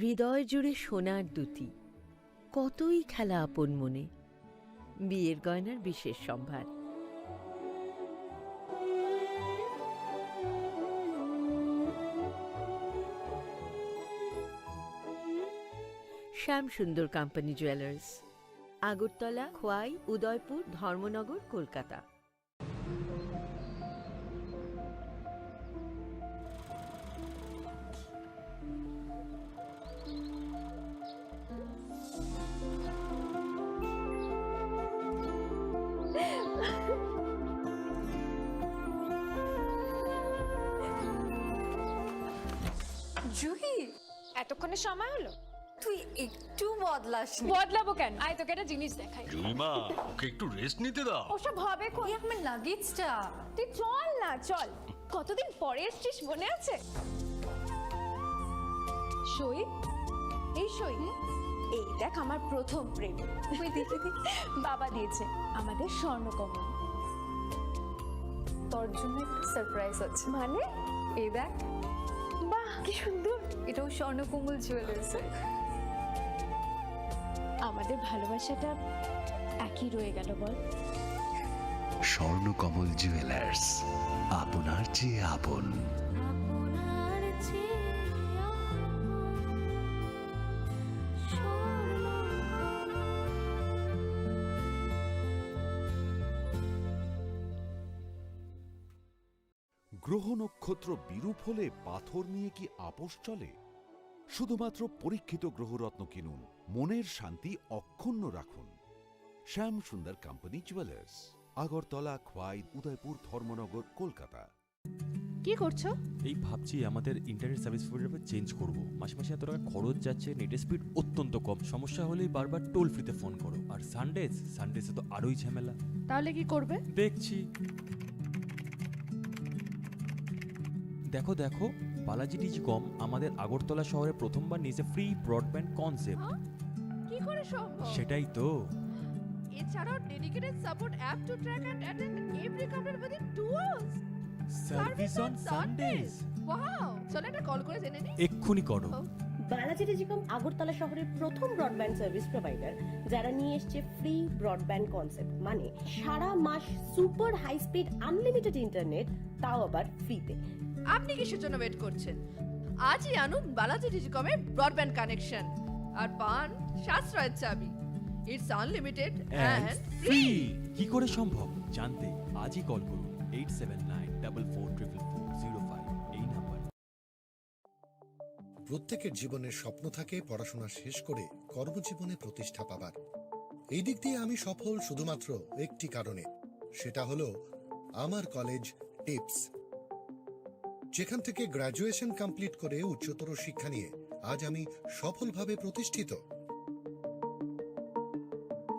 হৃদয় জুড়ে সোনার দ্যুতি, কতই খেলা আপন মনে। বিয়ের গয়নার বিশেষ সম্ভার। শ্যাম সুন্দর কোম্পানি জুয়েলার্স, আগরতলা, খোয়াই, উদয়পুর, ধর্মনগর, কলকাতা। জুহি, এতক্ষণে সময় হলো? তুই একটু বদলাসনি। বদলাবো কেন? আয়, তোকে একটা জিনিস দেখাই। জুইমা, ওকে একটু রেস্ট নিতে দাও। ওসব হবে কোন? এই আমার লাগেজটা। তুই চল না, চল। কতদিন পরে এসছিস, মনে আছে? সই, এই সই। এই দেখ, আমার প্রথম প্রেম। ওই দেখে দে, বাবা দিয়েছে আমাদের স্বর্ণকমল। তোর জন্য একটা সারপ্রাইজ আছে। মানে? এই দেখ। বাহ, কি সুন্দর। এটাও স্বর্ণকমল জুয়েলার্স। আমাদের ভালোবাসাটা একই রয়ে গেল, বল? স্বর্ণকমল জুয়েলার্স, আপনার চেয়ে আপন। গ্রহ নক্ষত্র বিরূপ হলে পাথর নিয়ে কি আপোষ চলে? শুধুমাত্র পরীক্ষিত গ্রহরত্ন কিনুন, মনের শান্তি অক্ষুণ্ণ রাখুন। শ্যাম সুন্দর কোম্পানি জুয়েলার্স, আগরতলা, খোয়াই, উদয়পুর, ধর্মনগর, কলকাতা। কি করছো? এই ভাবছি আমাদের ইন্টারনেট সার্ভিস প্রোভাইডার চেঞ্জ করব। মাসে মাসে এত টাকা খরচ যাচ্ছে, নেটের স্পিড অত্যন্ত কম। সমস্যা হলেই বারবার টোল ফ্রিতে ফোন করো। আর সানডেজ, সানডেজে তো আরোই ঝামেলা। তাহলে কি করবে? দেখছি। দেখো, দেখো, বালাজি টেলিকম আমাদের আগরতলা শহরে প্রথমবার নিয়েছে ফ্রি ব্রডব্যান্ড কনসেপ্ট। হ্যাঁ? কি করে সম্ভব? সেটাই তো। এছাড়াও dedicated support app to track and attend every complaint within two hours. Service on Sundays. Wow! চলো একটা কল করে জেনে নিই। এক্ষুনি করো। ও। বালাজি টেলিকম আগরতলা শহরের প্রথম ব্রডব্যান্ড সার্ভিস প্রোভাইডার, যারা নিয়ে এসছে ফ্রি ব্রডব্যান্ড কনসেপ্ট, মানে সারা মাস super high speed unlimited internet, তাও আবার ফ্রিতে। আপনি কিসের জন্য ওয়েট করছেন? আজই আনুন বালাজি টেলিকমের ব্রডব্যান্ড কানেকশন আর পান সাশ্রয়ের চাবি। It's unlimited and free। কি করে সম্ভব জানতে আজই কল করুন eight seven nine double four triple four zero five এই নাম্বার। প্রত্যেকের জীবনের স্বপ্ন থাকে পড়াশোনা শেষ করে কর্মজীবনে প্রতিষ্ঠা পাবার। এই দিক দিয়ে আমি সফল শুধুমাত্র একটি কারণে, সেটা হলো আমার কলেজ টিপস। যেখান থেকে গ্র্যাজুয়েশন কমপ্লিট করে উচ্চতর শিক্ষা নিয়ে আজ আমি সফলভাবে প্রতিষ্ঠিত।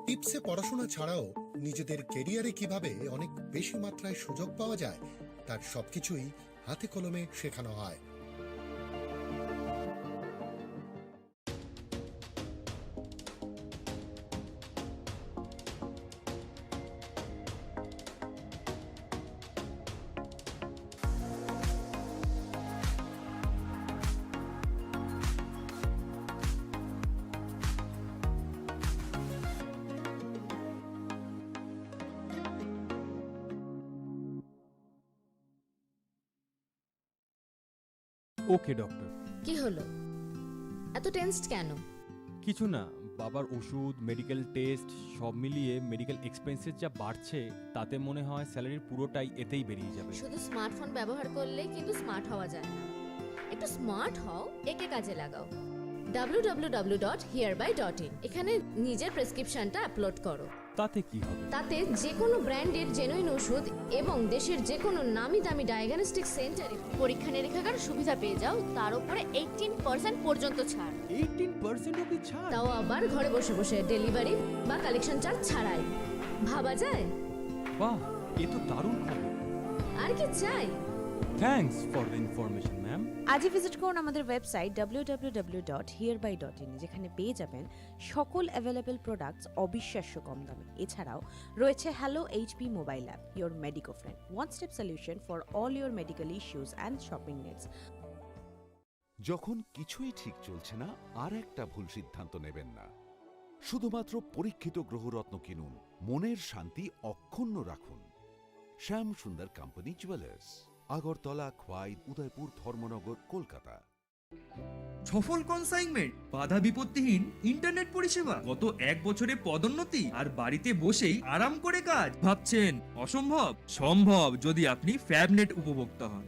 টিপসে পড়াশোনা ছাড়াও নিজেদের ক্যারিয়ারে কিভাবে অনেক বেশি মাত্রায় সুযোগ পাওয়া যায়, তার সবকিছুই হাতে কলমে শেখানো হয়। ওকে ডক্টর। কি হলো? এত টেন্সড কেন? কিছু না, বাবার ওষুধ, মেডিকেল টেস্ট, সব মিলিয়ে মেডিকেল এক্সপেন্সেস যা বাড়ছে, তাতে মনে হয় স্যালারির পুরোটাই এতেই বেরিয়ে যাবে। শুধু স্মার্টফোন ব্যবহার করলেই কিন্তু স্মার্ট হওয়া যায় না। একটু স্মার্ট হও, একে কাজে লাগাও। ডাব্লিউ ডাব্লিউ ডাব্লিউ ডট হিয়ারবাই ডট ইন, এখানে নিজের প্রেসক্রিপশনটা আপলোড করো। তাতে কি হবে? তাতে যে কোনো ব্র্যান্ডের জেনুইন ওষুধ এবং দেশের যে কোনো নামি দামি ডায়াগনস্টিক সেন্টারে পরীক্ষা নিরীক্ষার সুবিধা পেয়ে যাও, তার উপরে এইটিন পার্সেন্ট পর্যন্ত ছাড়। এইটিন পার্সেন্ট অবধি ছাড়? তাও আবার ঘরে বসে বসে, ডেলিভারি বা কালেকশন চার্জ ছাড়াই। ভাবা যায়? বাহ, এ তো দারুণ খবর। আর কি চাই? Thanks for the information, ma'am. আজই ভিজিট করুন আমাদের website W W W dot হিয়ারবাই ডট ইন, যেখানে পেয়ে যাবেন সকল অ্যাভেলেবল প্রোডাক্টস অবিশ্বাস্য কম দামে। এছাড়াও রয়েছে hello HP mobile app, your Medico Friend, one step solution for all your medical issues and shopping needs. যখন কিছুই ঠিক চলছে না, আর একটা ভুল সিদ্ধান্ত নেবেন না। শুধুমাত্র পরীক্ষিত গ্রহরত্ন কিনুন, মনের শান্তি অক্ষুণ্ণ রাখুন। শ্যাম সুন্দর কোম্পানি জুয়েলার্স, আগরতলা, খোয়াই, উদয়পুর, ধর্মনগর, কলকাতা। সফল কনসাইনমেন্ট, বাধা বিপত্তিহীন ইন্টারনেট পরিষেবা। গত এক বছরে পদোন্নতি আর বাড়িতে বসেই আরাম করে কাজ। ভাবছেন অসম্ভব? সম্ভব, যদি আপনি ফ্যাবনেট উপভোক্তা হন।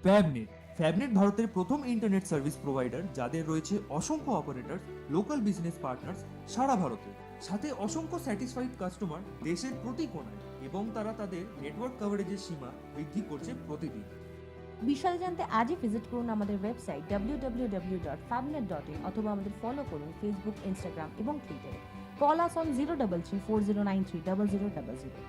ফ্যাবনেট। ফ্যাবনেট ভারতের প্রথম ইন্টারনেট সার্ভিস প্রোভাইডার, যাদের রয়েছে অসংখ্য অপারেটর, লোকাল বিজনেস পার্টনার্স সারা ভারতে, সাথে অসংখ্য স্যাটিসফাইড কাস্টমার দেশের প্রতি কোণায়, এবং তারা তাদের নেটওয়ার্ক কভারেজের সীমা বৃদ্ধি করছে প্রতিদিন। বিশদে জানতে আজই ভিজিট করুন আমাদের website W W W dot ফ্যাবনেট ডট ইন অথবা আমাদের ফলো করুন ফেসবুক, ইনস্টাগ্রাম এবং টুইটারে। Call us on zero double three four zero nine three double zero double zero.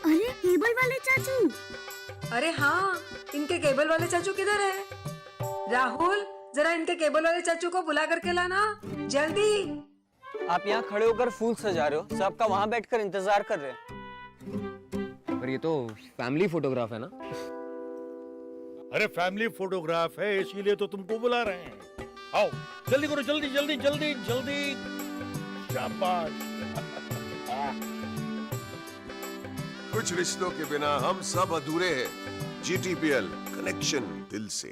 अरे, केबल वाले चाचू। अरे हाँ, इनके केबल वाले चाचू किधर है? राहुल, जरा इनके केबल वाले चाचू को बुला करके लाना, जल्दी। आप यहाँ खड़े होकर फूल सजा रहे हो, सबका वहाँ बैठकर इंतजार कर रहे हैं। पर ये तो फैमिली फोटोग्राफ है ना? अरे, फैमिली फोटोग्राफ है, इसीलिए तो तुमको बुला रहे हैं। आओ, जल्दी करो, जल्दी, जल्दी, जल्दी, जल्दी। शाबाश। कुछ रिश्तों के बिना हम सब अधूरे हैं। जीटीपीएल, कनेक्शन दिल से।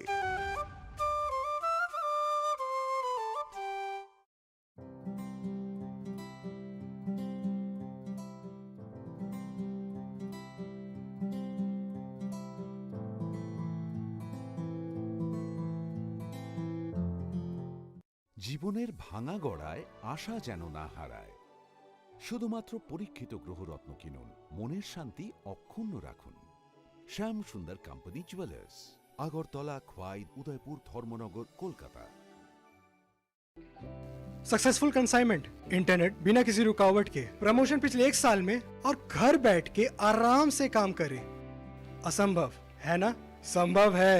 জীবনের ভাঙা গড়ায় আশা যেন না হারায়। শুধুমাত্র পরীক্ষিত গ্রহরত্ন কিনুন, মনের শান্তি অক্ষুণ্ণ রাখুন। শ্যাম সুন্দর কোম্পানি জুয়েলার্স, আগরতলা, খোয়াই, উদয়পুর, ধর্মনগর, কলকাতা। सक्सेसफुल कंसाइनमेंट, इंटरनेट बिना किसी रुकावट के, प्रमोशन पिछले एक साल में और घर बैठ के आराम से काम करें। असंभव है ना? संभव है,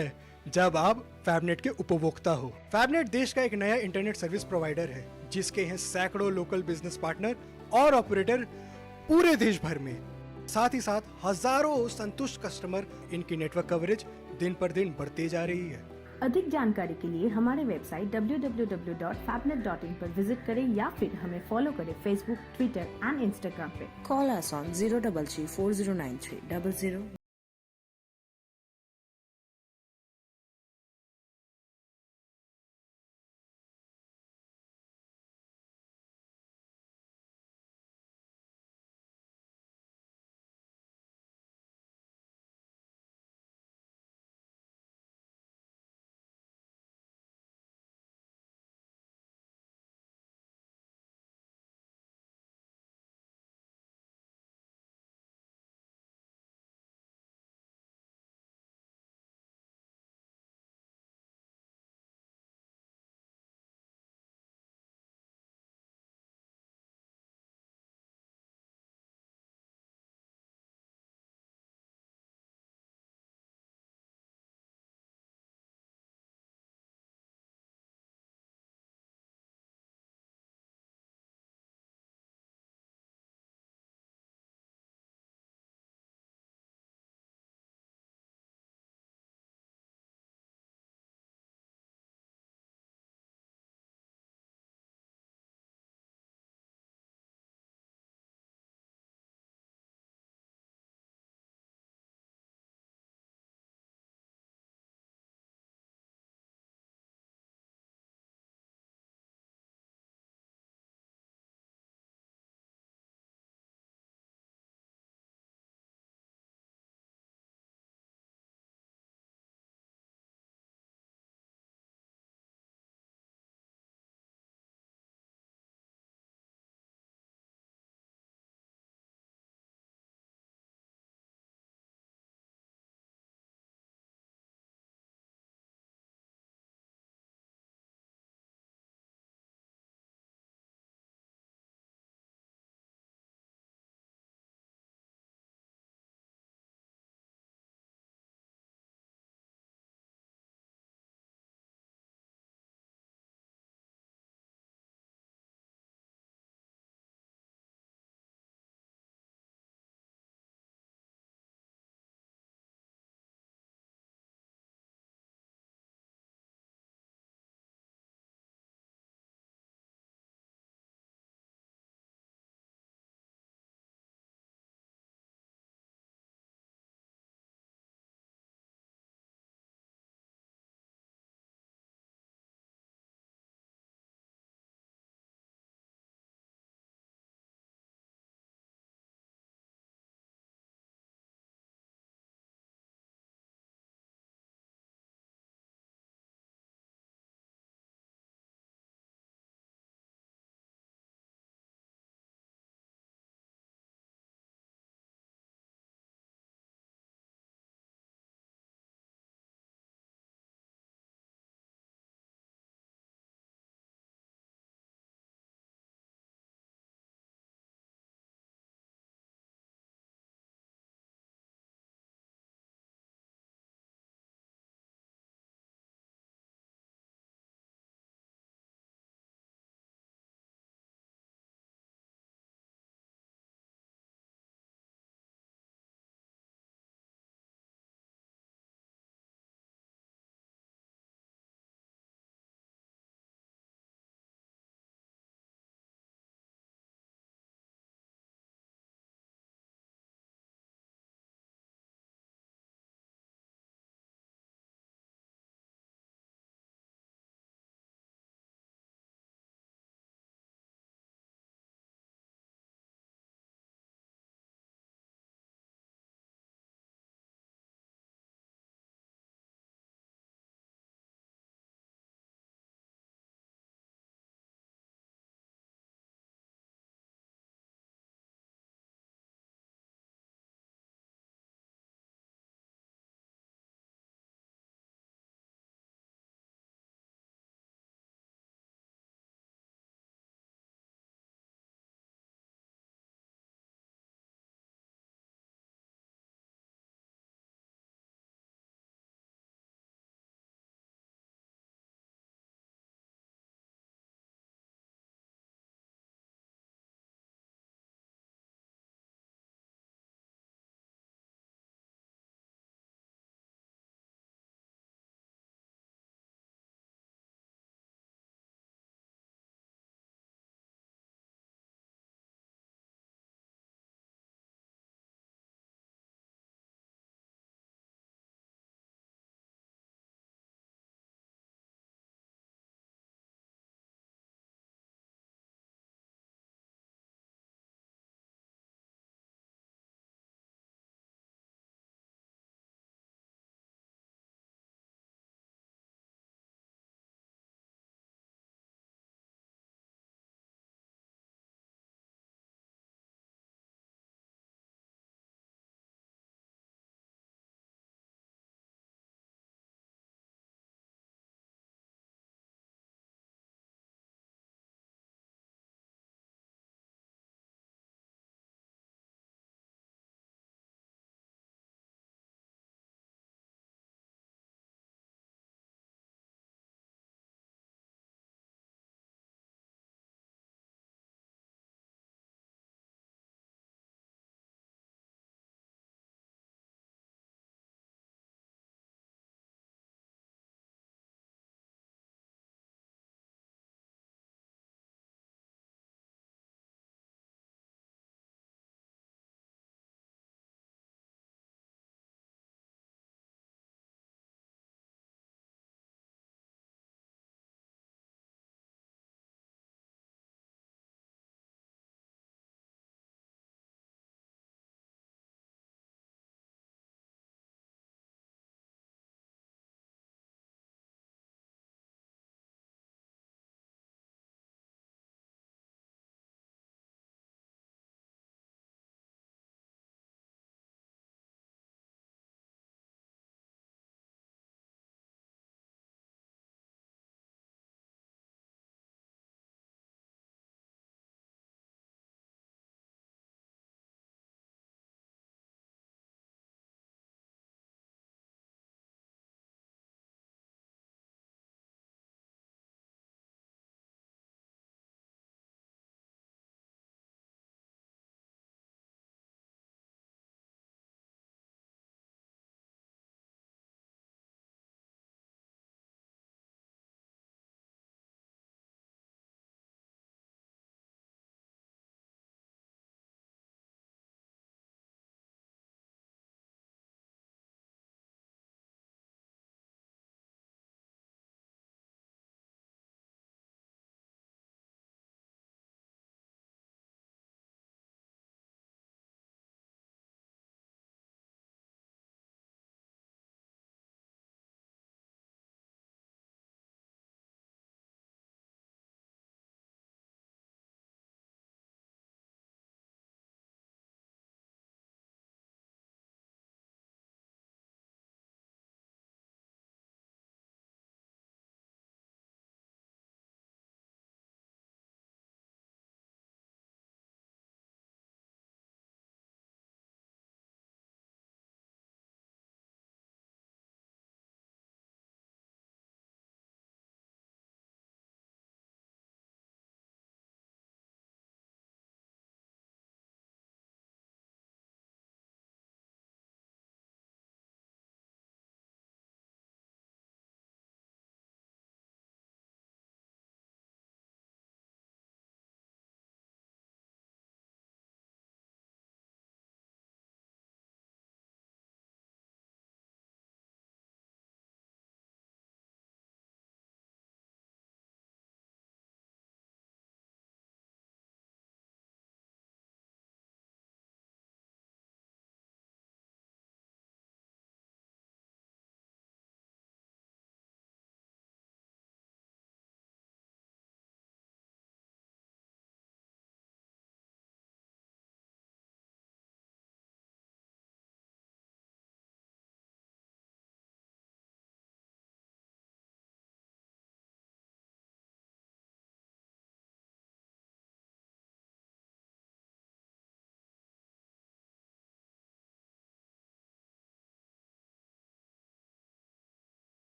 जब आप फैबनेट के उपभोक्ता हो। फैबनेट देश का एक नया इंटरनेट सर्विस प्रोवाइडर है, जिसके हैं सैकड़ों लोकल बिजनेस पार्टनर और ऑपरेटर पूरे देश भर में। साथ ही साथ हजारों संतुष्ट कस्टमर, इनकी नेटवर्क कवरेज दिन पर दिन बढ़ती जा रही है। अधिक जानकारी के लिए हमारे website W W W dot फैबनेट डॉट इन पर विजिट करें या फिर हमें फॉलो करें Facebook, Twitter and Instagram पे। Call us on zero double three four zero nine three double zero।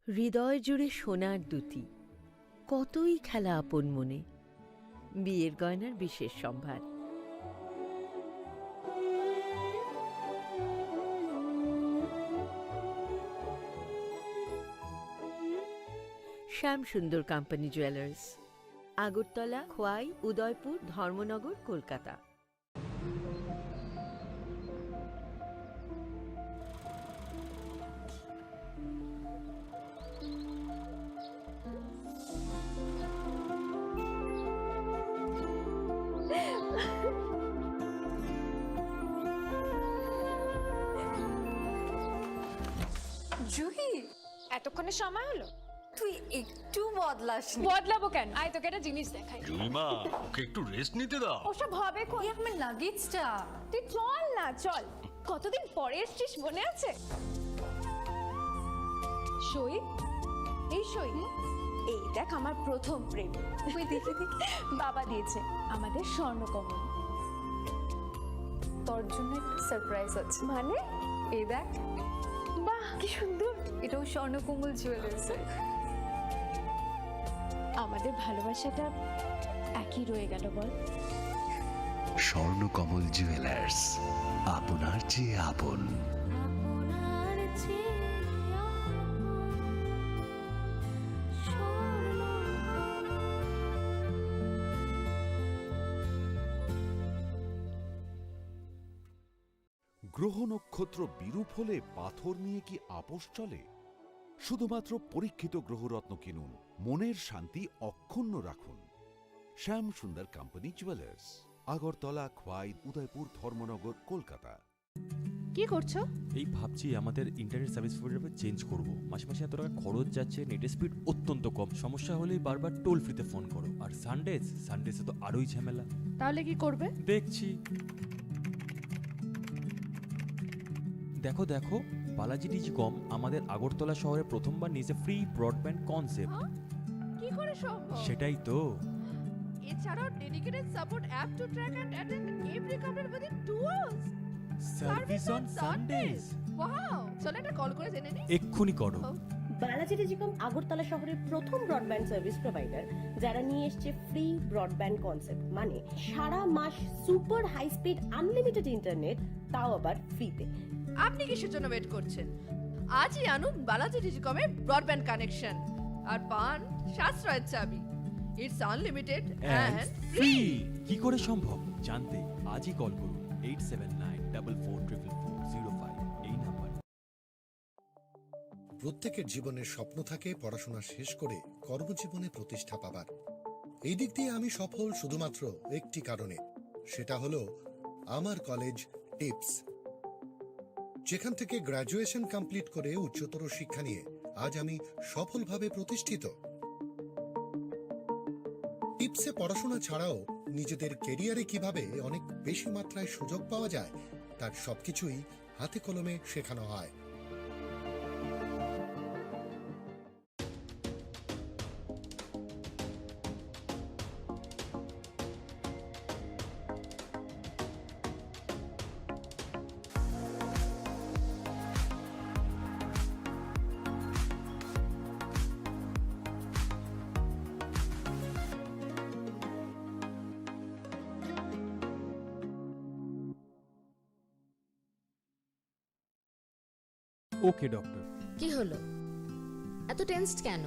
হৃদয় জুড়ে সোনার দ্যুতি, কতই খেলা আপন মনে। বিয়ের গয়নার বিশেষ সম্ভার। শ্যাম সুন্দর কোম্পানি জুয়েলার্স, আগরতলা, খোয়াই, উদয়পুর, ধর্মনগর, কলকাতা। জুহি, এতক্ষণে সময় হলো? তুই একটু বদলাসনি। বদলাবো কেন? আয়, তোকে একটা জিনিস দেখাই। জুইমা, ওকে একটু রেস্ট নিতে দাও। ওসব হবে কই? এই আমার লাগেজটা। তুই চল না, চল। কতদিন পরে এসছিস, মনে আছে? সই, এই সই। এই দেখ, আমার প্রথম প্রেম। ওই দেখে দেখে বাবা দিয়েছে আমাদের স্বর্ণকমল। তোর জন্য একটা সারপ্রাইজ আছে। মানে? এই দেখ। বাহ, কি সুন্দর। এটাও স্বর্ণকমল জুয়েলার্স। আমাদের ভালোবাসাটা একই রয়ে গেল, বল? স্বর্ণকমল জুয়েলার্স, আপনার চেয়ে আপন। গ্রহ নক্ষত্র বিরূপ হলে পাথর নিয়ে কি আপোষ চলে? শুধুমাত্র পরীক্ষিত গ্রহরত্ন কিনুন, মনের শান্তি অক্ষুণ্ণ রাখুন। শ্যাম সুন্দর কোম্পানি জুয়েলার্স, আগরতলা, খোয়াই, উদয়পুর, ধর্মনগর, কলকাতা। কি করছো? এই ভাবছি আমাদের ইন্টারনেট সার্ভিস প্রোভাইডার চেঞ্জ করব। মাসে মাসে এত টাকা খরচ যাচ্ছে, নেটের স্পিড অত্যন্ত কম। সমস্যা হলেই বারবার টোল ফ্রিতে ফোন করো। আর সানডেজ, সানডেজে তো আরোই ঝামেলা। তাহলে কি করবে? দেখছি। দেখো, দেখো, বালাজি টেলিকম আমাদের আগরতলা শহরে প্রথমবার নিয়েছে ফ্রি ব্রডব্যান্ড কনসেপ্ট। হ্যাঁ? কি করে সম্ভব? সেটাই তো। এছাড়াও dedicated support app to track and attend every complaint within two hours. Service on Sundays. Wow! চলো একটা কল করে জেনে নিই। এক্ষুনি করো। ও। বালাজি টেলিকম আগরতলা শহরের প্রথম ব্রডব্যান্ড সার্ভিস প্রোভাইডার, যারা নিয়ে এসছে ফ্রি ব্রডব্যান্ড কনসেপ্ট, মানে সারা মাস super high speed unlimited internet, তাও আবার ফ্রিতে। আপনি কিসের জন্য ওয়েট করছেন? আজই আনুন বালাজি টেলিকমের ব্রডব্যান্ড কানেকশন আর পান সাশ্রয়ের চাবি। It's unlimited and free. কি করে সম্ভব জানতে আজই কল করুন eight seven nine double four triple four zero five এই নাম্বারে। প্রত্যেকের জীবনের স্বপ্ন থাকে পড়াশোনা শেষ করে কর্মজীবনে প্রতিষ্ঠা পাবার। এই দিক দিয়ে আমি সফল শুধুমাত্র একটি কারণে, সেটা হলো আমার কলেজ টিপস, যেখান থেকে গ্র্যাজুয়েশন কমপ্লিট করে উচ্চতর শিক্ষা নিয়ে আজ আমি সফলভাবে প্রতিষ্ঠিত। টিপসে পড়াশোনা ছাড়াও নিজেদের ক্যারিয়ারে কিভাবে অনেক বেশি মাত্রায় সুযোগ পাওয়া যায়, তার সবকিছুই হাতে কলমে শেখানো হয়। ওকে ডক্টর। কি হলো? এত টেন্সড কেন?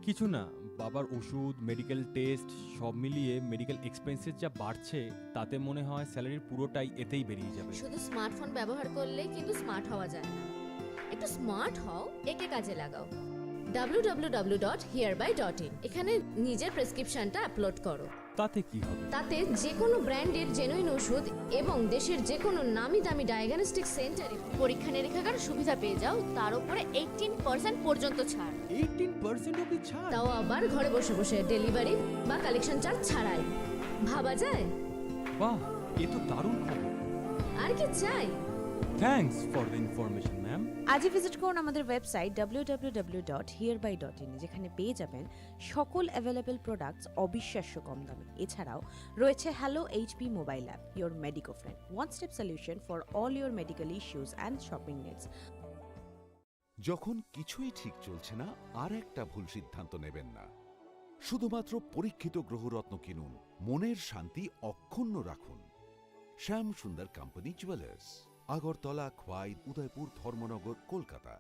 কিছু না, বাবার ওষুধ, মেডিকেল টেস্ট, সব মিলিয়ে মেডিকেল এক্সপেন্সেস যা বাড়ছে, তাতে মনে হয় স্যালারির পুরোটাই এতেই বেরিয়ে যাবে। শুধু স্মার্টফোন ব্যবহার করলেই কিন্তু স্মার্ট হওয়া যায় না। একটু স্মার্ট হও, একে কাজে লাগাও। ডাব্লিউ ডাব্লিউ ডাব্লিউ ডট হিয়ারবাই ডট ইন, এখানে নিজের প্রেসক্রিপশনটা আপলোড করো। তাতে কি হবে? তাতে যে কোনো ব্র্যান্ডের জেনুইন ওষুধ এবং দেশের যে কোনো নামি দামি ডায়াগনস্টিক সেন্টারে পরীক্ষা নিরীক্ষার সুবিধা পেয়ে যাও, তার উপরে এইটিন পার্সেন্ট পর্যন্ত ছাড়। এইটিন পার্সেন্ট অবধি ছাড়? তাও আবার ঘরে বসে বসে, ডেলিভারি বা কালেকশন চার্জ ছাড়াই। ভাবা যায়? বাহ, এ তো দারুণ খবর। আর কি চাই? Thanks for the information, ma'am. আজই ভিজিট করুন আমাদের website W W W dot হিয়ারবাই ডট ইন, যেখানে পেয়ে যাবেন সকল অ্যাভেলেবল প্রোডাক্টস অবিশ্বাস্য কম দামে। এছাড়াও রয়েছে hello HP mobile app, your Medico friend, one step solution for all your medical issues and shopping needs. যখন কিছুই ঠিক চলছে না, আর একটা ভুল সিদ্ধান্ত নেবেন না। শুধুমাত্র পরীক্ষিত গ্রহরত্ন কিনুন, মনের শান্তি অক্ষুণ্ণ রাখুন। শ্যাম সুন্দর কোম্পানি জুয়েলার্স, আগরতলা, খোয়াই, উদয়পুর, ধর্মনগর, কলকাতা।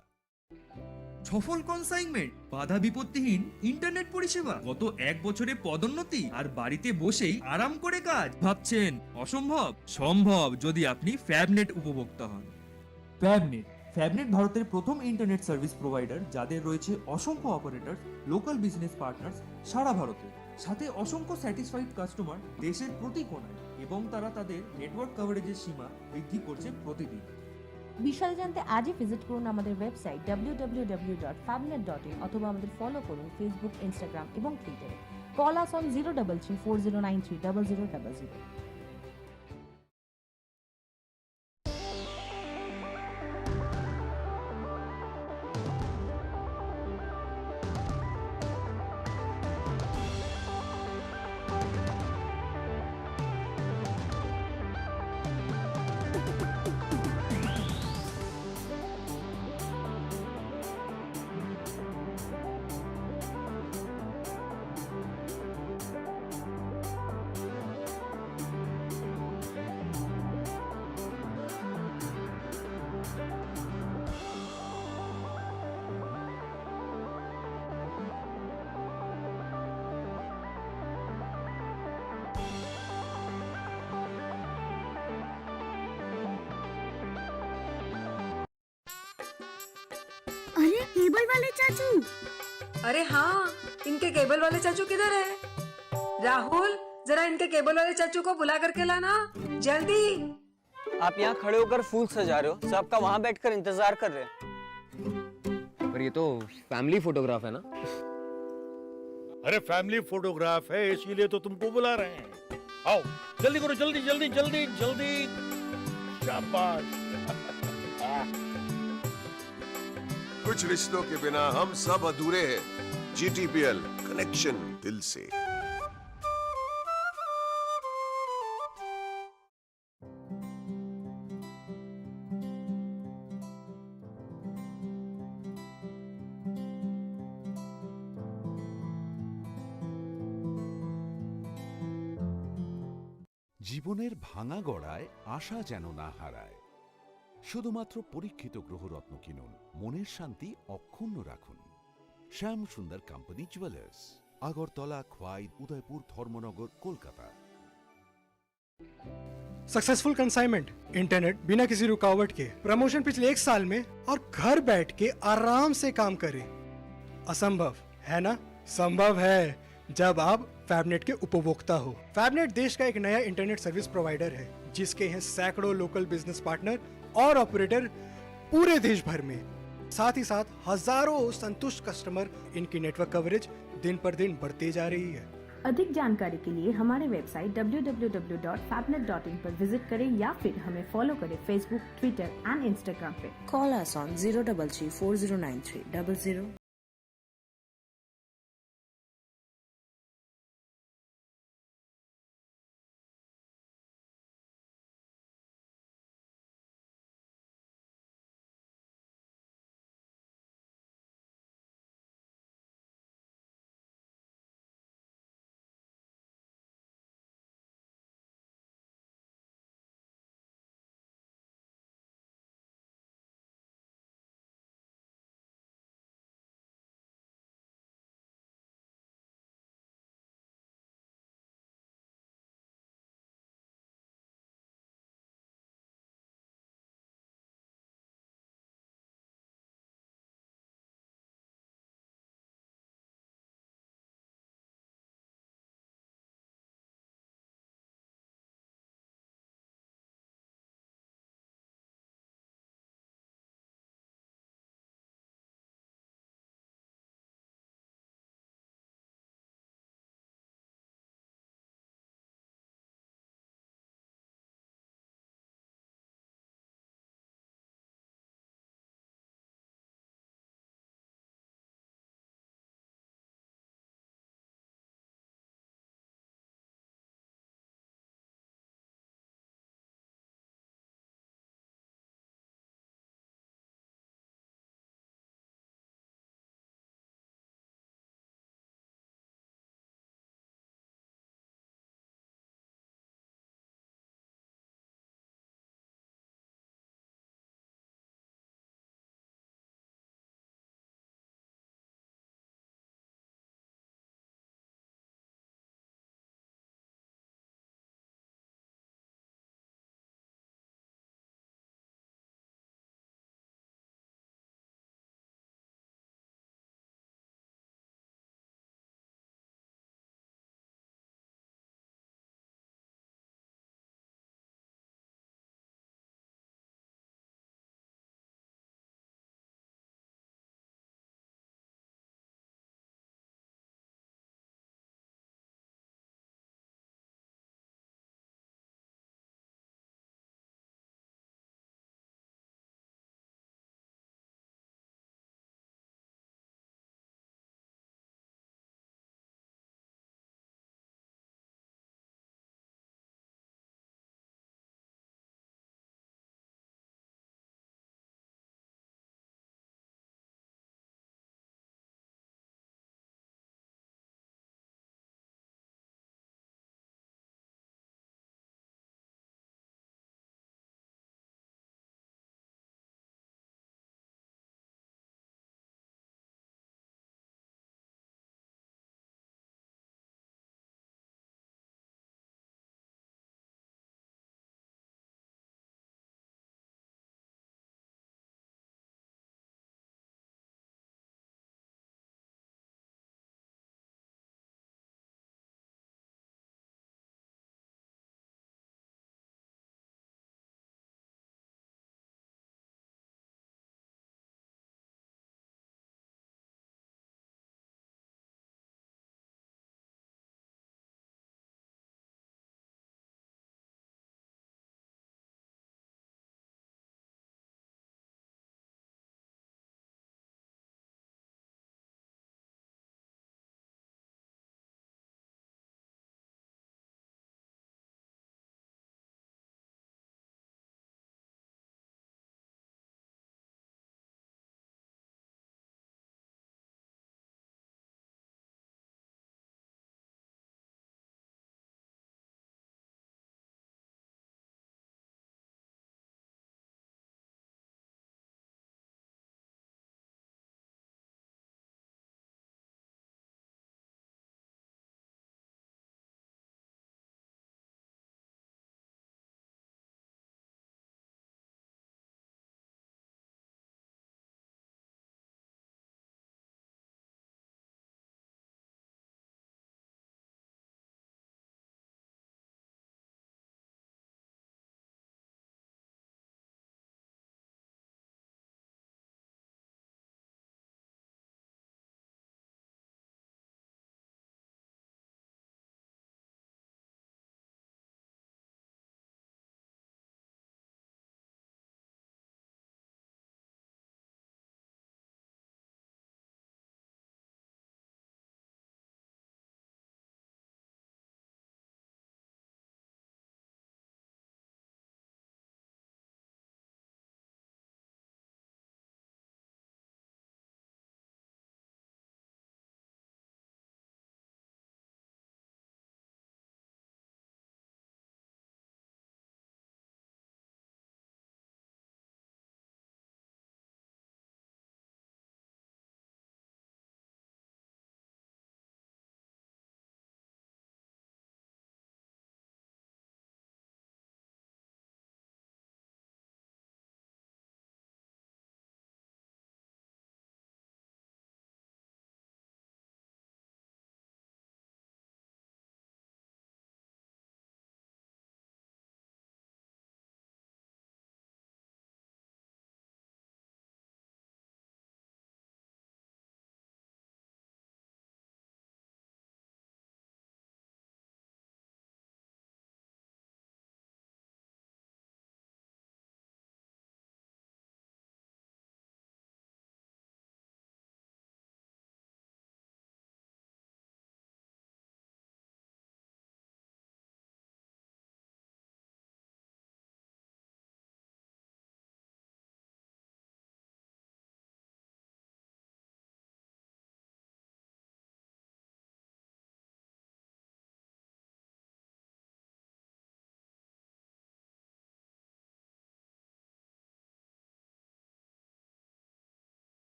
সফল কনসাইনমেন্ট, বাধা বিপত্তিহীন ইন্টারনেট পরিষেবা। গত এক বছরে পদোন্নতি আর বাড়িতে বসেই আরাম করে কাজ। ভাবছেন অসম্ভব? সম্ভব, যদি আপনি ফ্যাবনেট উপভোক্তা হন। ফ্যাবনেট। ফ্যাবনেট ভারতের প্রথম ইন্টারনেট সার্ভিস প্রোভাইডার, যাদের রয়েছে অসংখ্য অপারেটর, লোকাল বিজনেস পার্টনার্স সারা ভারতে, সাথে অসংখ্য স্যাটিসফাইড কাস্টমার দেশের প্রতি কোণায়, এবং তারা তাদের নেটওয়ার্ক কভারেজের সীমা বৃদ্ধি করছে প্রতিদিন। বিশদে জানতে আজই ভিজিট করুন আমাদের website W W W dot ফ্যাবনেট ডট ইন অথবা আমাদের ফলো করুন ফেসবুক, ইনস্টাগ্রাম এবং টুইটারে। Call us on zero double three four zero nine three double zero double zero. अरे, केबल वाले चाचू। अरे हाँ, इनके केबल वाले चाचू किधर है? राहुल, जरा इनके केबल वाले चाचू को बुला करके लाना, जल्दी। आप यहाँ खड़े होकर फूल सजा रहे हो, सब आपका वहाँ बैठकर इंतजार कर रहे हैं। पर ये तो फैमिली फोटोग्राफ है ना? अरे, फैमिली फोटोग्राफ है, इसीलिए तो तुमको बुला रहे हैं। आओ, जल्दी करो, जल्दी, जल्दी, जल्दी, जल्दी। शाबाश। कुछ रिश्तों के बिना हम सब अधूरे हैं। जीटीपीएल, कनेक्शन दिल से। জীবনের ভাঙা গড়ায় আশা যেন না হারায়। শুধুমাত্র পরীক্ষিত গ্রহরত্ন কিনুন, মনের শান্তি অক্ষুণ্ণ রাখুন। শ্যাম সুন্দর কোম্পানি জুয়েলার্স, আগরতলা, খোয়াই, উদয়পুর, ধর্মনগর, কলকাতা। सक्सेसफुल कंसाइनमेंट, इंटरनेट बिना किसी रुकावट के, प्रमोशन पिछले एक साल में और घर बैठ के आराम से काम करें। असंभव है ना? संभव है, जब आप फैबनेट के उपभोक्ता हो। फैबनेट देश का एक नया इंटरनेट सर्विस प्रोवाइडर है, जिसके हैं सैकड़ों लोकल बिजनेस पार्टनर और ऑपरेटर पूरे देश भर में। साथ ही साथ हजारों संतुष्ट कस्टमर, इनकी नेटवर्क कवरेज दिन पर दिन बढ़ती जा रही है। अधिक जानकारी के लिए हमारे website W W W dot फैबनेट डॉट इन पर विजिट करें या फिर हमें फॉलो करें Facebook, Twitter and Instagram पे। Call us on zero double three four zero nine three double zero।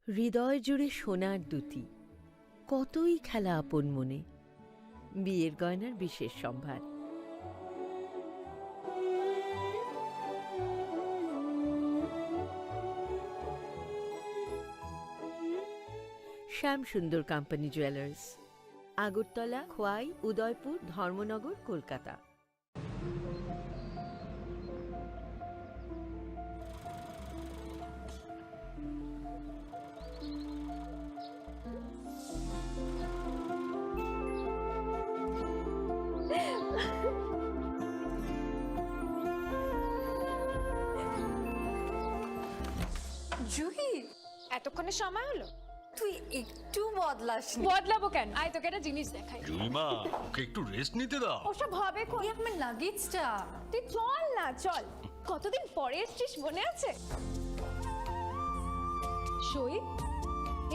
হৃদয় জুড়ে সোনার দ্যুতি, কতই খেলা আপন মনে। বিয়ের গয়নার বিশেষ সম্ভার। শ্যাম সুন্দর কোম্পানি জুয়েলার্স, আগরতলা, খোয়াই, উদয়পুর, ধর্মনগর, কলকাতা। জুহি, এতক্ষণে সময় হলো? তুই একটু বদলাসনি। বদলাবো কেন? আয়, তোকে একটা জিনিস দেখাই। জুইমা, ওকে একটু রেস্ট নিতে দাও। ওসব হবে কই? এই আমার লাগেজটা। তুই চল না, চল। কতদিন পরে এসছিস, মনে আছে? সই,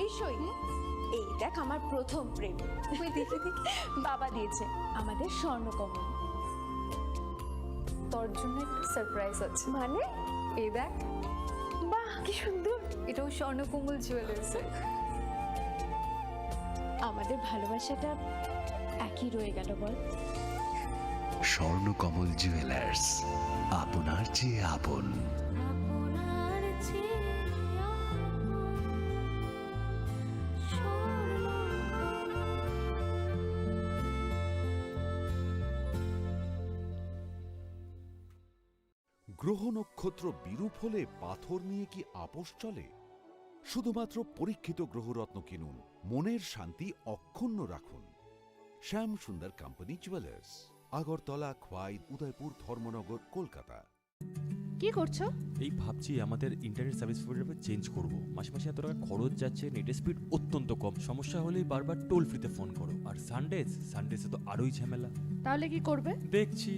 এই সই। এই দেখ, আমার প্রথম প্রেম। তুই দেখে দেখে। বাবা দিয়েছে আমাদের স্বর্ণকমল। তোর জন্য একটা সারপ্রাইজ আছে। মানে? এই দেখ। বাহ, কি সুন্দর। এটাও স্বর্ণকমল জুয়েলার্স। আমাদের ভালোবাসাটা একই রয়ে গেল, বল? স্বর্ণকমল জুয়েলার্স, আপনার চেয়ে আপন। গ্রহ নক্ষত্র বিরূপ হলে পাথর নিয়ে কি আপোষ চলে? শুধুমাত্র পরীক্ষিত গ্রহরত্ন কিনুন, মনের শান্তি অক্ষুণ্ণ রাখুন। শ্যাম সুন্দর কোম্পানি জুয়েলার্স, আগরতলা, খোয়াই, উদয়পুর, ধর্মনগর, কলকাতা। কি করছো? এই ভাবছি আমাদের ইন্টারনেট সার্ভিস প্রোভাইডার চেঞ্জ করব। মাসে মাসে এত টাকা খরচ যাচ্ছে, নেটের স্পিড অত্যন্ত কম। সমস্যা হলেই বারবার টোল ফ্রিতে ফোন করো। আর সানডেজ, সানডেজে তো আরোই ঝামেলা। তাহলে কি করবে? দেখছি।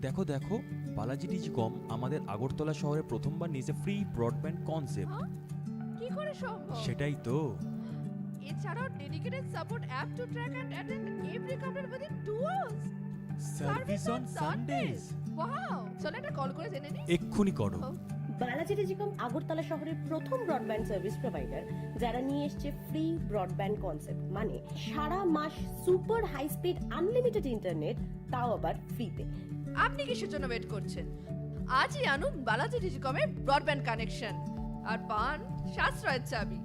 দেখো, দেখো, বালাজি টেলিকম আমাদের আগরতলা শহরে প্রথমবার নিয়েছে ফ্রি ব্রডব্যান্ড কনসেপ্ট। হ্যাঁ? কি করে সম্ভব? সেটাই তো। এছাড়াও dedicated support app to track and attend every complaint within two hours. Service on Sundays. Wow! চলো একটা কল করে জেনে নিই। এক্ষুনি করো। ও। বালাজি টেলিকম আগরতলা শহরের প্রথম ব্রডব্যান্ড সার্ভিস প্রোভাইডার, যারা নিয়ে এসছে ফ্রি ব্রডব্যান্ড কনসেপ্ট, মানে সারা মাস super high speed unlimited internet, তাও আবার ফ্রিতে। আপনি কিসের জন্য ওয়েট করছেন? আজই আনুন বালাজি টেলিকমের ব্রডব্যান্ড কানেকশন আর পান সাশ্রয়ের চাবি।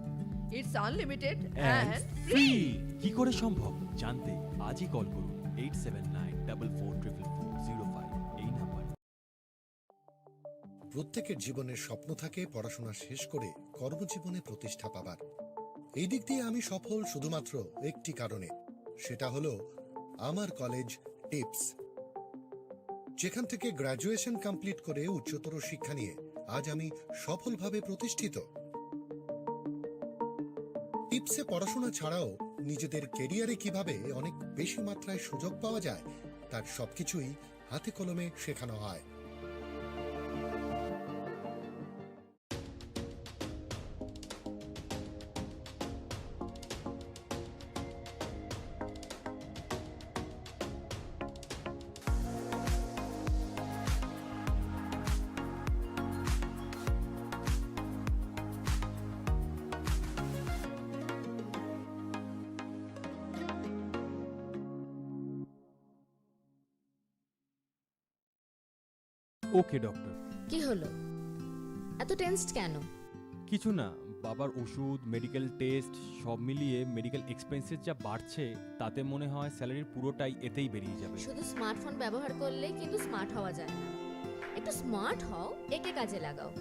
It's unlimited and free. কি করে সম্ভব জানতে আজই কল করুন eight seven nine double four triple four zero five এই নাম্বার। প্রত্যেকের জীবনের স্বপ্ন থাকে পড়াশোনা শেষ করে কর্মজীবনে প্রতিষ্ঠা পাবার। এই দিক দিয়ে আমি সফল শুধুমাত্র একটি কারণে, সেটা হলো আমার কলেজ টিপস। যেখান থেকে গ্র্যাজুয়েশন কমপ্লিট করে উচ্চতর শিক্ষা নিয়ে আজ আমি সফলভাবে প্রতিষ্ঠিত। টিপসে পড়াশোনা ছাড়াও নিজেদের ক্যারিয়ারে কিভাবে অনেক বেশি মাত্রায় সুযোগ পাওয়া যায়, তার সবকিছুই হাতে কলমে শেখানো হয়। ওকে ডক্টর। কি হলো? এত টেন্সড কেন? কিছু না, বাবার ওষুধ, মেডিকেল টেস্ট, সব মিলিয়ে মেডিকেল এক্সপেন্সেস যা বাড়ছে, তাতে মনে হয় স্যালারির পুরোটাই এতেই বেরিয়ে যাবে। শুধু স্মার্টফোন ব্যবহার করলে কিন্তু স্মার্ট হওয়া যায় না। একটু স্মার্ট হও, একে কাজে লাগাও।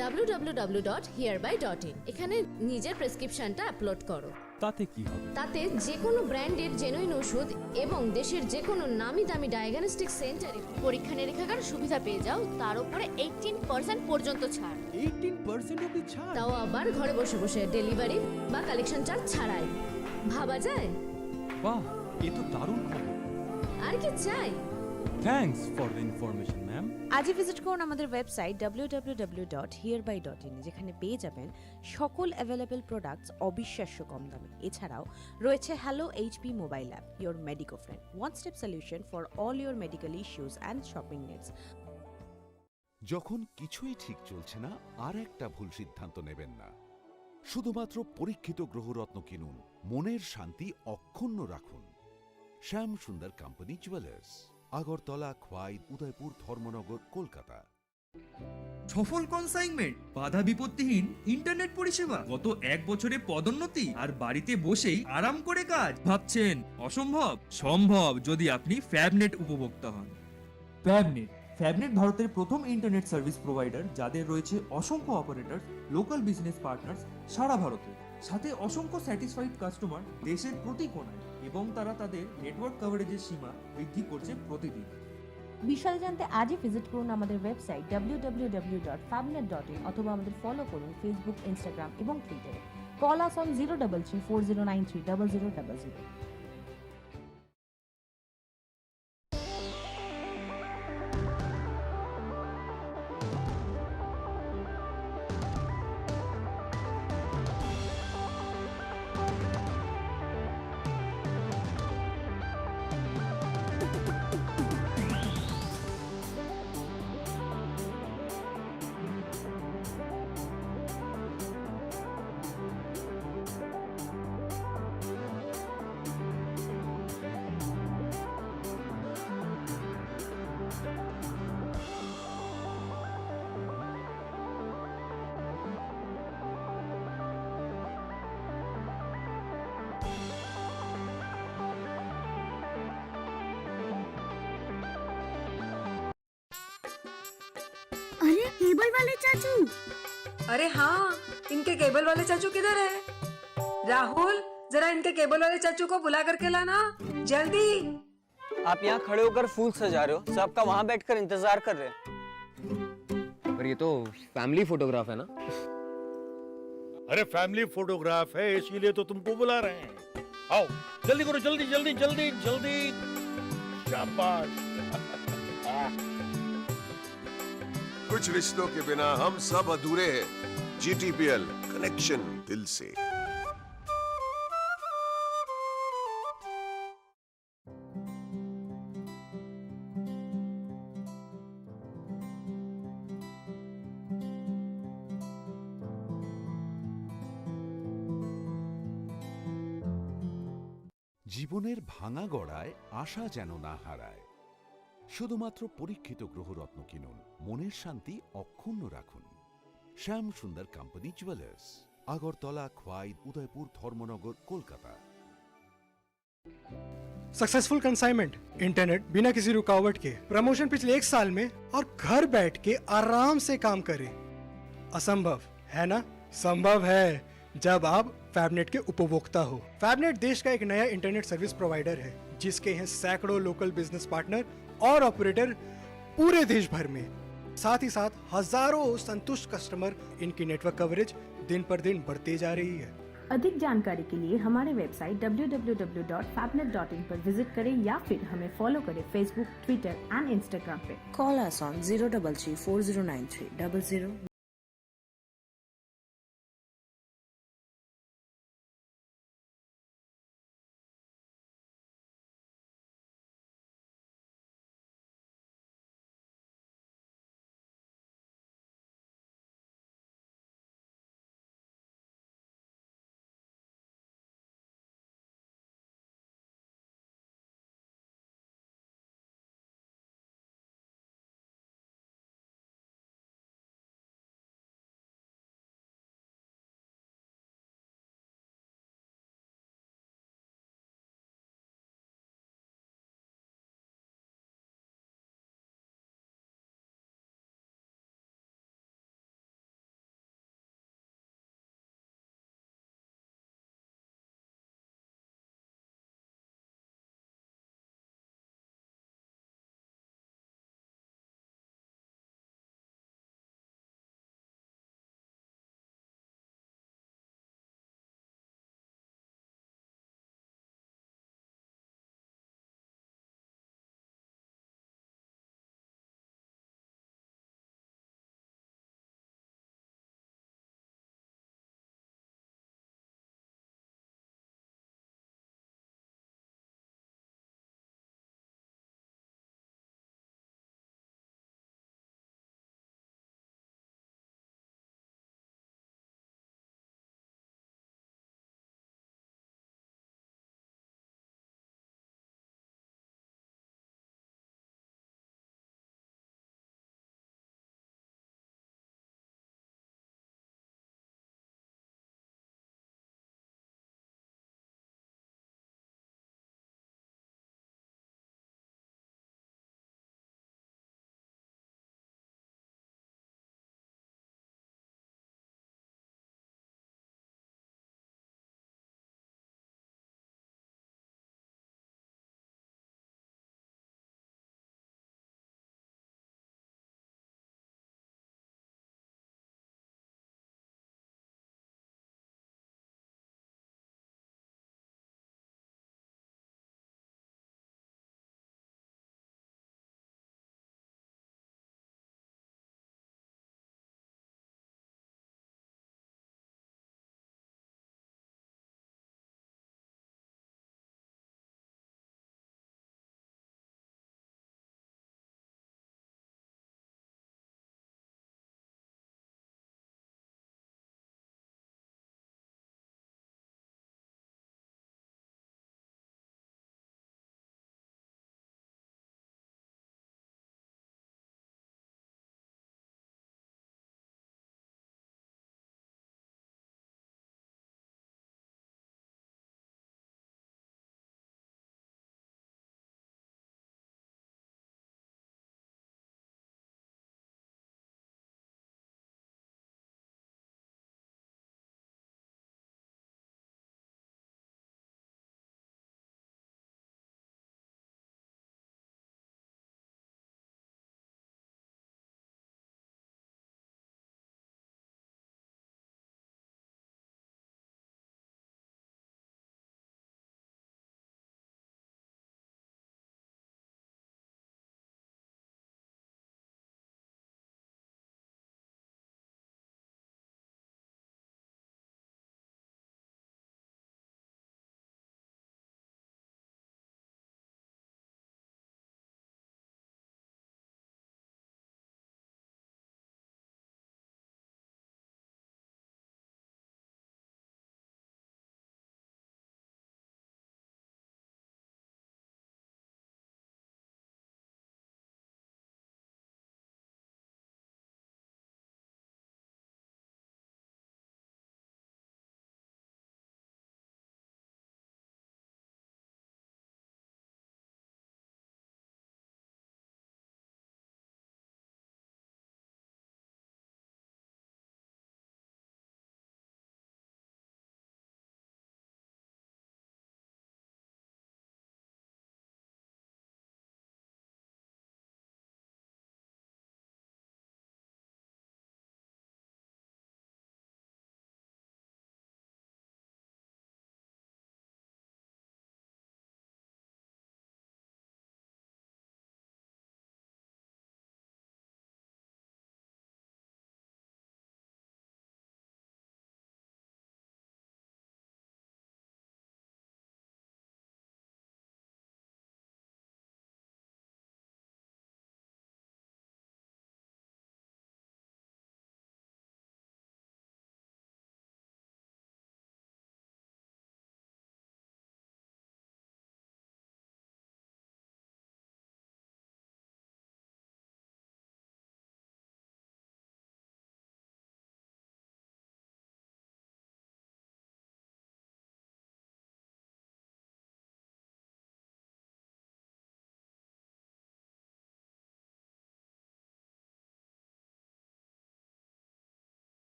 ডাব্লিউ ডাব্লিউ ডাব্লিউ ডট হিয়ারবাই ডট ইন, এখানে নিজের প্রেসক্রিপশনটা আপলোড করো। তাতে কি হবে? তাতে যে কোনো ব্র্যান্ডের জেনুইন ওষুধ এবং দেশের যে কোনো নামি দামি ডায়াগনস্টিক সেন্টারে পরীক্ষা নিরীক্ষার সুবিধা পেয়ে যাও, তার উপরে এইটিন পার্সেন্ট পর্যন্ত ছাড়। এইটিন পার্সেন্ট অবধি ছাড়? তাও আবার ঘরে বসে বসে, ডেলিভারি বা কালেকশন চার্জ ছাড়াই। ভাবা যায়? বাহ, এ তো দারুণ খবর। আর কি চাই? Thanks for the information, ma'am. আজই ভিজিট করুন আমাদের website W W W dot হিয়ারবাই ডট ইন, যেখানে পেয়ে যাবেন সকল অ্যাভেলেবল প্রোডাক্টস অবিশ্বাস্য কম দামে। এছাড়াও রয়েছে hello HP mobile app, your Medico friend, one step solution for all your medical issues and shopping needs. যখন কিছুই ঠিক চলছে না, আর একটা ভুল সিদ্ধান্ত নেবেন না। শুধুমাত্র পরীক্ষিত গ্রহরত্ন কিনুন, মনের শান্তি অক্ষুণ্ণ রাখুন। শ্যাম সুন্দর কোম্পানি জুয়েলার্স, আগরতলা, খোয়াই, উদয়পুর, ধর্মনগর, কলকাতা। সফল কনসাইনমেন্ট, বাধা বিপত্তিহীন ইন্টারনেট পরিষেবা। গত এক বছরে পদোন্নতি আর বাড়িতে বসেই আরাম করে কাজ। ভাবছেন অসম্ভব? সম্ভব, যদি আপনি ফ্যাবনেট উপভোক্তা হন। ফ্যাবনেট। ফ্যাবনেট ভারতের প্রথম ইন্টারনেট সার্ভিস প্রোভাইডার, যাদের রয়েছে অসংখ্য অপারেটর, লোকাল বিজনেস পার্টনার্স সারা ভারতে, সাথে অসংখ্য স্যাটিসফাইড কাস্টমার দেশের প্রতি কোণায়, এবং তারা তাদের নেটওয়ার্ক কভারেজের সীমা বৃদ্ধি করছে প্রতিদিন। বিশদে জানতে আজই ভিজিট করুন আমাদের website W W W dot ফ্যাবনেট ডট ইন অথবা আমাদের ফলো করুন ফেসবুক, ইনস্টাগ্রাম এবং টুইটারে। Call us on zero double three four zero nine three double zero double zero. अरे, केबल वाले चाचू। अरे हाँ, इनके केबल वाले चाचू किधर है? राहुल, जरा इनके केबल वाले चाचू को बुला करके लाना, जल्दी। आप यहाँ खड़े होकर फूल सजा रहे हो, सबका वहाँ बैठकर इंतजार कर रहे हैं। पर ये तो फैमिली फोटोग्राफ है ना? अरे, फैमिली फोटोग्राफ है, इसीलिए तो तुमको बुला रहे हैं। आओ, जल्दी करो, जल्दी, जल्दी, जल्दी, जल्दी। शाबाश। कुछ रिश्तों के बिना हम सब अधूरे हैं। जीटीपीएल, कनेक्शन दिल से। জীবনের ভাঙা গড়ায় আশা যেন না হারায়। শুধুমাত্র পরীক্ষিত গ্রহরত্ন কিনুন, মনের শান্তি অক্ষুণ্ণ রাখুন। শ্যাম সুন্দর কোম্পানি জুয়েলার্স, আগরতলা, খোয়াই, উদয়পুর, ধর্মনগর, কলকাতা। सक्सेसफुल कंसाइनमेंट, इंटरनेट बिना किसी रुकावट के, प्रमोशन पिछले एक साल में और घर बैठ के आराम से काम करें। असंभव है ना? संभव है, जब आप फैबनेट के उपभोक्ता हो। फैबनेट देश का एक नया इंटरनेट सर्विस प्रोवाइडर है, जिसके हैं सैकड़ों लोकल बिजनेस पार्टनर और ऑपरेटर पूरे देश भर में। साथ ही साथ हजारों संतुष्ट कस्टमर, इनकी नेटवर्क कवरेज दिन पर दिन बढ़ती जा रही है। अधिक जानकारी के लिए हमारे website W W W dot फैबनेट डॉट इन पर विजिट करें या फिर हमें फॉलो करें Facebook, Twitter and Instagram पे। Call us on zero double three four zero nine three double zero।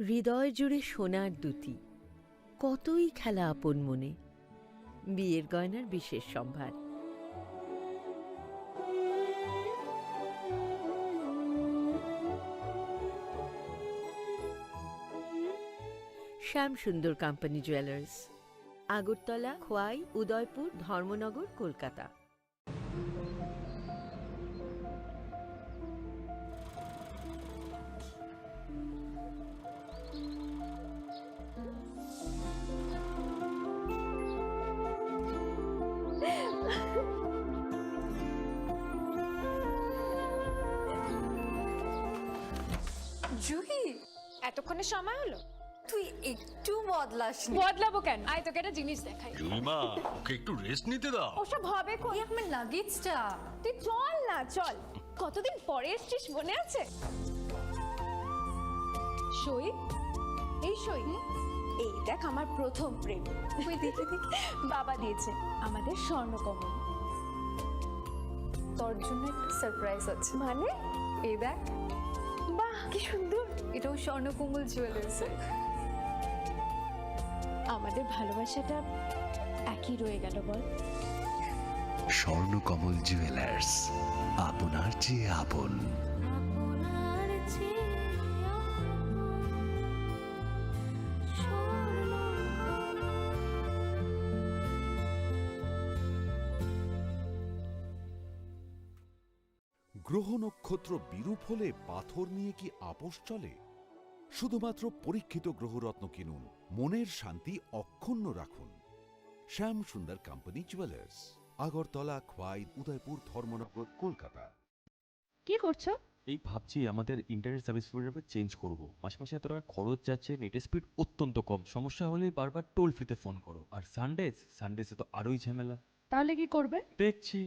হৃদয় জুড়ে সোনার দ্যুতি, কতই খেলা আপন মনে। বিয়ের গয়নার বিশেষ সম্ভার। শ্যাম সুন্দর কোম্পানি জুয়েলার্স, আগরতলা, খোয়াই, উদয়পুর, ধর্মনগর, কলকাতা। জুহি, এতক্ষণে সময় হলো? তুই একটু বদলাসনি। বদলাবো কেন? আয়, তোকে একটা জিনিস দেখাই। জুইমা, ওকে একটু রেস্ট নিতে দাও। ওসব হবে কোন? এই আমার লাগেজটা। তুই চল না, চল। কতদিন পরে এসছিস, মনে আছে? সই, এই সই। এই দেখ, আমার প্রথম প্রেম। ওই দেখে দেখে বাবা দিয়েছে আমাদের স্বর্ণকমল। তোর জন্য একটা সারপ্রাইজ আছে। মানে? এই দেখ। বাহ, কি সুন্দর। এটাও স্বর্ণকমল জুয়েলার্সের। আমাদের ভালোবাসাটা একই রয়ে গেল, বল? স্বর্ণকমল জুয়েলার্স, আপনার চেয়ে আপন। গ্রহ নক্ষত্র বিরূপ হলে পাথর নিয়ে কি আপোষ চলে? শুধুমাত্র পরীক্ষিত গ্রহরত্ন কিনুন, মনের শান্তি অক্ষুণ্ণ রাখুন। শ্যাম সুন্দর কোম্পানি জুয়েলার্স, আগরতলা, খোয়াই, উদয়পুর, ধর্মনগর, কলকাতা। কি করছো? এই ভাবছি আমাদের ইন্টারনেট সার্ভিস প্রোভাইডার চেঞ্জ করব। মাসে মাসে এত টাকা খরচ যাচ্ছে, নেটের স্পিড অত্যন্ত কম। সমস্যা হলে বারবার টোল ফ্রিতে ফোন করো। আর সানডেজ, সানডেজে তো আরোই ঝামেলা। তাহলে কি করবে? দেখছি।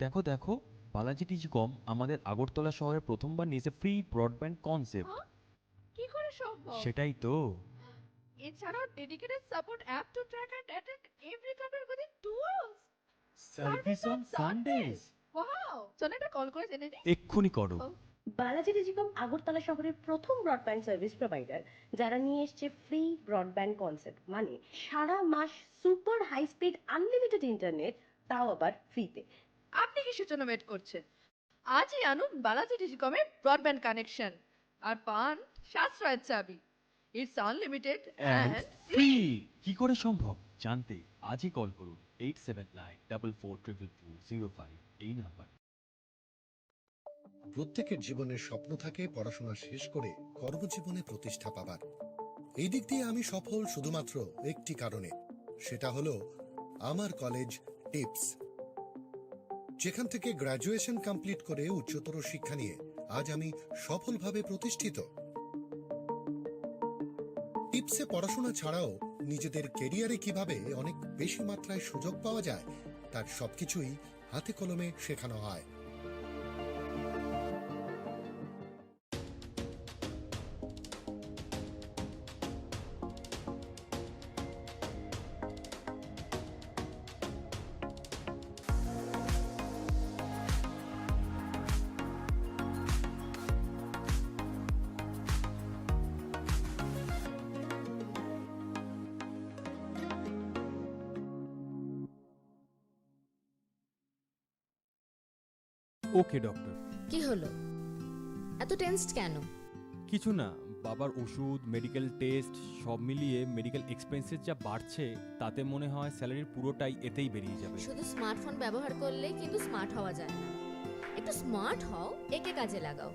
দেখো, দেখো, বালাজি টেলিকম আমাদের আগরতলা শহরে প্রথমবার নিয়েছে ফ্রি ব্রডব্যান্ড কনসেপ্ট। হ্যাঁ? কি করে সম্ভব? সেটাই তো। এছাড়াও dedicated support app to track and attend every customer within two hours. Service on Sundays. Wow! চলো, একটা কল করে জেনে নিই। এক্ষুনি করো। ও। বালাজি টেলিকম আগরতলা শহরের প্রথম ব্রডব্যান্ড সার্ভিস প্রোভাইডার, যারা নিয়ে এসছে ফ্রি ব্রডব্যান্ড কনসেপ্ট, মানে সারা মাস super high speed unlimited internet, তাও আবার ফ্রিতে। আপনি কিসের জন্য ওয়েট করছেন? আজই আনুন বালাজি টেলিকমের ব্রডব্যান্ড কানেকশন আর পান সাশ্রয়ের চাবি। It's unlimited and and free. কি করে সম্ভব জানতে আজই কল করুন eight seven nine double four triple two zero five এই নাম্বার। প্রত্যেকের জীবনের স্বপ্ন থাকে পড়াশোনা শেষ করে কর্মজীবনে প্রতিষ্ঠা পাবার। এই দিক দিয়ে আমি সফল শুধুমাত্র একটি কারণে, সেটা হলো আমার কলেজ টিপস, যেখান থেকে গ্র্যাজুয়েশন কমপ্লিট করে উচ্চতর শিক্ষা নিয়ে আজ আমি সফলভাবে প্রতিষ্ঠিত। টিপসে পড়াশোনা ছাড়াও নিজেদের ক্যারিয়ারে কিভাবে অনেক বেশি মাত্রায় সুযোগ পাওয়া যায়, তার সবকিছুই হাতে কলমে শেখানো হয়। ওকে ডক্টর। কি হলো? এত টেন্সড কেন? কিছু না, বাবার ওষুধ, মেডিকেল টেস্ট, সব মিলিয়ে মেডিকেল এক্সপেন্সেস যা বাড়ছে, তাতে মনে হয় স্যালারির পুরোটাই এতেই বেরিয়ে যাবে। শুধু স্মার্টফোন ব্যবহার করলে কিন্তু স্মার্ট হওয়া যায় না। একটু স্মার্ট হও, একে কাজে লাগাও।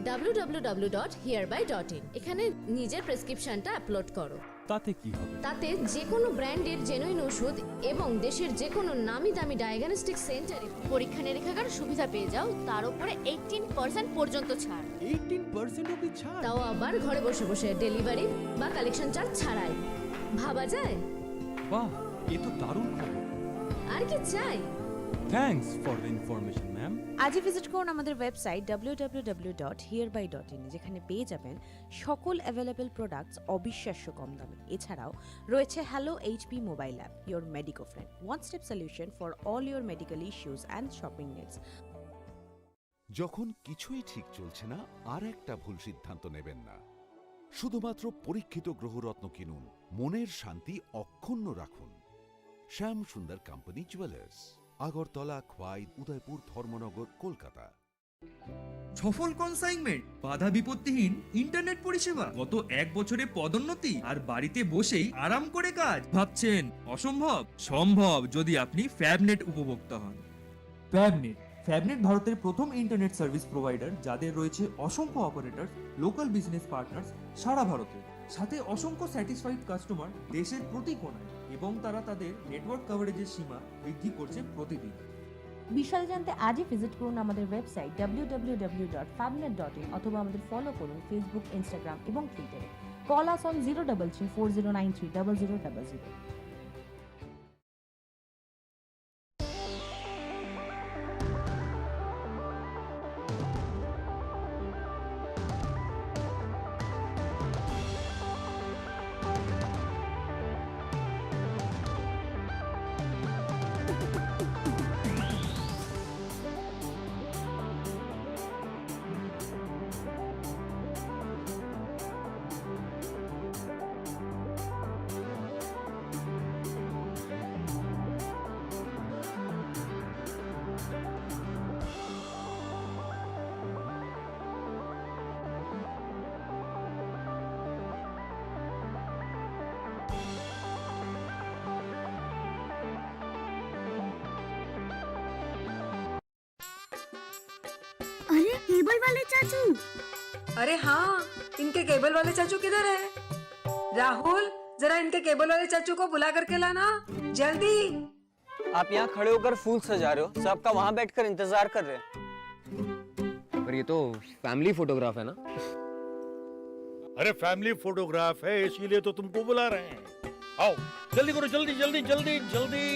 ডাব্লিউ ডাব্লিউ ডাব্লিউ ডট হিয়ারবাই ডট ইন, এখানে নিজের প্রেসক্রিপশনটা আপলোড করো। তাতে কি হবে? তাতে যে কোনো ব্র্যান্ডের জেনুইন ওষুধ এবং দেশের যে কোনো নামি দামি ডায়াগনস্টিক সেন্টারে পরীক্ষা নিরীক্ষার সুবিধা পেয়ে যাও, তার উপরে এইটিন পার্সেন্ট পর্যন্ত ছাড়। এইটিন পার্সেন্ট অবধি ছাড়? তাও আবার ঘরে বসে বসে, ডেলিভারি বা কালেকশন চার্জ ছাড়াই। ভাবা যায়? বাহ, এ তো দারুণ খবর। আর কি চাই? Thanks for the information, ma'am. আজই ভিজিট করুন আমাদের website W W W dot হিয়ারবাই ডট ইন, যেখানে পেয়ে যাবেন সকল অ্যাভেলেবল প্রোডাক্টস অবিশ্বাস্য কম দামে। এছাড়াও রয়েছে hello HP mobile app, your Medico Friend, one step solution for all your medical issues and shopping needs. যখন কিছুই ঠিক চলছে না, আর একটা ভুল সিদ্ধান্ত নেবেন না। শুধুমাত্র পরীক্ষিত গ্রহরত্ন কিনুন, মনের শান্তি অক্ষুণ্ণ রাখুন। শ্যাম সুন্দর কোম্পানি জুয়েলার্স, আগরতলা, খোয়াই, উদয়পুর, ধর্মনগর, কলকাতা। সফল কনসাইনমেন্ট, বাধা বিপত্তিহীন ইন্টারনেট পরিষেবা। গত এক বছরে পদোন্নতি আর বাড়িতে বসেই আরাম করে কাজ। ভাবছেন অসম্ভব? সম্ভব, যদি আপনি ফ্যাবনেট উপভোক্তা হন। ফ্যাবনেট। ফ্যাবনেট ভারতের প্রথম ইন্টারনেট সার্ভিস প্রোভাইডার, যাদের রয়েছে অসংখ্য অপারেটর, লোকাল বিজনেস পার্টনার্স সারা ভারতে, সাথে অসংখ্য স্যাটিসফাইড কাস্টমার দেশের প্রতি কোণায়, এবং তারা তাদের নেটওয়ার্ক কভারেজের সীমা বৃদ্ধি করছে প্রতিদিন। বিশদে জানতে আজই ভিজিট করুন আমাদের website W W W dot ফ্যাবনেট ডট ইন অথবা আমাদের ফলো করুন ফেসবুক, ইনস্টাগ্রাম এবং টুইটারে। Call us on zero double three four zero nine three double zero double zero. अरे, केबल वाले चाचू। अरे हाँ, इनके केबल वाले चाचू किधर है? राहुल, जरा इनके केबल वाले चाचू को बुला करके लाना, जल्दी। आप यहाँ खड़े होकर फूल सजा रहे हो, सब आपका वहाँ बैठकर इंतजार कर रहे हैं। पर ये तो फैमिली फोटोग्राफ है ना? अरे, फैमिली फोटोग्राफ है, इसीलिए तो तुमको बुला रहे हैं। आओ, जल्दी करो, जल्दी, जल्दी, जल्दी, जल्दी।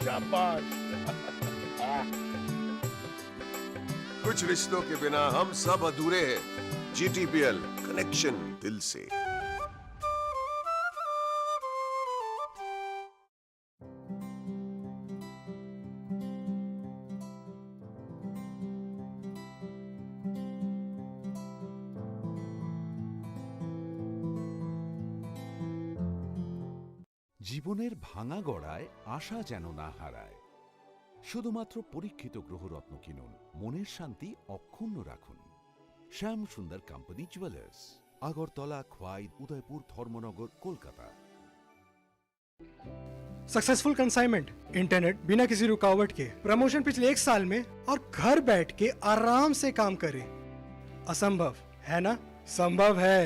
शाबाश। कुछ रिश्तों के बिना हम सब अधूरे हैं। जीटीपीएल, कनेक्शन दिल से। জীবনের ভাঙা গড়ায় আশা যেন না হারায়। শুধুমাত্র পরীক্ষিত গ্রহরত্ন কিনুন, মনের শান্তি অক্ষুণ্ণ রাখুন। শ্যাম সুন্দর কোম্পানি জুয়েলার্স, আগরতলা, খোয়াই, উদয়পুর, ধর্মনগর, কলকাতা। सक्सेसफुल कंसाइनमेंट, इंटरनेट बिना किसी रुकावट के, प्रमोशन पिछले एक साल में और घर बैठ के आराम से काम करें। असंभव है ना? संभव है,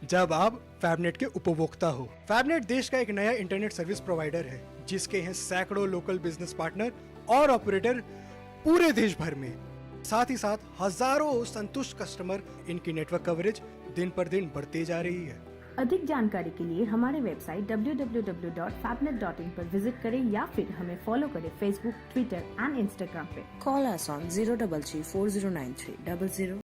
जब आप फैबनेट के उपभोक्ता हो। फैबनेट देश का एक नया इंटरनेट सर्विस प्रोवाइडर है, जिसके हैं सैकड़ों लोकल बिजनेस पार्टनर और ऑपरेटर पूरे देश भर में। साथ ही साथ हजारों संतुष्ट कस्टमर, इनकी नेटवर्क कवरेज दिन पर दिन बढ़ती जा रही है। अधिक जानकारी के लिए हमारे website W W W dot फैबनेट डॉट इन पर विजिट करें या फिर हमें फॉलो करें Facebook, Twitter and Instagram पे। Call us on zero double three four zero nine three double zero।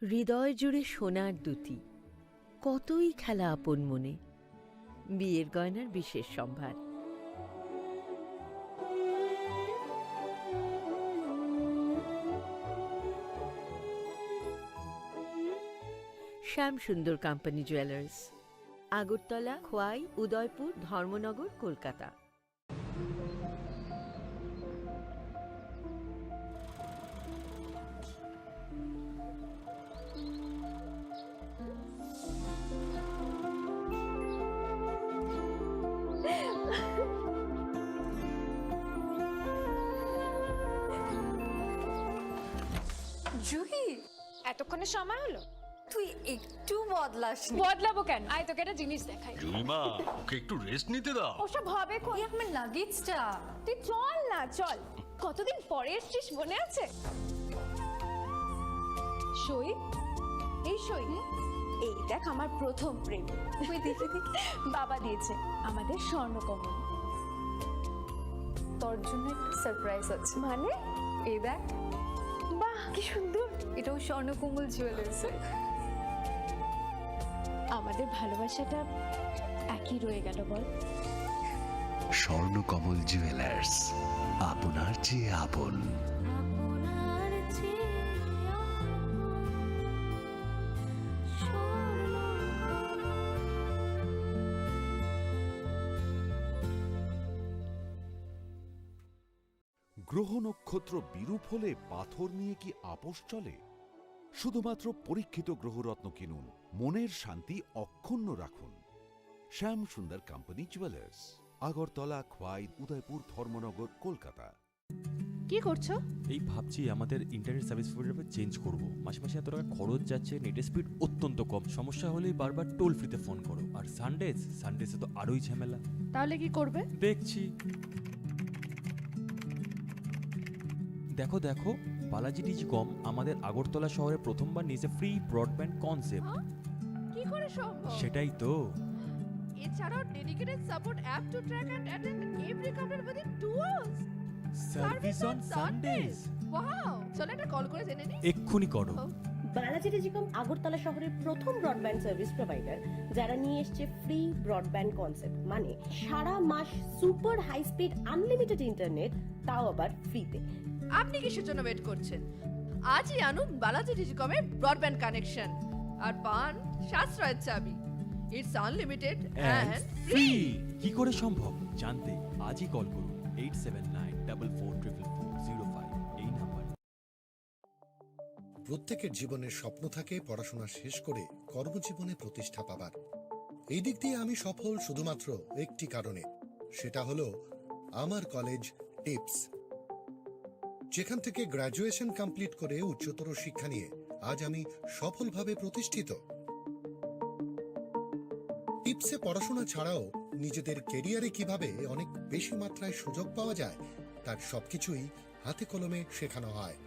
হৃদয় জুড়ে সোনার দ্যুতি, কতই খেলা আপন মনে। বিয়ের গয়নার বিশেষ সম্ভার। শ্যাম সুন্দর কোম্পানি জুয়েলার্স, আগরতলা, খোয়াই, উদয়পুর, ধর্মনগর, কলকাতা। জুহি, এতক্ষণে সময় হলো? তুই একটু বদলাসনি। বদলাবো কেন? আয়, তোকে একটা জিনিস দেখাই। জুইমা, ওকে একটু রেস্ট নিতে দাও। ওসব হবে কই? এই আমার লাগেজটা। তুই চল না, চল। কতদিন পরে এসছিস, মনে আছে? সই, এই সই। এই দেখ, আমার প্রথম প্রেম। তুই দেখে দেখে। বাবা দিয়েছে আমাদের স্বর্ণকমল। তোর জন্য একটা সারপ্রাইজ আছে। মানে? এই দেখ। বাহ, কি সুন্দর। এটাও স্বর্ণকমল জুয়েলার্স। আমাদের ভালোবাসাটা একই রয়ে গেল, বল? স্বর্ণকমল জুয়েলার্স, আপনার চেয়ে আপন। গ্রহ নক্ষত্র বিরূপ হলে পাথর নিয়ে কি আপোষ চলে? শুধুমাত্র পরীক্ষিত গ্রহরত্ন কিনুন, মনের শান্তি অক্ষুণ্ণ রাখুন। শ্যাম সুন্দর কোম্পানি জুয়েলার্স, আগরতলা, খোয়াই, উদয়পুর, ধর্মনগর, কলকাতা। কি করছো? এই ভাবছি আমাদের ইন্টারনেট সার্ভিস প্রোভাইডার চেঞ্জ করব। মাসে মাসে এত টাকা খরচ যাচ্ছে, নেটের স্পিড অত্যন্ত কম। সমস্যা হলেই বারবার টোল ফ্রিতে ফোন করো। আর সানডেজ, সানডেজে তো আরোই ঝামেলা। তাহলে কি করবে? দেখছি। দেখো, দেখো, বালাজি টেলিকম আমাদের আগরতলা শহরে প্রথমবার নিয়েছে ফ্রি ব্রডব্যান্ড কনসেপ্ট। হ্যাঁ? কি করে সম্ভব? সেটাই তো। এছাড়াও dedicated support app to track and attend every counter within two hours. Service on Sundays. Wow! চলো একটা কল করে জেনে নিই। এক্ষুনি করো। ও। বালাজি টেলিকম আগরতলা শহরের প্রথম ব্রডব্যান্ড সার্ভিস প্রোভাইডার, যারা নিয়ে এসছে ফ্রি ব্রডব্যান্ড কনসেপ্ট, মানে সারা মাস super high speed unlimited internet, তাও আবার ফ্রিতে। আপনি কিসের জন্য ওয়েট করছেন? আজই আনুন বালাজি টেলিকমের ব্রডব্যান্ড কানেকশন আর পান সাশ্রয়ের চাবি। It's unlimited and free. কি করে সম্ভব জানতে আজই কল করুন eight seven nine double four triple four zero five এই নাম্বার। প্রত্যেকের জীবনের স্বপ্ন থাকে পড়াশোনা শেষ করে কর্মজীবনে প্রতিষ্ঠা পাবার। এই দিক দিয়ে আমি সফল শুধুমাত্র একটি কারণে, সেটা হলো আমার কলেজ টিপস, যেখান থেকে গ্র্যাজুয়েশন কমপ্লিট করে উচ্চতর শিক্ষা নিয়ে আজ আমি সফলভাবে প্রতিষ্ঠিত। টিপসে পড়াশোনা ছাড়াও নিজেদের ক্যারিয়ারে কিভাবে অনেক বেশি মাত্রায় সুযোগ পাওয়া যায়, তার সবকিছুই হাতে কলমে শেখানো হয়।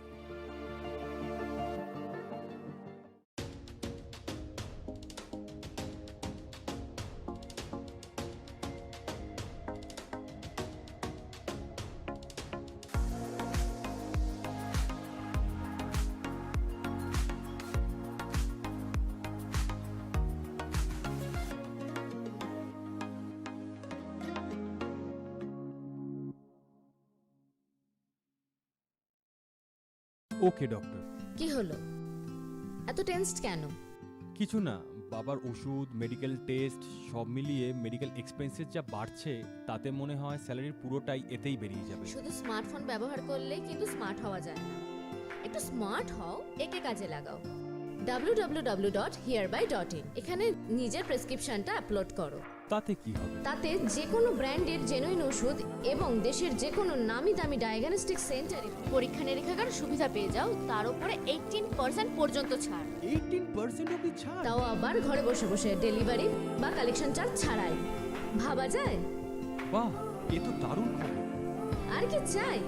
ওকে ডক্টর। কি হলো? এত টেন্সড কেন? কিছু না, বাবার ওষুধ, মেডিকেল টেস্ট, সব মিলিয়ে মেডিকেল এক্সপেন্সেস যা বাড়ছে, তাতে মনে হয় স্যালারির পুরোটাই এতেই বেরিয়ে যাবে। শুধু স্মার্টফোন ব্যবহার করলেই কিন্তু স্মার্ট হওয়া যায় না। একটু স্মার্ট হও, একে কাজে লাগাও। W W W dot here by dot in, এখানে নিজের প্রেসক্রিপশনটা আপলোড করো। তাতে কি হবে? তাতে যে কোনো ব্র্যান্ডের জেনুইন ওষুধ এবং দেশের যে কোনো নামি দামি ডায়াগনস্টিক সেন্টারে পরীক্ষা নিরীক্ষার সুবিধা পেয়ে যাও, তার উপরে এইটিন পার্সেন্ট পর্যন্ত ছাড়। এইটিন পার্সেন্ট অবধি ছাড়? তাও আবার ঘরে বসে বসে, ডেলিভারি বা কালেকশন চার্জ ছাড়াই। ভাবা যায়? বাহ, এ তো দারুণ খবর। আর কি চাই?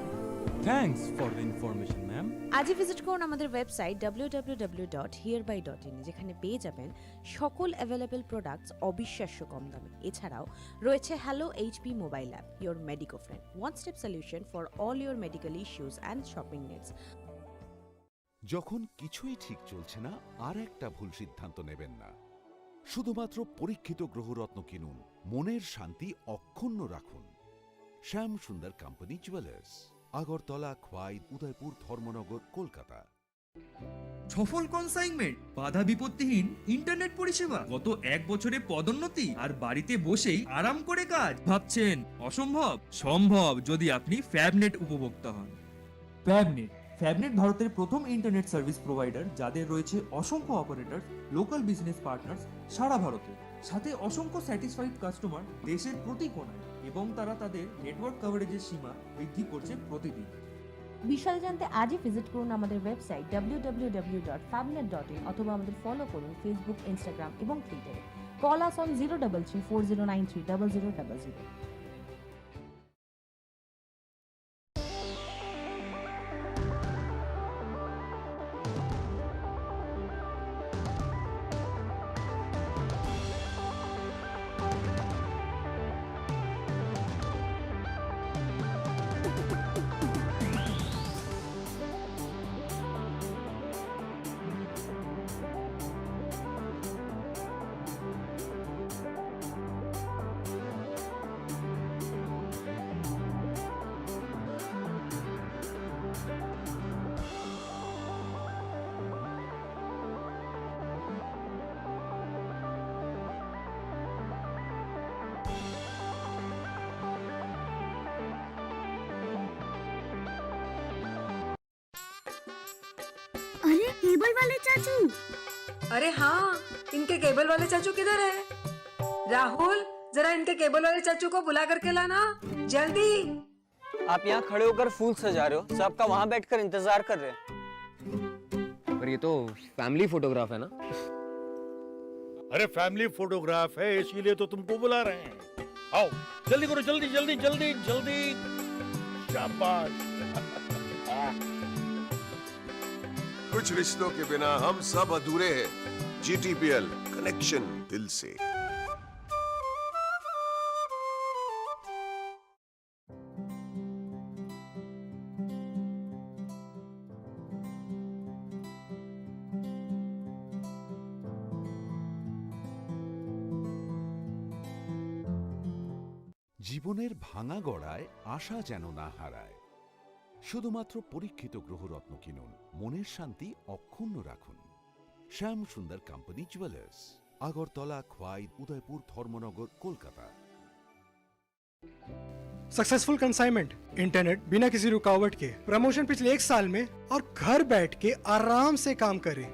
Thanks for the information, ma'am. আজই ভিজিট করুন আমাদের website W W W dot here by dot in, যেখানে পেয়ে যাবেন সকল অ্যাভেলেবল প্রোডাক্টস অবিশ্বাস্য কম দামে। এছাড়াও রয়েছে hello HP mobile app, your Medico Friend, one step solution for all your medical issues and shopping needs. যখন কিছুই ঠিক চলছে না, আর একটা ভুল সিদ্ধান্ত নেবেন না। শুধুমাত্র পরীক্ষিত গ্রহরত্ন কিনুন, মনের শান্তি অক্ষুণ্ণ রাখুন। শ্যাম সুন্দর কোম্পানি জুয়েলার্স, আগরতলা, খোয়াই, উদয়পুর, ধর্মনগর, কলকাতা। সফল কনসাইনমেন্ট, বাধা বিপত্তিহীন ইন্টারনেট পরিষেবা। গত এক বছরে পদোন্নতি আর বাড়িতে বসেই আরাম করে কাজ। ভাবছেন অসম্ভব? সম্ভব, যদি আপনি ফ্যাবনেট উপভোক্তা হন। ফ্যাবনেট। ফ্যাবনেট ভারতের প্রথম ইন্টারনেট সার্ভিস প্রোভাইডার, যাদের রয়েছে অসংখ্য অপারেটর, লোকাল বিজনেস পার্টনার্স সারা ভারতে, সাথে অসংখ্য স্যাটিসফাইড কাস্টমার দেশের প্রতি কোণায়, এবং তারা তাদের নেটওয়ার্ক কভারেজের সীমা বৃদ্ধি করছে প্রতিদিন। বিশদে জানতে আজই ভিজিট করুন আমাদের website W W W dot ফ্যাবনেট ডট ইন অথবা আমাদের ফলো করুন ফেসবুক, ইনস্টাগ্রাম এবং টুইটারে। Call us on zero double three four zero nine three double zero double zero. अरे, केबल वाले चाचू। अरे हाँ, इनके केबल वाले चाचू किधर है? राहुल, जरा इनके केबल वाले चाचू को बुला करके लाना, जल्दी। आप यहाँ खड़े होकर फूल सजा रहे हो, सबका वहाँ बैठकर इंतजार कर रहे हैं। पर ये तो फैमिली फोटोग्राफ है ना? अरे, फैमिली फोटोग्राफ है, इसीलिए तो तुमको बुला रहे हैं। आओ, जल्दी करो, जल्दी, जल्दी, जल्दी, जल्दी। शाबाश। कुछ रिश्तों के बिना हम सब अधूरे हैं। जीटीपीएल, कनेक्शन दिल से। জীবনের ভাঙা গড়ায় আশা যেন না হারায়। শুধুমাত্র পরীক্ষিত গ্রহরত্ন কিনুন, মনের শান্তি অক্ষুণ্ণ রাখুন। শ্যাম সুন্দর কোম্পানি জুয়েলার্স, আগরতলা, খোয়াই, উদয়পুর, ধর্মনগর, কলকাতা। सक्सेसफुल कंसाइनमेंट, इंटरनेट बिना किसी रुकावट के, प्रमोशन पिछले एक साल में और घर बैठ के आराम से काम करें।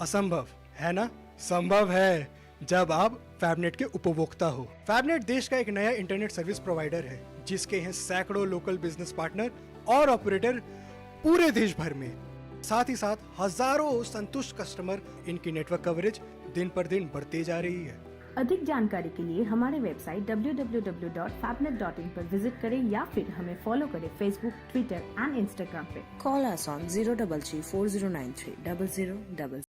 असंभव है ना? संभव है, जब आप फैबनेट के उपभोक्ता हो। फैबनेट देश का एक नया इंटरनेट सर्विस प्रोवाइडर है, जिसके हैं सैकड़ों लोकल बिजनेस पार्टनर और ऑपरेटर पूरे देश भर में। साथ ही साथ हजारों संतुष्ट कस्टमर, इनकी नेटवर्क कवरेज दिन पर दिन बढ़ती जा रही है। अधिक जानकारी के लिए हमारे website W W W dot फैबनेट डॉट इन पर विजिट करें या फिर हमें फॉलो करें Facebook, Twitter and Instagram पे। Call us on zero double three four zero nine three double zero double zero।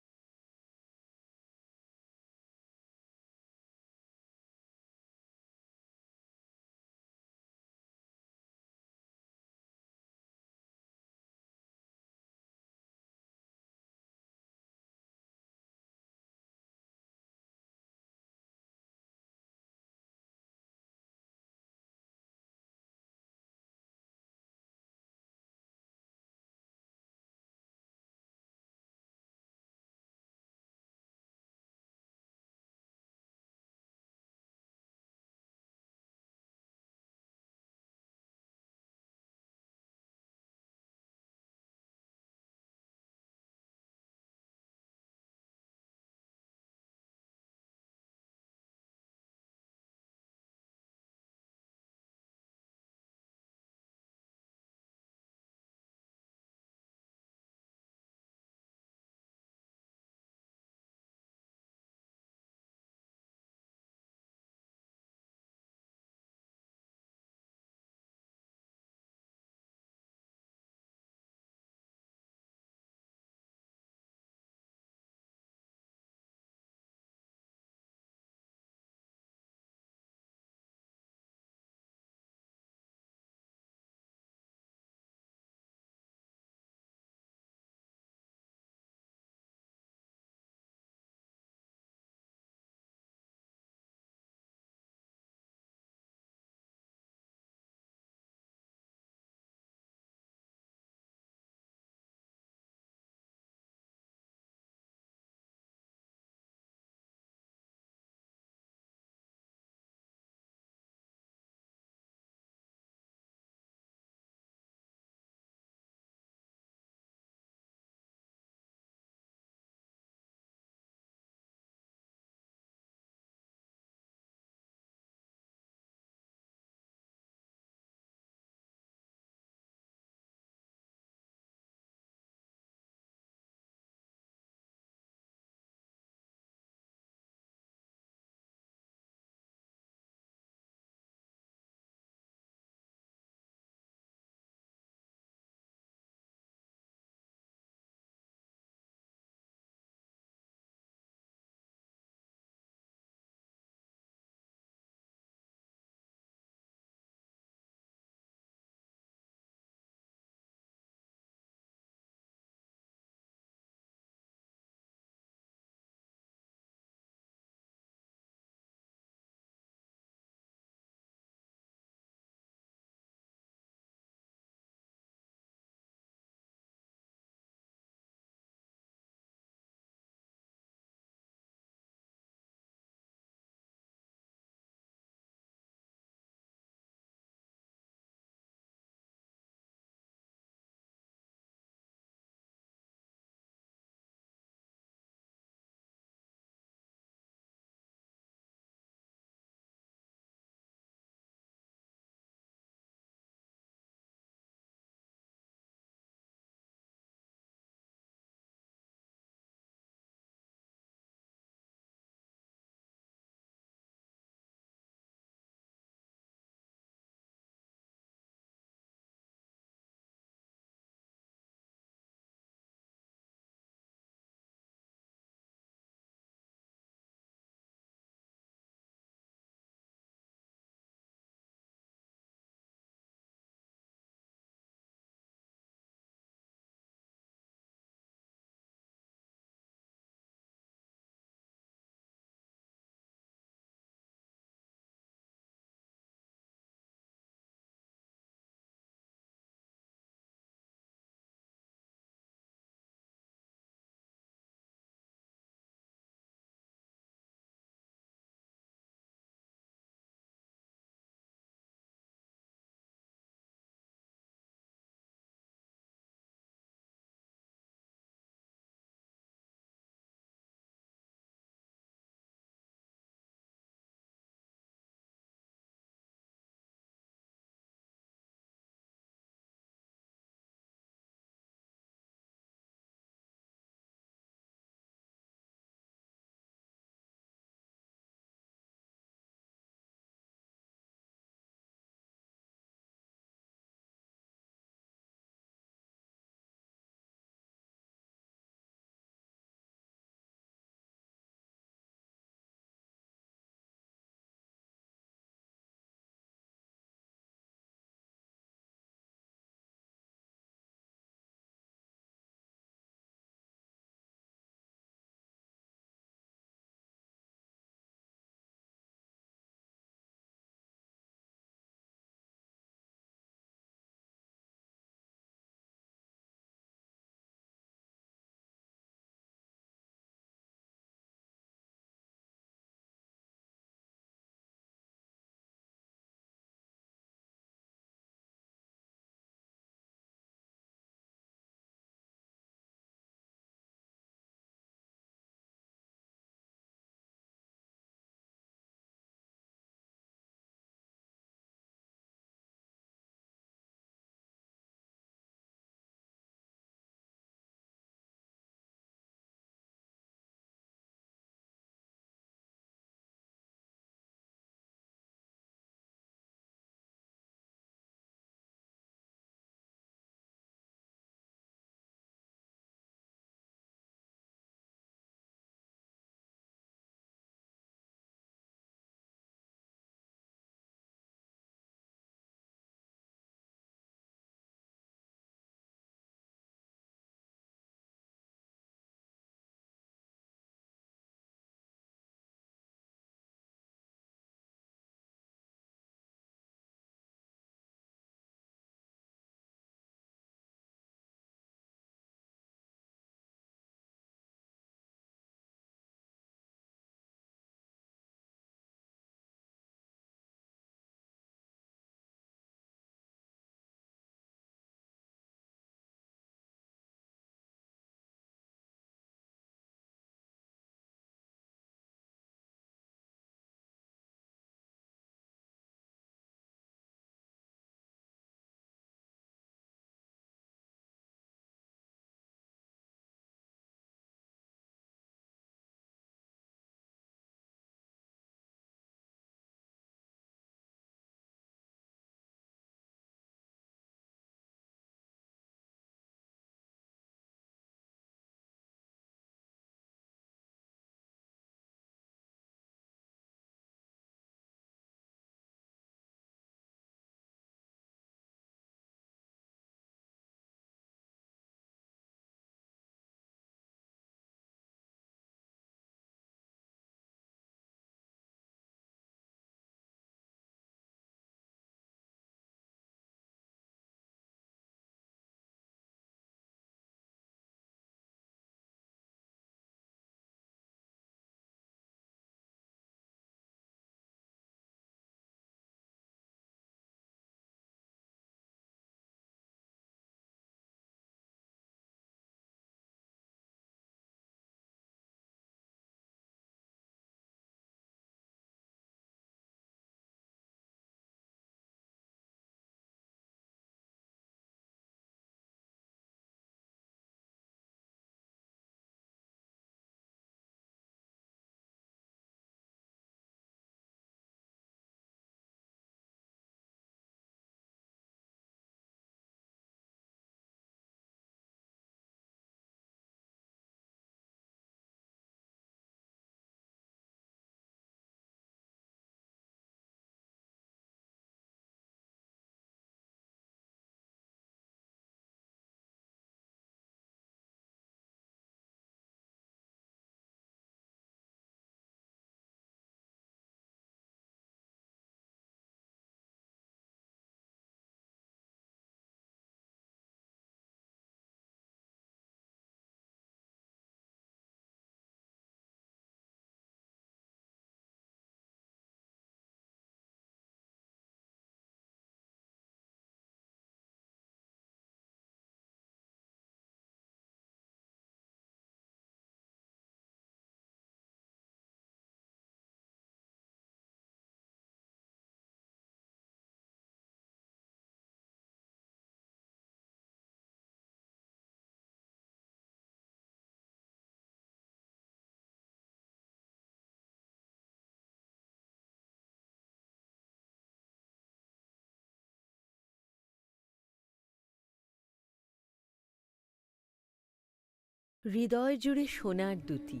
হৃদয় জুড়ে সোনার দ্যুতি,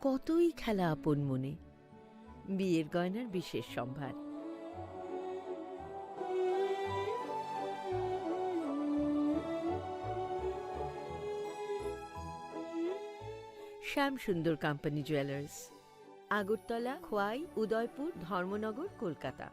কতই খেলা আপন মনে। বিয়ের গয়নার বিশেষ সম্ভার। শ্যাম সুন্দর কোম্পানি জুয়েলার্স, আগরতলা, খোয়াই, উদয়পুর, ধর্মনগর, কলকাতা।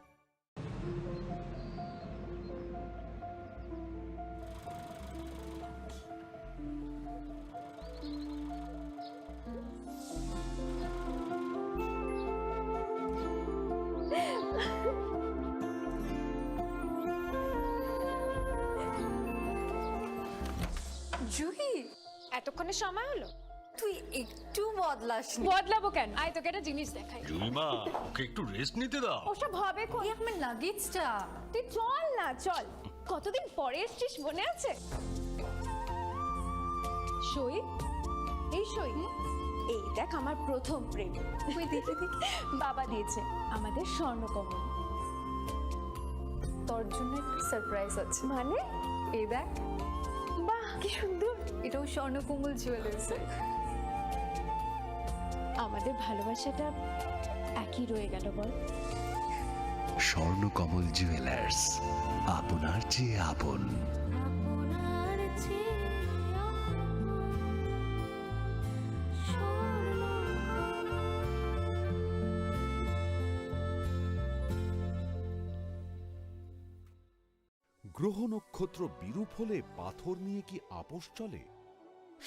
জুহি, এতক্ষণে সময় হলো? তুই একটু বদলাসনি। বদলাবো কেন? আয়, তোকে একটা জিনিস দেখাই। জুইমা, ওকে একটু রেস্ট নিতে দাও। ওসব হবে কোন? এই আমার লাগেজটা। তুই চল না, চল। কতদিন পরে এসছিস, মনে আছে? সই, এই সই। এই দেখ, আমার প্রথম প্রেম। ওই দেখি, দেখি। বাবা দিয়েছে আমাদের স্বর্ণকমল। তোর জন্য একটা সারপ্রাইজ আছে। মানে? এই দেখ। বাহ, কি সুন্দর। এটাও স্বর্ণকমল জুয়েলার্স। আমাদের ভালোবাসাটা একই রয়ে গেল, বল? স্বর্ণকমল জুয়েলার্স, আপনার চেয়ে আপন। গ্রহ নক্ষত্র বিরূপ হলে পাথর নিয়ে কি আপোষ চলে?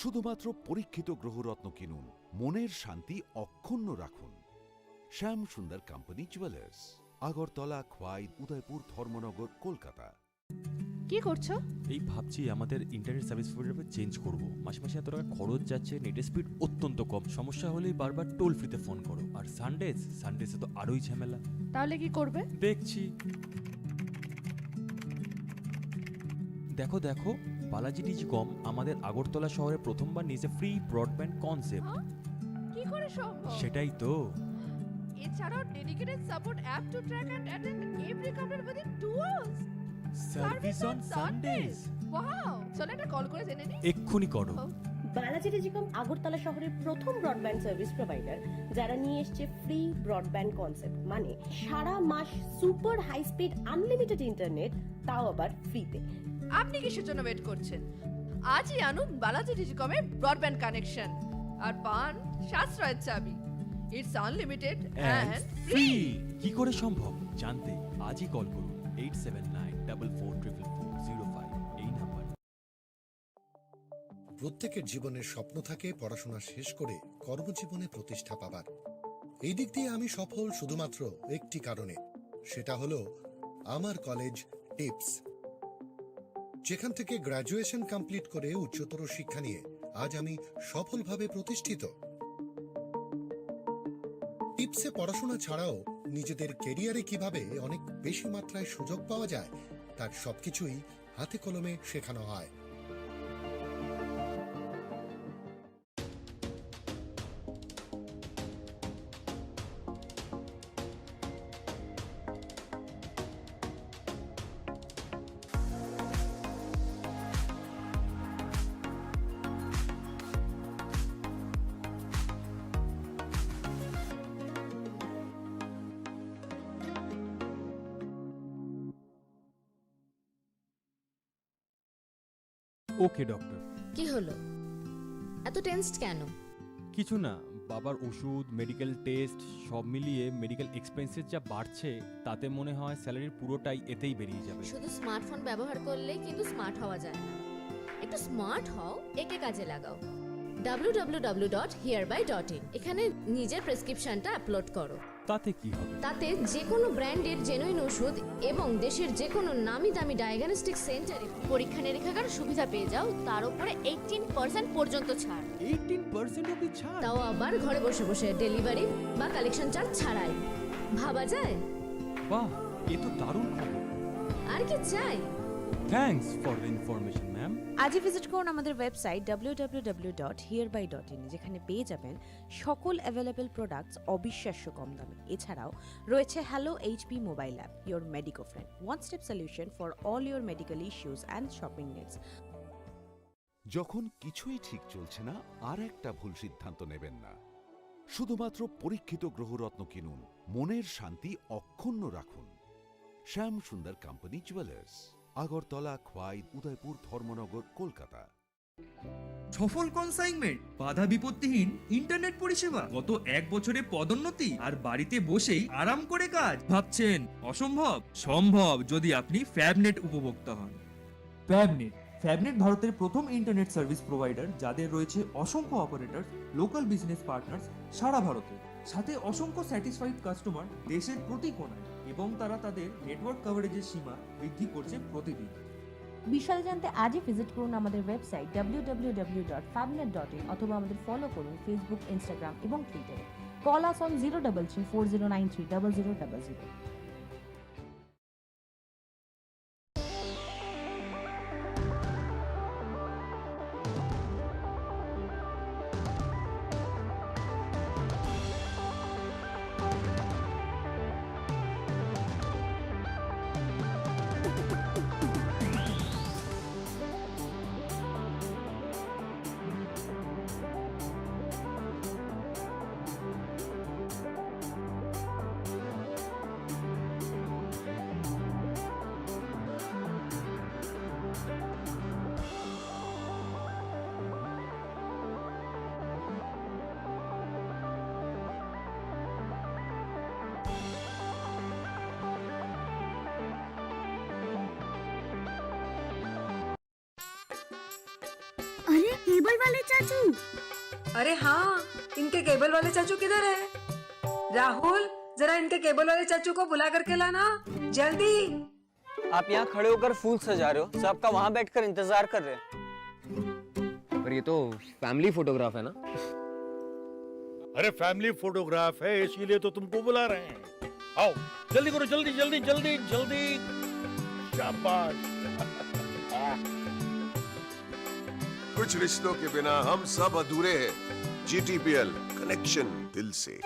শুধুমাত্র পরীক্ষিত গ্রহরত্ন কিনুন, মনের শান্তি অক্ষুণ্ণ রাখুন। শ্যাম সুন্দর কোম্পানি জুয়েলার্স, আগরতলা, খোয়াই, উদয়পুর, ধর্মনগর, কলকাতা। কি করছো? এই ভাবছি আমাদের ইন্টারনেট সার্ভিস প্রোভাইডার চেঞ্জ করব। মাসে মাসে এত টাকা খরচ যাচ্ছে, নেটের স্পিড অত্যন্ত কম। সমস্যা হলেই বারবার টোল ফ্রিতে ফোন করো। আর সানডেজ, সানডেজে তো আরোই ঝামেলা। তাহলে কি করবে? দেখছি। দেখো, দেখো, বালাজি টেলিকম আমাদের আগরতলা শহরে প্রথমবার নিয়েছে ফ্রি ব্রডব্যান্ড কনসেপ্ট। হ্যাঁ? কি করে সম্ভব? সেটাই তো। এছাড়াও dedicated support app to track and attend every complaint within two hours. Service on Sundays. Wow! চলো একটা কল করে জেনে নিই। এক্ষুনি করো। ও। বালাজি টেলিকম আগরতলা শহরের প্রথম ব্রডব্যান্ড সার্ভিস প্রোভাইডার, যারা নিয়ে এসছে ফ্রি ব্রডব্যান্ড কনসেপ্ট, মানে সারা মাস super high speed unlimited internet, তাও আবার ফ্রিতে। আপনি কিসের জন্য ওয়েট করছেন? আজই আনুন বালাজি টেলিকমের ব্রডব্যান্ড কানেকশন আর পান সাশ্রয়ের চাবি। It's unlimited and free. কি করে সম্ভব জানতে আজই কল করুন eight seven nine double four triple four zero five এই নাম্বার। প্রত্যেকের জীবনের স্বপ্ন থাকে পড়াশোনা শেষ করে কর্মজীবনে প্রতিষ্ঠা পাবার। এই দিক দিয়ে আমি সফল শুধুমাত্র একটি কারণে, সেটা হলো আমার কলেজ টিপস, যেখান থেকে গ্র্যাজুয়েশন কমপ্লিট করে উচ্চতর শিক্ষা নিয়ে আজ আমি সফলভাবে প্রতিষ্ঠিত। টিপসে পড়াশোনা ছাড়াও নিজেদের ক্যারিয়ারে কিভাবে অনেক বেশি মাত্রায় সুযোগ পাওয়া যায়, তার সবকিছুই হাতে কলমে শেখানো হয়। ওকে ডক্টর। কি হলো? এত টেন্সড কেন? কিছু না, বাবার ওষুধ, মেডিকেল টেস্ট, সব মিলিয়ে মেডিকেল এক্সপেন্সেস যা বাড়ছে, তাতে মনে হয় স্যালারির পুরোটাই এতেই বেরিয়ে যাবে। শুধু স্মার্টফোন ব্যবহার করলেই কিন্তু স্মার্ট হওয়া যায় না। একটু স্মার্ট হও, একে কাজে লাগাও। ডাব্লিউ ডাব্লিউ ডাব্লিউ ডট হিয়ারবাই ডট ইন, এখানে নিজের প্রেসক্রিপশনটা আপলোড করো। তাতে কি হবে? তাতে যে কোনো ব্র্যান্ডের জেনুইন ওষুধ এবং দেশের যে কোনো নামি দামি ডায়াগনস্টিক সেন্টারে পরীক্ষা নিরীক্ষার সুবিধা পেয়ে যাও, তার উপরে এইটিন পার্সেন্ট পর্যন্ত ছাড়। এইটিন পার্সেন্ট অবধি ছাড়? তাও আবার ঘরে বসে বসে, ডেলিভারি বা কালেকশন চার্জ ছাড়াই। ভাবা যায়? বাহ, এ তো দারুণ খবর। আর কি চাই? Thanks for the information, ma'am. আজই ভিজিট করুন আমাদের website W W W dot হিয়ারবাই ডট ইন, যেখানে পেয়ে যাবেন সকল অ্যাভেলেবল প্রোডাক্টস অবিশ্বাস্য কম দামে। এছাড়াও রয়েছে hello HP mobile app, your Medico Friend, one step solution for all your medical issues and shopping needs. যখন কিছুই ঠিক চলছে না, আর একটা ভুল সিদ্ধান্ত নেবেন না। শুধুমাত্র পরীক্ষিত গ্রহরত্ন কিনুন, মনের শান্তি অক্ষুণ্ণ রাখুন। শ্যাম সুন্দর কোম্পানি জুয়েলার্স, আগরতলা, খোয়াই, উদয়পুর, ধর্মনগর, কলকাতা। সফল কনসাইনমেন্ট, বাধা বিপত্তিহীন ইন্টারনেট পরিষেবা। গত এক বছরে পদোন্নতি আর বাড়িতে বসেই আরাম করে কাজ। ভাবছেন অসম্ভব? সম্ভব, যদি আপনি ফ্যাবনেট উপভোক্তা হন। ফ্যাবনেট। ফ্যাবনেট ভারতের প্রথম ইন্টারনেট সার্ভিস প্রোভাইডার, যাদের রয়েছে অসংখ্য অপারেটর, লোকাল বিজনেস পার্টনার্স সারা ভারতে, সাথে অসংখ্য স্যাটিসফাইড কাস্টমার দেশের প্রতি কোণায়, এবং তারা তাদের নেটওয়ার্ক কভারেজের সীমা বৃদ্ধি করছে প্রতিদিন। বিশদে জানতে আজই ভিজিট করুন আমাদের website W W W dot ফ্যাবনেট ডট ইন অথবা আমাদের ফলো করুন ফেসবুক, ইনস্টাগ্রাম এবং টুইটারে। Call us on zero double three four zero nine three double zero double zero. अरे, केबल वाले चाचू। अरे हाँ, इनके केबल वाले चाचू किधर है? राहुल, जरा इनके केबल वाले चाचू को बुला करके लाना, जल्दी। आप यहाँ खड़े होकर फूल सजा रहे हो, सब आपका वहाँ बैठकर इंतजार कर रहे हैं। पर ये तो फैमिली फोटोग्राफ है ना? अरे, फैमिली फोटोग्राफ है, इसीलिए तो तुमको बुला रहे हैं। आओ, जल्दी करो, जल्दी, जल्दी, जल्दी, जल्दी। शाबाश। कुछ रिश्तों के बिना हम सब अधूरे हैं। जीटीपीएल, कनेक्शन दिल से।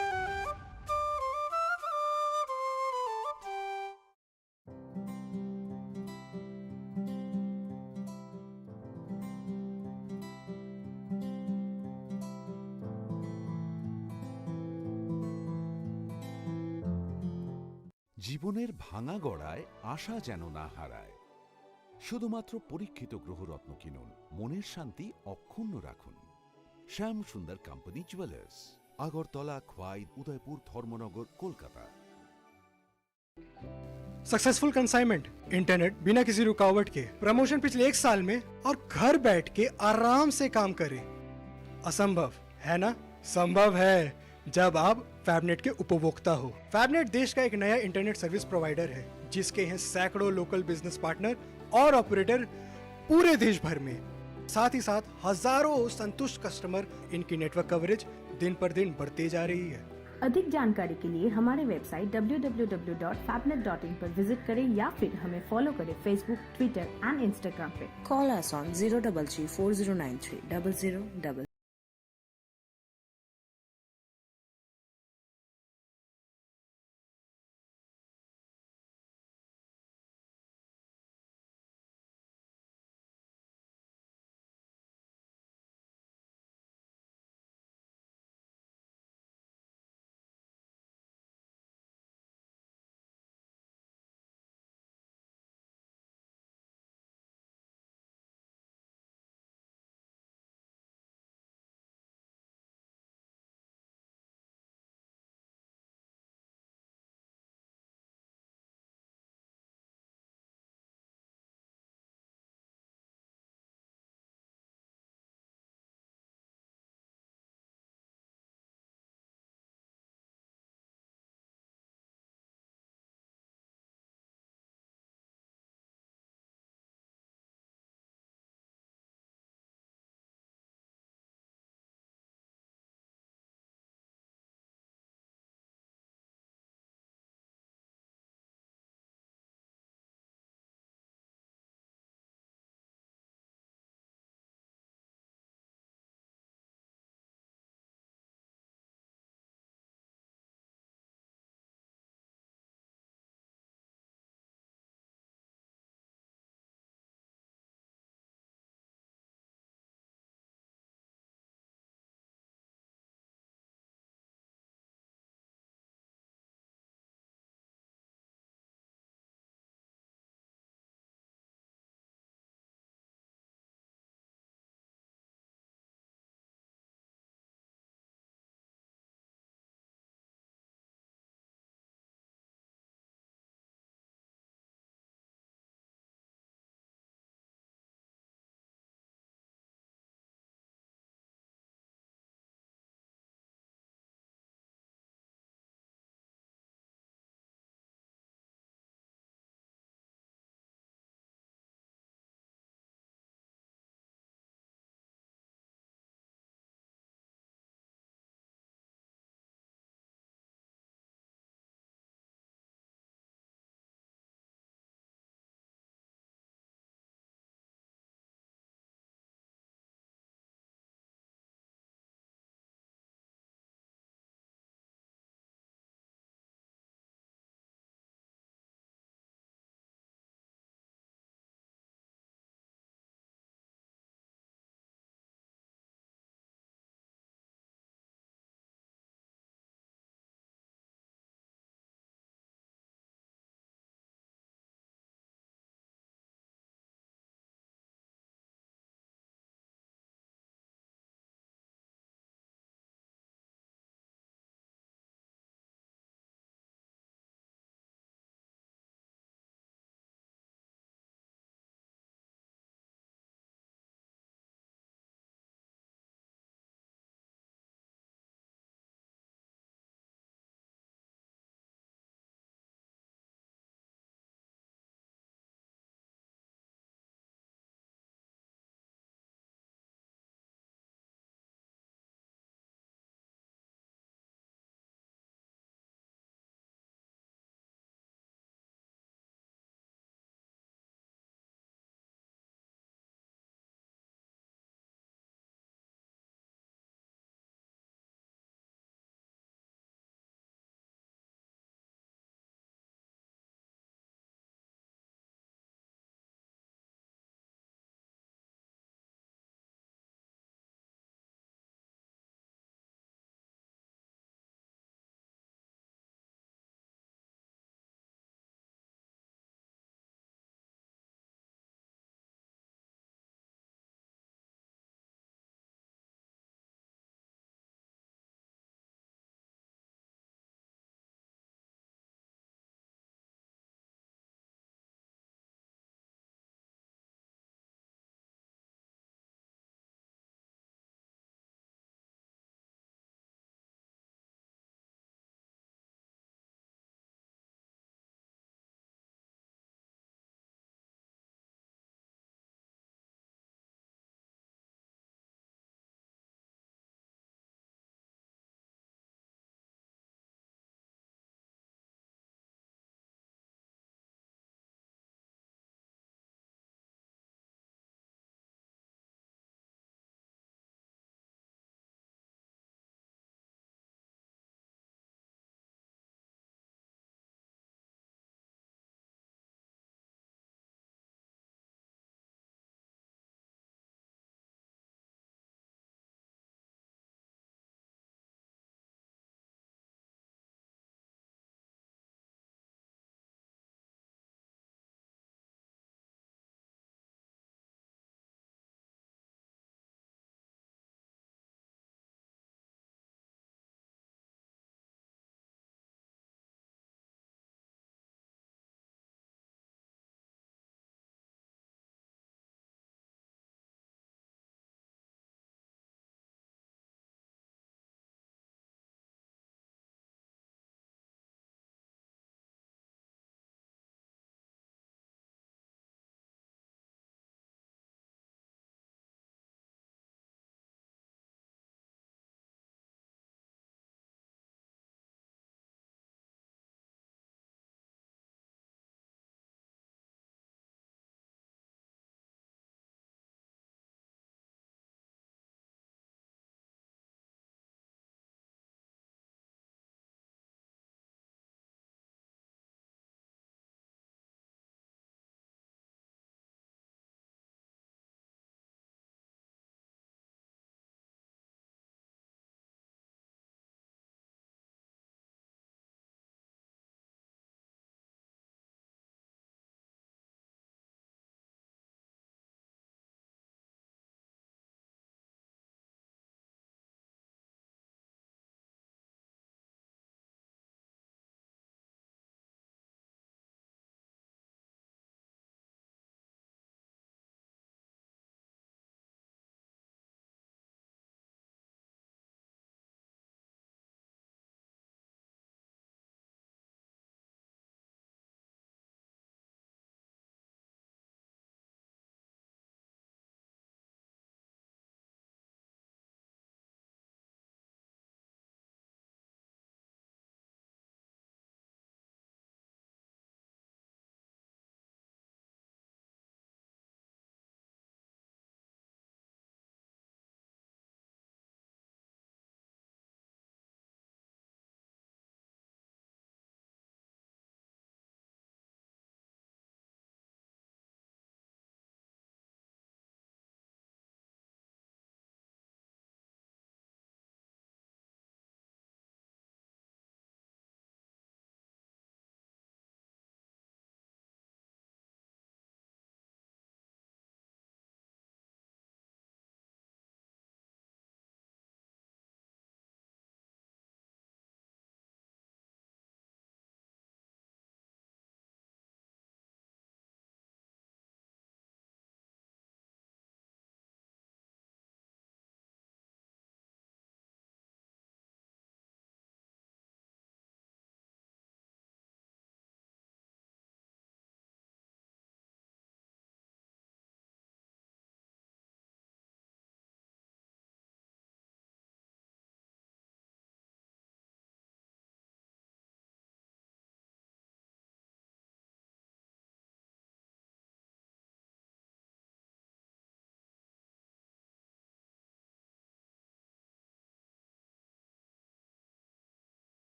জীবনের ভাঙা গড়ায় আশা যেন না হারায়। শুধুমাত্র পরীক্ষিত গ্রহরত্ন কিনুন, মনের শান্তি অক্ষুণ্ণ রাখুন। শ্যাম সুন্দর কোম্পানি জুয়েলার্স, আগরতলা, খোয়াই, উদয়পুর, ধর্মনগর, কলকাতা। सक्सेसफुल कंसाइनमेंट, इंटरनेट बिना किसी रुकावट के, प्रमोशन पिछले एक साल में और घर बैठ के आराम से काम करें। असंभव है ना? संभव है, जब आप फैबनेट के उपभोक्ता हो। फैबनेट देश का एक नया इंटरनेट सर्विस प्रोवाइडर है, जिसके हैं सैकड़ों लोकल बिजनेस पार्टनर और ऑपरेटर पूरे देश भर में। साथ ही साथ हजारों संतुष्ट कस्टमर, इनकी नेटवर्क कवरेज दिन पर दिन बढ़ती जा रही है। अधिक जानकारी के लिए हमारे website W W W dot फैबनेट डॉट इन पर विजिट करें या फिर हमें फॉलो करें Facebook, Twitter and Instagram पे। Call us on zero double three four zero nine three double zero double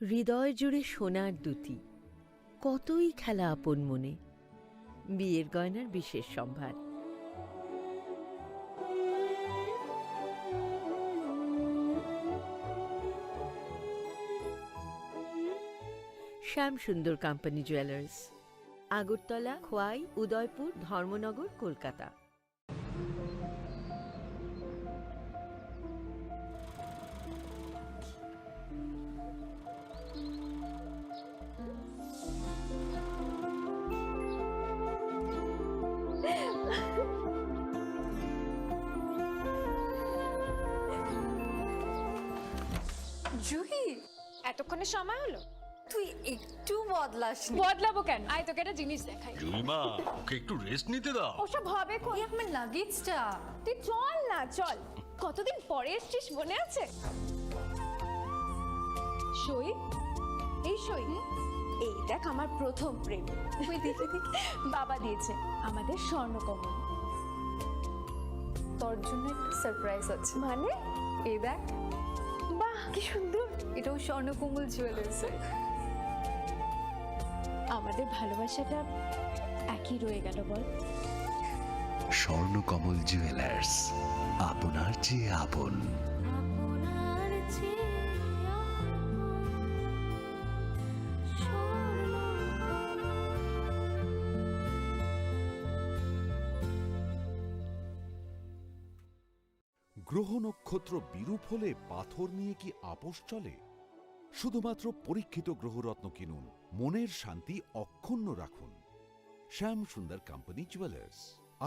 হৃদয় জুড়ে সোনার দ্যুতি, কতই খেলা আপন মনে। বিয়ের গয়নার বিশেষ সম্ভার। শ্যাম সুন্দর কোম্পানি জুয়েলার্স, আগরতলা, খোয়াই, উদয়পুর, ধর্মনগর, কলকাতা। জুহি, এতক্ষণে সময় হলো? তুই একটু বদলাসনি। বদলাবো কেন? আয়, তোকে একটা জিনিস দেখাই। জুইমা, ওকে একটু রেস্ট নিতে দাও। ওসব হবে কই? এই আমার লাগেজটা। তুই চল না, চল। কতদিন পরে এসছিস, মনে আছে? সই, এই সই। এই দেখ, আমার প্রথম প্রেম। ওই দেখি, দেখি। বাবা দিয়েছে আমাদের স্বর্ণকমল। তোর জন্য একটা সারপ্রাইজ আছে। মানে? এই দেখ। বাহ, কি সুন্দর। এটাও স্বর্ণকমল জুয়েলার্স। আমাদের ভালোবাসাটা একই রয়ে গেল, বল? স্বর্ণকমল জুয়েলার্স, আপনার চেয়ে আপন। গ্রহ নক্ষত্র বিরূপ হলে পাথর নিয়ে কি আপোষ চলে? শুধুমাত্র পরীক্ষিত গ্রহরত্ন কিনুন, মনের শান্তি অক্ষুণ্ণ রাখুন। শ্যাম সুন্দর কোম্পানি জুয়েলার্স,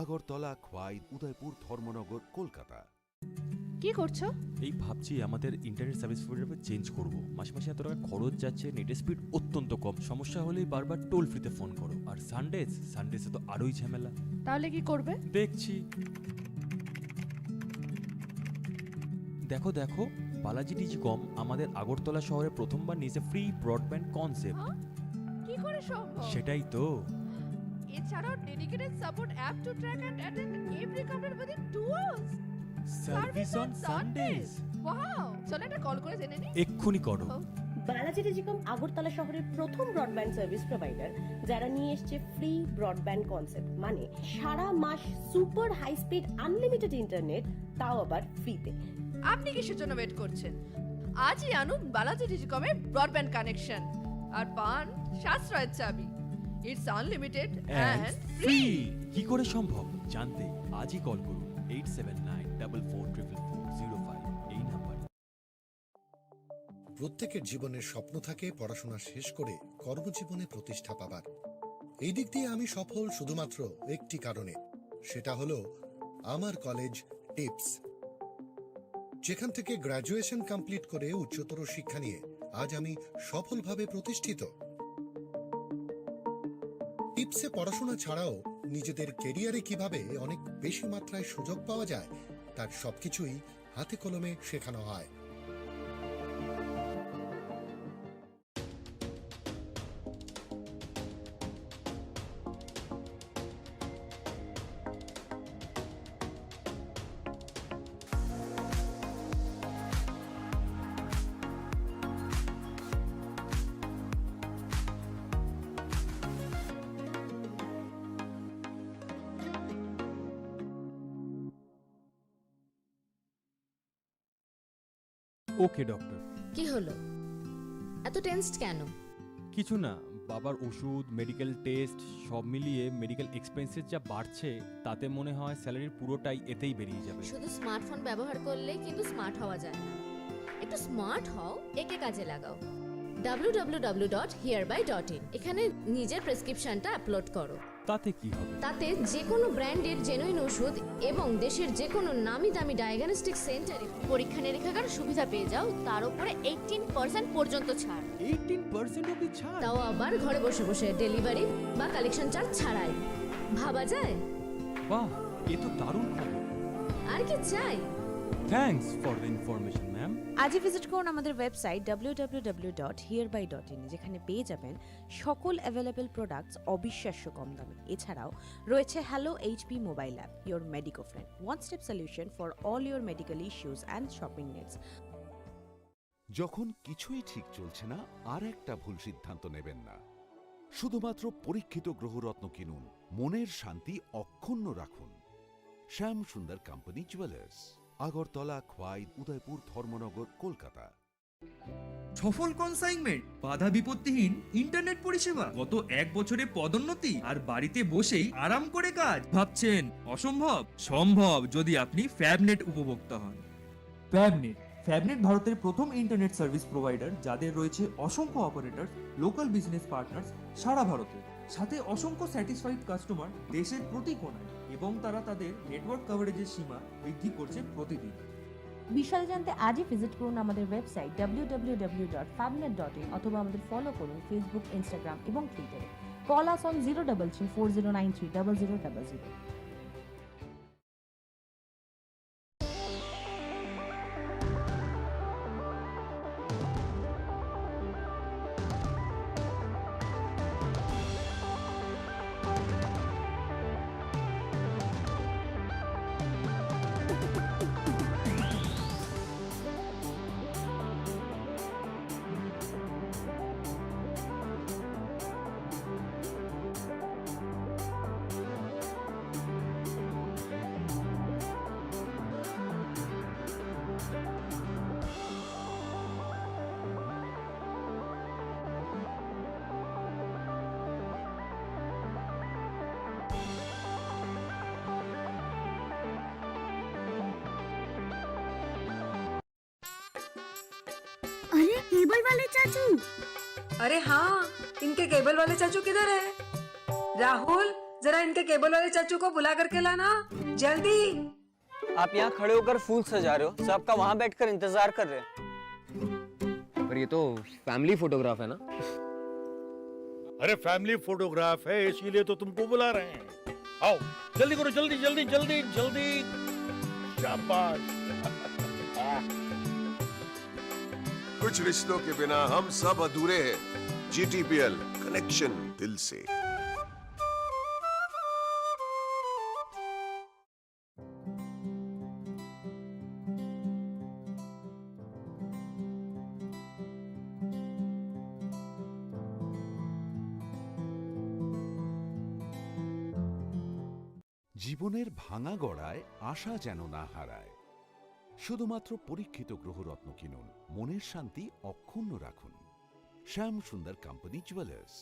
আগরতলা, খোয়াই, উদয়পুর, ধর্মনগর, কলকাতা। কি করছো? এই ভাবছি আমাদের ইন্টারনেট সার্ভিস প্রোভাইডার চেঞ্জ করব। মাসে মাসে এত টাকা খরচ যাচ্ছে, নেটের স্পিড অত্যন্ত কম। সমস্যা হলেই বারবার টোল ফ্রিতে ফোন করো। আর সানডেজ, সানডেজে তো আরোই ঝামেলা। তাহলে কি করবে? দেখছি। দেখো, দেখো, বালাজি টেলিকম আমাদের আগরতলা শহরে প্রথমবার নিয়েছে ফ্রি ব্রডব্যান্ড কনসেপ্ট। হ্যাঁ? কি করে সম্ভব? সেটাই তো। এছাড়াও dedicated support app to track and attend every complaint within two hours. Service on Sundays. Wow! চলো একটা কল করে জেনে নিই। এক্ষুনি করো। ও। বালাজি টেলিকম আগরতলা শহরের প্রথম ব্রডব্যান্ড সার্ভিস প্রোভাইডার, যারা নিয়ে এসছে ফ্রি ব্রডব্যান্ড কনসেপ্ট, মানে সারা মাস super high speed unlimited internet, তাও আবার ফ্রিতে। আপনি কিসের জন্য ওয়েট করছেন? আজই আনুন বালাজি টেলিকমের ব্রডব্যান্ড কানেকশন আর পান সাশ্রয়ের চাবি। It's unlimited and free. কি করে সম্ভব জানতে আজই কল করুন eight seven nine double four triple four zero five এই নাম্বারে। প্রত্যেকের জীবনের স্বপ্ন থাকে পড়াশোনা শেষ করে কর্মজীবনে প্রতিষ্ঠা পাবার। এই দিক দিয়ে আমি সফল শুধুমাত্র একটি কারণে, সেটা হলো আমার কলেজ টিপস, যেখান থেকে গ্র্যাজুয়েশন কমপ্লিট করে উচ্চতর শিক্ষা নিয়ে আজ আমি সফলভাবে প্রতিষ্ঠিত। টিপসে পড়াশোনা ছাড়াও নিজেদের ক্যারিয়ারে কিভাবে অনেক বেশি মাত্রায় সুযোগ পাওয়া যায়, তার সবকিছুই হাতে কলমে শেখানো হয়। ওকে ডক্টর। কি হলো? এত টেন্সড কেন? কিছু না, বাবার ওষুধ, মেডিকেল টেস্ট, সব মিলিয়ে মেডিকেল এক্সপেন্সেস যা বাড়ছে, তাতে মনে হয় স্যালারির পুরোটাই এতেই বেরিয়ে যাবে। শুধু স্মার্টফোন ব্যবহার করলেই কিন্তু স্মার্ট হওয়া যায় না। একটু স্মার্ট হও, একে কাজে লাগাও। ডাব্লিউ ডাব্লিউ ডাব্লিউ ডট হিয়ারবাই ডট ইন, এখানে নিজের প্রেসক্রিপশনটা আপলোড করো। তাতে কি হবে? তাতে যে কোনো ব্র্যান্ডের জেনুইন ওষুধ এবং দেশের যে কোনো নামি দামি ডায়াগনস্টিক সেন্টারে পরীক্ষা নিরীক্ষার সুবিধা পেয়ে যাও, তার উপরে এইটিন পার্সেন্ট পর্যন্ত ছাড়। এইটিন পার্সেন্ট অবধি ছাড়? তাও আবার ঘরে বসে বসে, ডেলিভারি বা কালেকশন চার্জ ছাড়াই। ভাবা যায়? বাহ, এ তো দারুণ খবর। আর কি চাই? Thanks for the information, ma'am. আজই ভিজিট করুন আমাদের website W W W dot হিয়ারবাই ডট ইন, যেখানে পেয়ে যাবেন সকল অ্যাভেলেবল প্রোডাক্টস অবিশ্বাস্য কম দামে। এছাড়াও রয়েছে hello HP mobile app, your Medico Friend, one step solution for all your medical issues and shopping needs. যখন কিছুই ঠিক চলছে না, আর একটা ভুল সিদ্ধান্ত নেবেন না। শুধুমাত্র পরীক্ষিত গ্রহরত্ন কিনুন, মনের শান্তি অক্ষুণ্ণ রাখুন। শ্যাম সুন্দর কোম্পানি জুয়েলার্স, আগরতলা, খোয়াই, উদয়পুর, ধর্মনগর, কলকাতা। সফল কনসাইনমেন্ট, বাধা বিপত্তিহীন ইন্টারনেট পরিষেবা। গত এক বছরে পদোন্নতি আর বাড়িতে বসেই আরাম করে কাজ। ভাবছেন অসম্ভব? সম্ভব, যদি আপনি ফ্যাবনেট উপভোক্তা হন। ফ্যাবনেট। ফ্যাবনেট ভারতের প্রথম ইন্টারনেট সার্ভিস প্রোভাইডার, যাদের রয়েছে অসংখ্য অপারেটর, লোকাল বিজনেস পার্টনার্স সারা ভারতে, সাথে অসংখ্য স্যাটিসফাইড কাস্টমার দেশের প্রতি কোণায়, এবং তারা তাদের নেটওয়ার্ক কভারেজের সীমা বৃদ্ধি করছে প্রতিদিন। বিশদে জানতে আজই ভিজিট করুন আমাদের website W W W dot ফ্যাবনেট ডট ইন অথবা আমাদের ফলো করুন ফেসবুক, ইনস্টাগ্রাম এবং টুইটারে। Call us on zero double three four zero nine three double zero double zero. अरे, केबल वाले चाचू। अरे हाँ, इनके केबल वाले चाचू किधर है? राहुल, जरा इनके केबल वाले चाचू को बुला करके लाना, जल्दी। आप यहाँ खड़े होकर फूल सजा रहे हो, सबका वहाँ बैठकर इंतजार कर रहे हैं। पर ये तो फैमिली फोटोग्राफ है ना? अरे, फैमिली फोटोग्राफ है, इसीलिए तो तुमको बुला रहे हैं। आओ, जल्दी करो, जल्दी, जल्दी, जल्दी, जल्दी। शाबाश। कुछ रिश्तों के बिना हम सब अधूरे हैं। जीटीपीएल, कनेक्शन दिल से। জীবনের ভাঙা গড়ায় আশা যেন না হারায়। শুধুমাত্র পরীক্ষিত গ্রহরত্ন কিনুন, মনের শান্তি অক্ষুণ্ণ রাখুন। শ্যাম সুন্দর কোম্পানি জুয়েলার্স,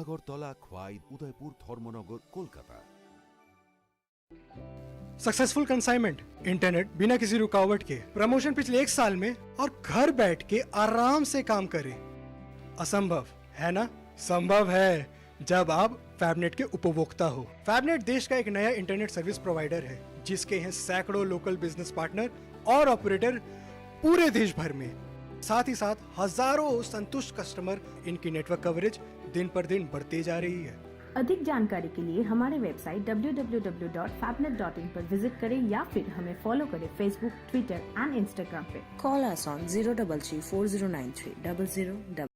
আগরতলা, খোয়াই, উদয়পুর, ধর্মনগর, কলকাতা। सक्सेसफुल कंसाइनमेंट, इंटरनेट बिना किसी रुकावट के, प्रमोशन पिछले एक साल में और घर बैठ के आराम से काम करें। असंभव है ना? संभव है, जब आप फैबनेट के उपभोक्ता हो। फैबनेट देश का एक नया इंटरनेट सर्विस प्रोवाइडर है, जिसके हैं सैकड़ों लोकल बिजनेस पार्टनर और ऑपरेटर पूरे देश भर में। साथ ही साथ हजारों संतुष्ट कस्टमर, इनकी नेटवर्क कवरेज दिन पर दिन बढ़ती जा रही है। अधिक जानकारी के लिए हमारे website W W W dot फैबनेट डॉट इन पर विजिट करें या फिर हमें फॉलो करें Facebook, Twitter and Instagram पे। Call us on zero double three four zero nine three double zero double.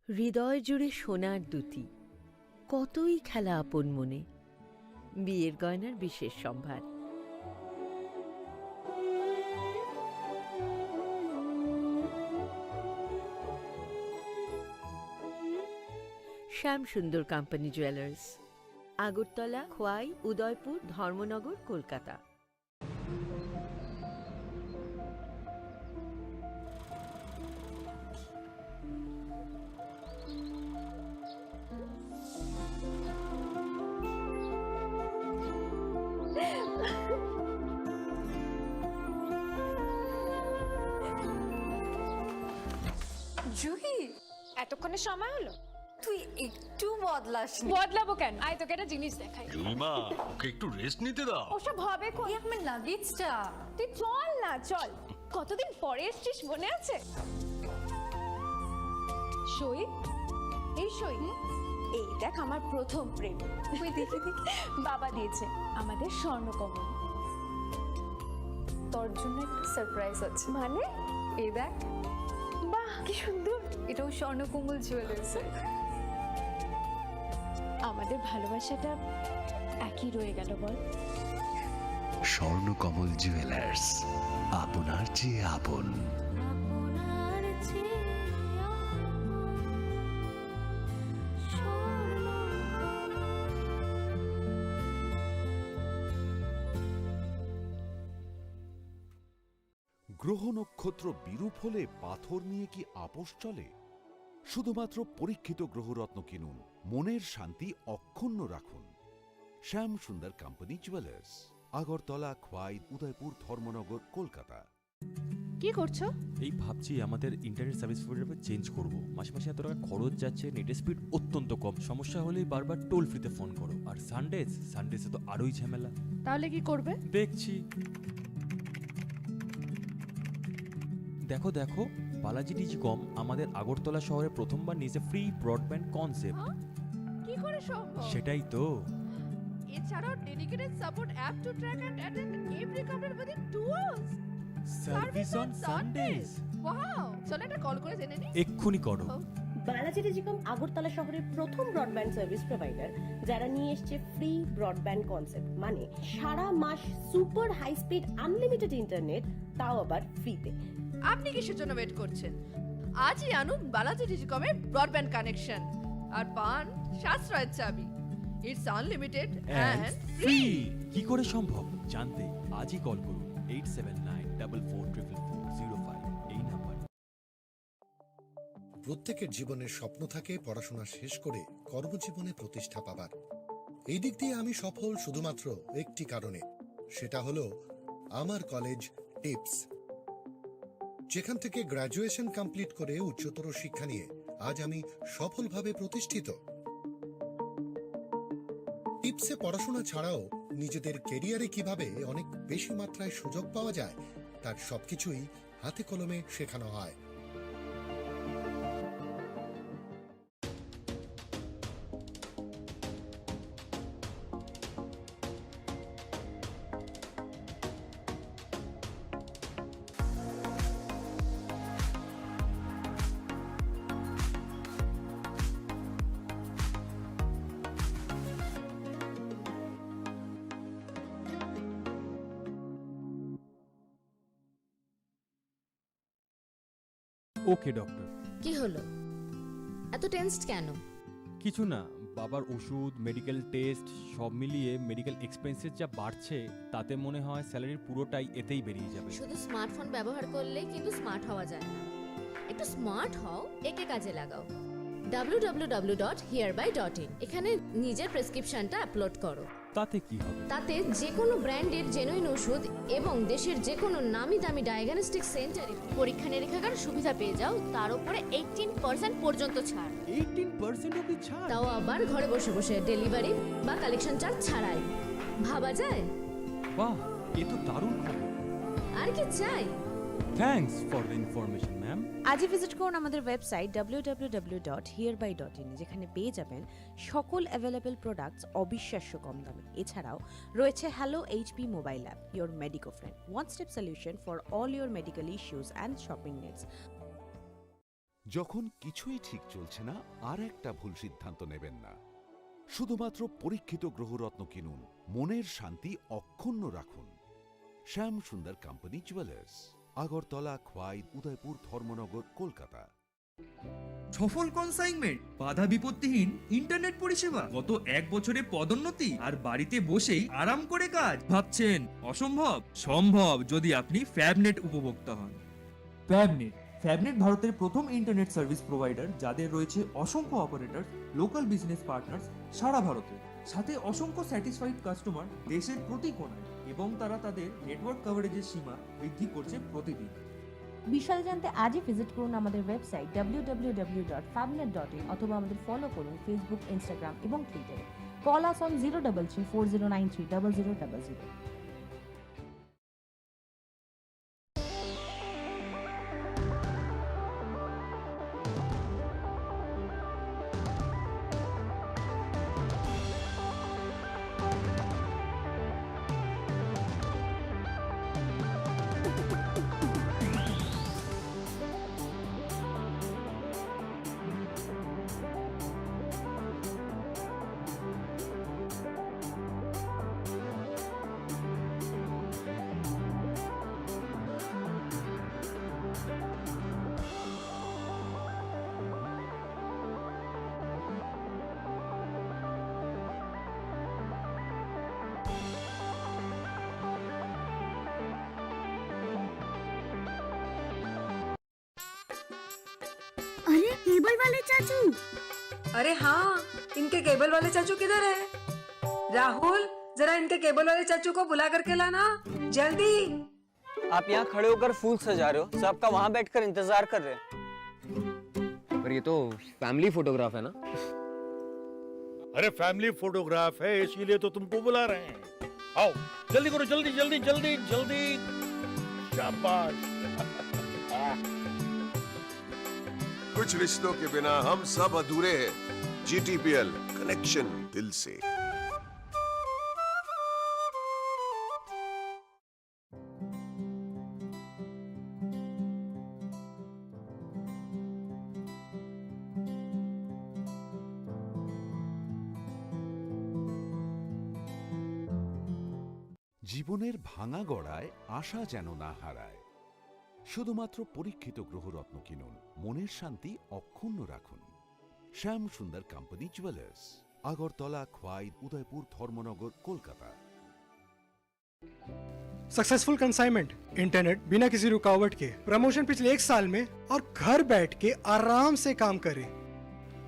হৃদয় জুড়ে সোনার দ্যুতি, কতই খেলা আপন মনে। বিয়ের গয়নার বিশেষ সম্ভার। শ্যাম সুন্দর কোম্পানি জুয়েলার্স, আগরতলা, খোয়াই, উদয়পুর, ধর্মনগর, কলকাতা। জুহি, এতক্ষণে সময় হলো? তুই একটু বদলাসনি। বদলাবো কেন? আয়, তোকে একটা জিনিস দেখাই। জুইমা, ওকে একটু রেস্ট নিতে দাও। ওসব হবে কোন? এই আমার লাগেজটা। তুই চল না, চল। কতদিন পরে এসছিস, মনে আছে? সই, এই সই। এই দেখ, আমার প্রথম প্রেম। তুই দেখে দেখে। বাবা দিয়েছে আমাদের স্বর্ণকমল। তোর জন্য একটা সারপ্রাইজ আছে। মানে? এই দেখ। বাহ, কি সুন্দর। এটাও স্বর্ণকমল জুয়েলার্সের। আমাদের ভালোবাসাটা একই রয়ে গেল, বল? স্বর্ণকমল জুয়েলার্স, আপনার চেয়ে আপন। গ্রহ নক্ষত্র বিরূপ হলে পাথর নিয়ে কি আপোষ চলে? শুধুমাত্র পরীক্ষিত গ্রহরত্ন কিনুন, মনের শান্তি অক্ষুণ্ণ রাখুন। শ্যাম সুন্দর কোম্পানি জুয়েলার্স, আগরতলা, খোয়াই, উদয়পুর, ধর্মনগর, কলকাতা। কি করছো? এই ভাবছি আমাদের ইন্টারনেট সার্ভিস প্রোভাইডার চেঞ্জ করব। মাসে মাসে এত টাকা খরচ যাচ্ছে, নেটের স্পিড অত্যন্ত কম। সমস্যা হলেই বারবার টোল ফ্রিতে ফোন করো। আর সানডেজ, সানডেজে তো আরোই ঝামেলা। তাহলে কি করবে? দেখছি। দেখো, দেখো, বালাজি টেলিকম আমাদের আগরতলা শহরে প্রথমবার নিয়েছে ফ্রি ব্রডব্যান্ড কনসেপ্ট। হ্যাঁ? কি করে সম্ভব? সেটাই তো। এছাড়াও dedicated support app to track and attend every complaint within two hours. Service on Sundays. Wow! চলো একটা কল করে জেনে নিই। এক্ষুনি করো। ও। বালাজি টেলিকম আগরতলা শহরের প্রথম ব্রডব্যান্ড সার্ভিস প্রোভাইডার, যারা নিয়ে এসছে ফ্রি ব্রডব্যান্ড কনসেপ্ট, মানে সারা মাস super high speed unlimited internet, তাও আবার ফ্রিতে। আপনি কিসের জন্য ওয়েট করছেন? আজই আনুন বালাজি টেলিকমের ব্রডব্যান্ড কানেকশন আর পান সাশ্রয়ের চাবি। It's unlimited and free. কি করে সম্ভব জানতে আজই কল করুন eight seven nine double four triple four zero five এই নাম্বার। প্রত্যেকের জীবনের স্বপ্ন থাকে পড়াশোনা শেষ করে কর্মজীবনে প্রতিষ্ঠা পাবার। এই দিক দিয়ে আমি সফল শুধুমাত্র একটি কারণে, সেটা হলো আমার কলেজ টিপস, যেখান থেকে গ্র্যাজুয়েশন কমপ্লিট করে উচ্চতর শিক্ষা নিয়ে আজ আমি সফলভাবে প্রতিষ্ঠিত। টিপসে পড়াশোনা ছাড়াও নিজেদের ক্যারিয়ারে কিভাবে অনেক বেশি মাত্রায় সুযোগ পাওয়া যায়, তার সবকিছুই হাতে কলমে শেখানো হয়। ওকে ডক্টর। কি হলো? এত টেন্সড কেন? কিছু না, বাবার ওষুধ, মেডিকেল টেস্ট, সব মিলিয়ে মেডিকেল এক্সপেন্সেস যা বাড়ছে, তাতে মনে হয় স্যালারির পুরোটাই এতেই বেরিয়ে যাবে। শুধু স্মার্টফোন ব্যবহার করলেই কিন্তু স্মার্ট হওয়া যায় না। একটু স্মার্ট হও, একে কাজে লাগাও। ডাব্লিউ ডাব্লিউ ডাব্লিউ ডট হিয়ারবাই ডট ইন, এখানে নিজের প্রেসক্রিপশনটা আপলোড করো। তাতে কি হবে? তাতে যে কোনো ব্র্যান্ডের জেনুইন ওষুধ এবং দেশের যে কোনো নামি দামি ডায়াগনস্টিক সেন্টারে পরীক্ষা নিরীক্ষার সুবিধা পেয়ে যাও, তার উপরে এইটিন পার্সেন্ট পর্যন্ত ছাড়। এইটিন পার্সেন্ট অবধি ছাড়? তাও আবার ঘরে বসে বসে, ডেলিভারি বা কালেকশন চার্জ ছাড়াই। ভাবা যায়? বাহ, এ তো দারুণ খবর। আর কি চাই? Thanks for the information, ma'am. আজই ভিজিট করুন আমাদের website W W W dot হিয়ারবাই ডট ইন, যেখানে পেয়ে যাবেন সকল অ্যাভেলেবল প্রোডাক্টস অবিশ্বাস্য কম দামে। এছাড়াও রয়েছে hello HP mobile app, your Medico friend, one step solution for all your medical issues and shopping needs. যখন কিছুই ঠিক চলছে না, আর একটা ভুল সিদ্ধান্ত নেবেন না। শুধুমাত্র পরীক্ষিত গ্রহরত্ন কিনুন, মনের শান্তি অক্ষুণ্ণ রাখুন। শ্যাম সুন্দর কোম্পানি জুয়েলার্স, আগরতলা, খোয়াই, উদয়পুর, ধর্মনগর, কলকাতা। সফল কনসাইনমেন্ট, বাধা বিপত্তিহীন ইন্টারনেট পরিষেবা। গত এক বছরে পদোন্নতি আর বাড়িতে বসেই আরাম করে কাজ। ভাবছেন অসম্ভব? সম্ভব, যদি আপনি ফ্যাবনেট উপভোক্তা হন। ফ্যাবনেট। ফ্যাবনেট ভারতের প্রথম ইন্টারনেট সার্ভিস প্রোভাইডার, যাদের রয়েছে অসংখ্য অপারেটর, লোকাল বিজনেস পার্টনার্স সারা ভারতে, সাথে অসংখ্য স্যাটিসফাইড কাস্টমার দেশের প্রতি কোণায়, এবং তারা তাদের নেটওয়ার্ক কভারেজের সীমা বৃদ্ধি করছে প্রতিদিন। বিশদে জানতে আজই ভিজিট করুন আমাদের website W W W dot ফ্যাবনেট ডট ইন অথবা আমাদের ফলো করুন ফেসবুক, ইনস্টাগ্রাম এবং টুইটারে। Call us on zero double three four zero nine three double zero double zero. अरे, केबल वाले चाचू। अरे हाँ, इनके केबल वाले चाचू किधर है? राहुल, जरा इनके केबल वाले चाचू को बुला करके लाना, जल्दी। आप यहाँ खड़े होकर फूल सजा रहे हो, सबका वहाँ बैठकर इंतजार कर रहे हैं। पर ये तो फैमिली फोटोग्राफ है ना? अरे, फैमिली फोटोग्राफ है, इसीलिए तो तुमको बुला रहे हैं। आओ, जल्दी करो, जल्दी, जल्दी, जल्दी, जल्दी। शाबाश। कुछ रिश्तों के बिना हम सब अधूरे हैं। जीटीपीएल, कनेक्शन दिल से। জীবনের ভাঙা গড়ায় আশা যেন না হারায়। শুধুমাত্র পরীক্ষিত গ্রহরত্ন কিনুন, মনের শান্তি অক্ষুণ্ণ রাখুন। শ্যাম সুন্দর কোম্পানি জুয়েলার্স, আগরতলা, খোয়াই, উদয়পুর, ধর্মনগর, কলকাতা। सक्सेसफुल कंसाइनमेंट, इंटरनेट बिना किसी रुकावट के, प्रमोशन पिछले एक साल में और घर बैठ के आराम से काम करें।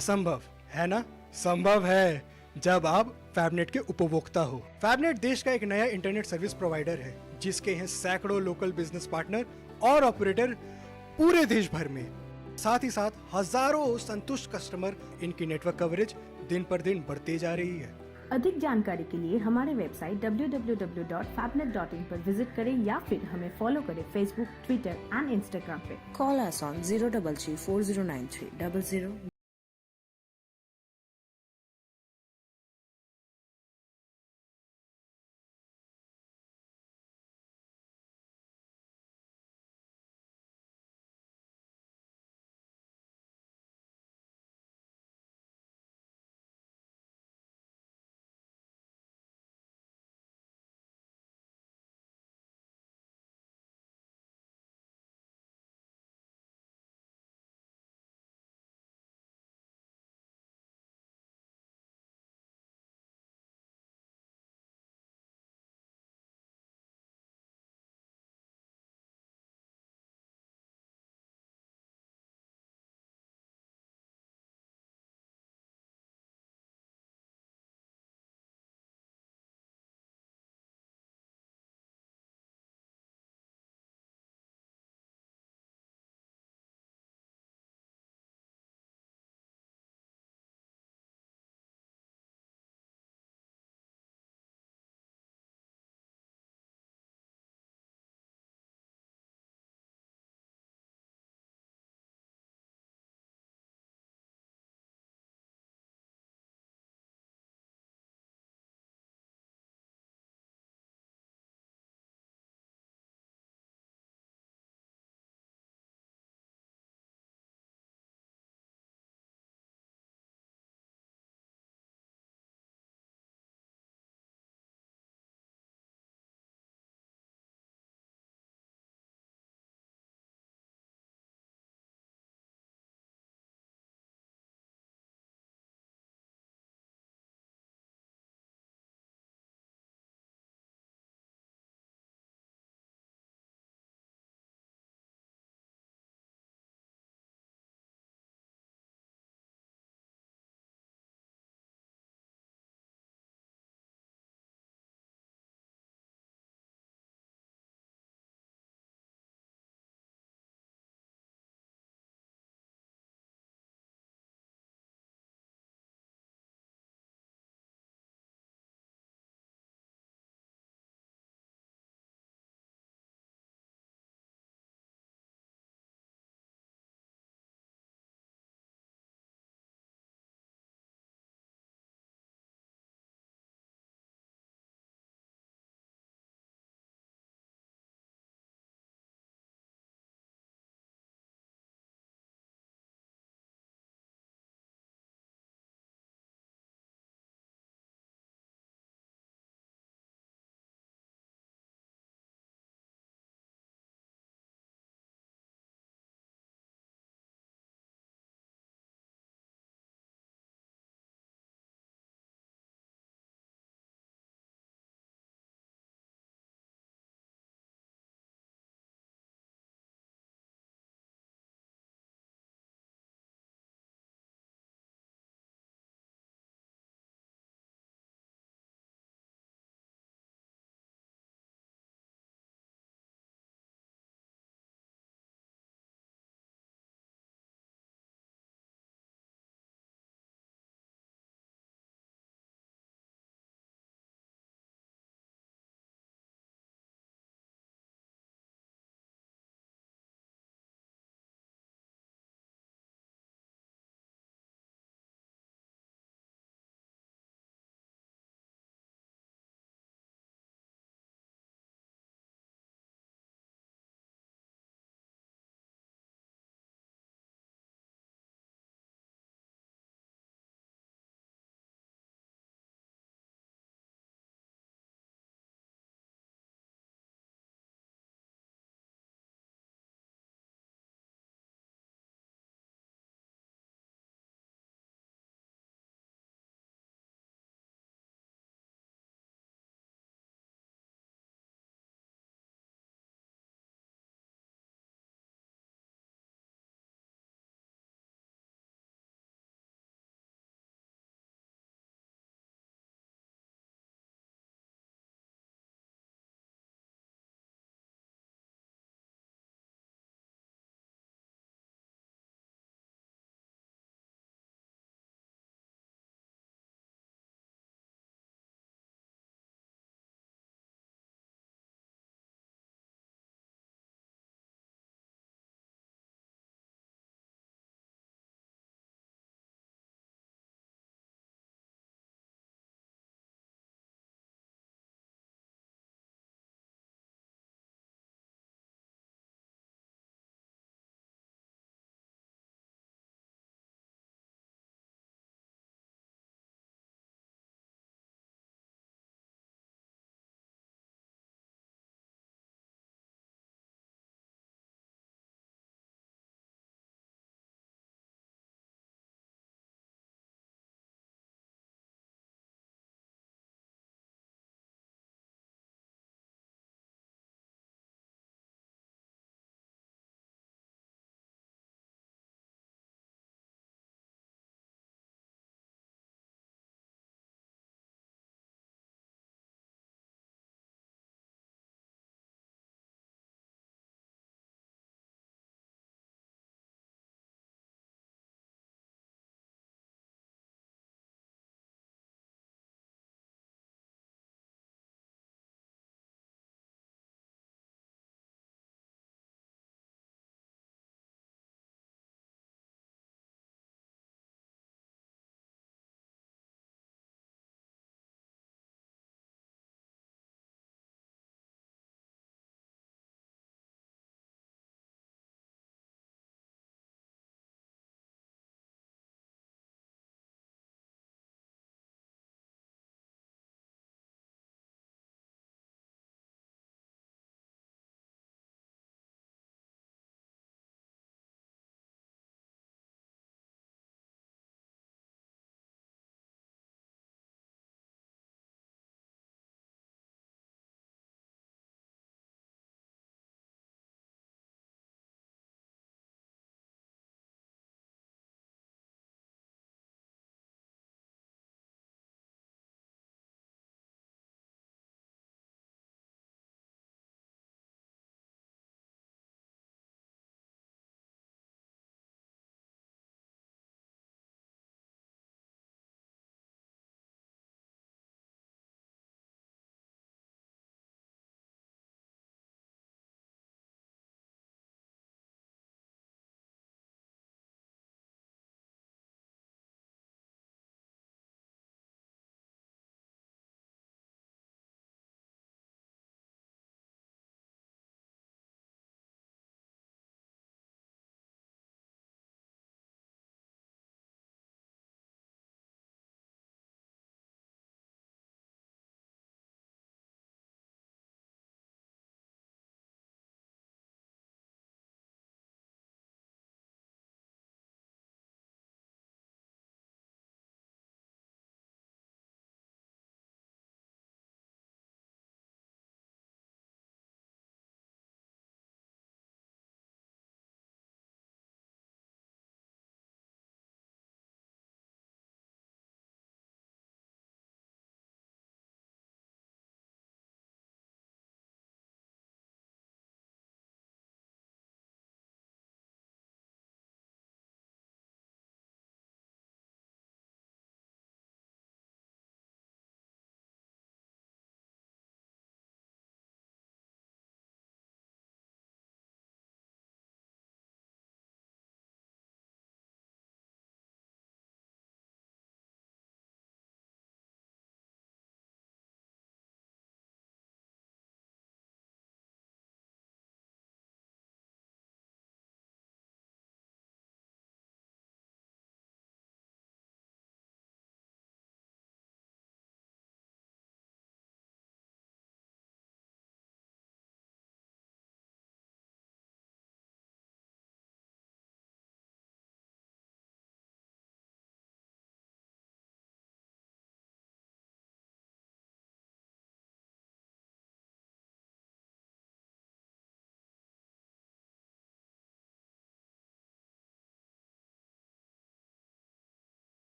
असंभव है ना? संभव है, जब आप फैबनेट के उपभोक्ता हो। फैबनेट देश का एक नया इंटरनेट सर्विस प्रोवाइडर है, जिसके हैं सैकड़ों लोकल बिजनेस पार्टनर और ऑपरेटर पूरे देश भर में। साथ ही साथ हजारों संतुष्ट कस्टमर, इनकी नेटवर्क कवरेज दिन पर दिन बढ़ती जा रही है। अधिक जानकारी के लिए हमारे website W W W dot फैबनेट डॉट इन पर विजिट करें या फिर हमें फॉलो करें Facebook, Twitter and Instagram पे। Call us on zero double three four zero nine three double zero।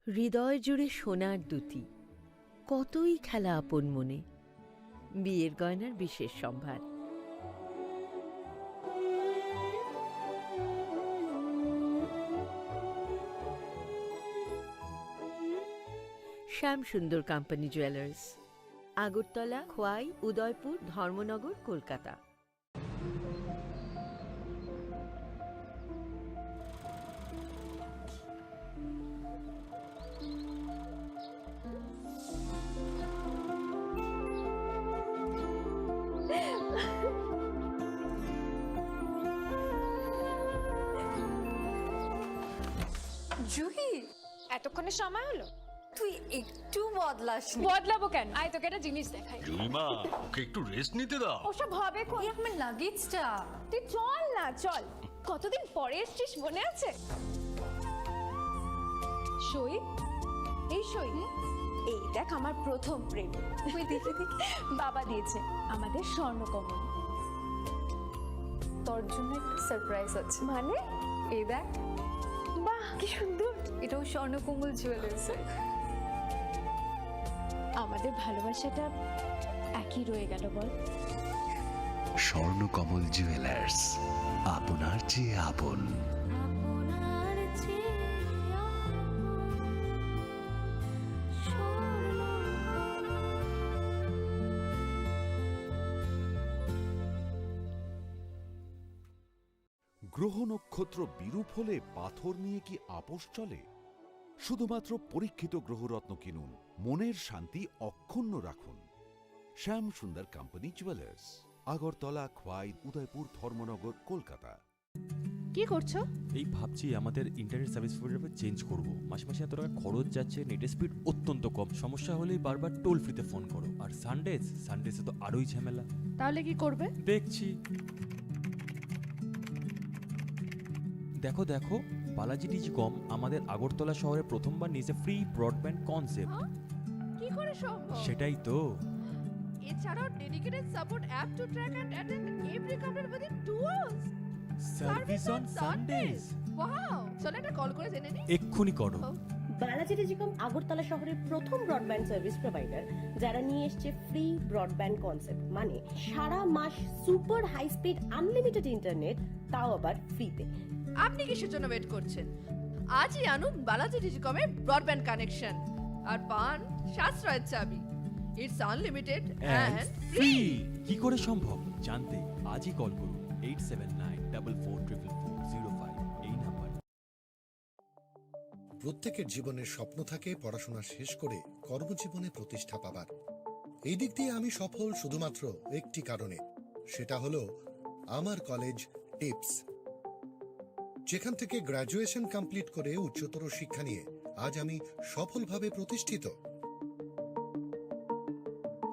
হৃদয় জুড়ে সোনার দ্যুতি, কতই খেলা আপন মনে। বিয়ের গয়নার বিশেষ সম্ভার। শ্যাম সুন্দর কোম্পানি জুয়েলার্স, আগরতলা, খোয়াই, উদয়পুর, ধর্মনগর, কলকাতা। জুহি, এতক্ষণে সময় হলো? তুই একটু বদলাসনি। বদলাবো কেন? আয়, তোকে একটা জিনিস দেখাই। জুলিমা, ওকে একটু রেস্ট নিতে দাও। ওসব হবে কোন? এই আমার লাগেজটা। তুই চল না, চল। কতদিন পরে এসছিস, মনে আছে? সই, এই সই। এই দেখ, আমার প্রথম প্রেম। ওই দেখি, দেখি। বাবা দিয়েছে আমাদের স্বর্ণকমল। তোর জন্য একটা সারপ্রাইজ আছে। মানে? এই দেখ। বাহ, কি সুন্দর। এটাও স্বর্ণকমল জুয়েলার্স। আমাদের ভালোবাসাটা একই রয়ে গেল, বল? স্বর্ণকমল জুয়েলার্স, আপনার চেয়ে আপন। গ্রহ নক্ষত্র বিরূপ হলে পাথর নিয়ে কি আপোষ চলে? শুধুমাত্র পরীক্ষিত গ্রহরত্ন কিনুন, মনের শান্তি অক্ষুণ্ণ রাখুন। শ্যাম সুন্দর কোম্পানি জুয়েলার্স, আগরতলা, খোয়াই, উদয়পুর, ধর্মনগর, কলকাতা। কি করছো? এই ভাবছি আমাদের ইন্টারনেট সার্ভিস প্রোভাইডার চেঞ্জ করব। মাসে মাসে এত টাকা খরচ যাচ্ছে, নেটের স্পিড অত্যন্ত কম। সমস্যা হলেই বারবার টোল ফ্রিতে ফোন করো। আর সানডেজ, সানডেজে তো আরোই ঝামেলা। তাহলে কি করবে? দেখছি। দেখো, দেখো, বালাজি টেলিকম আমাদের আগরতলা শহরে প্রথমবার নিয়েছে ফ্রি ব্রডব্যান্ড কনসেপ্ট। হ্যাঁ? কি করে সম্ভব? সেটাই তো। এছাড়াও dedicated support app to track and attend every complaint within two hours. Service on Sundays. Wow! চলো একটা কল করে জেনে নিই। এক্ষুনি করো। ও। বালাজি টেলিকম আগরতলা শহরের প্রথম ব্রডব্যান্ড সার্ভিস প্রোভাইডার, যারা নিয়ে এসছে ফ্রি ব্রডব্যান্ড কনসেপ্ট, মানে সারা মাস super high speed unlimited internet, তাও আবার ফ্রিতে। আপনি কিসের জন্য ওয়েট করছেন? আজই আনুন বালাজি টেলিকমের ব্রডব্যান্ড কানেকশন আর পান সাশ্রয়ের চাবি। It's unlimited and free. কি করে সম্ভব জানতে আজই কল করুন eight seven nine double four triple four zero five এই নাম্বার। প্রত্যেকের জীবনের স্বপ্ন থাকে পড়াশোনা শেষ করে কর্মজীবনে প্রতিষ্ঠা পাবার। এই দিক দিয়ে আমি সফল শুধুমাত্র একটি কারণে, সেটা হলো আমার কলেজ টিপস, যেখান থেকে গ্র্যাজুয়েশন কমপ্লিট করে উচ্চতর শিক্ষা নিয়ে আজ আমি সফলভাবে প্রতিষ্ঠিত।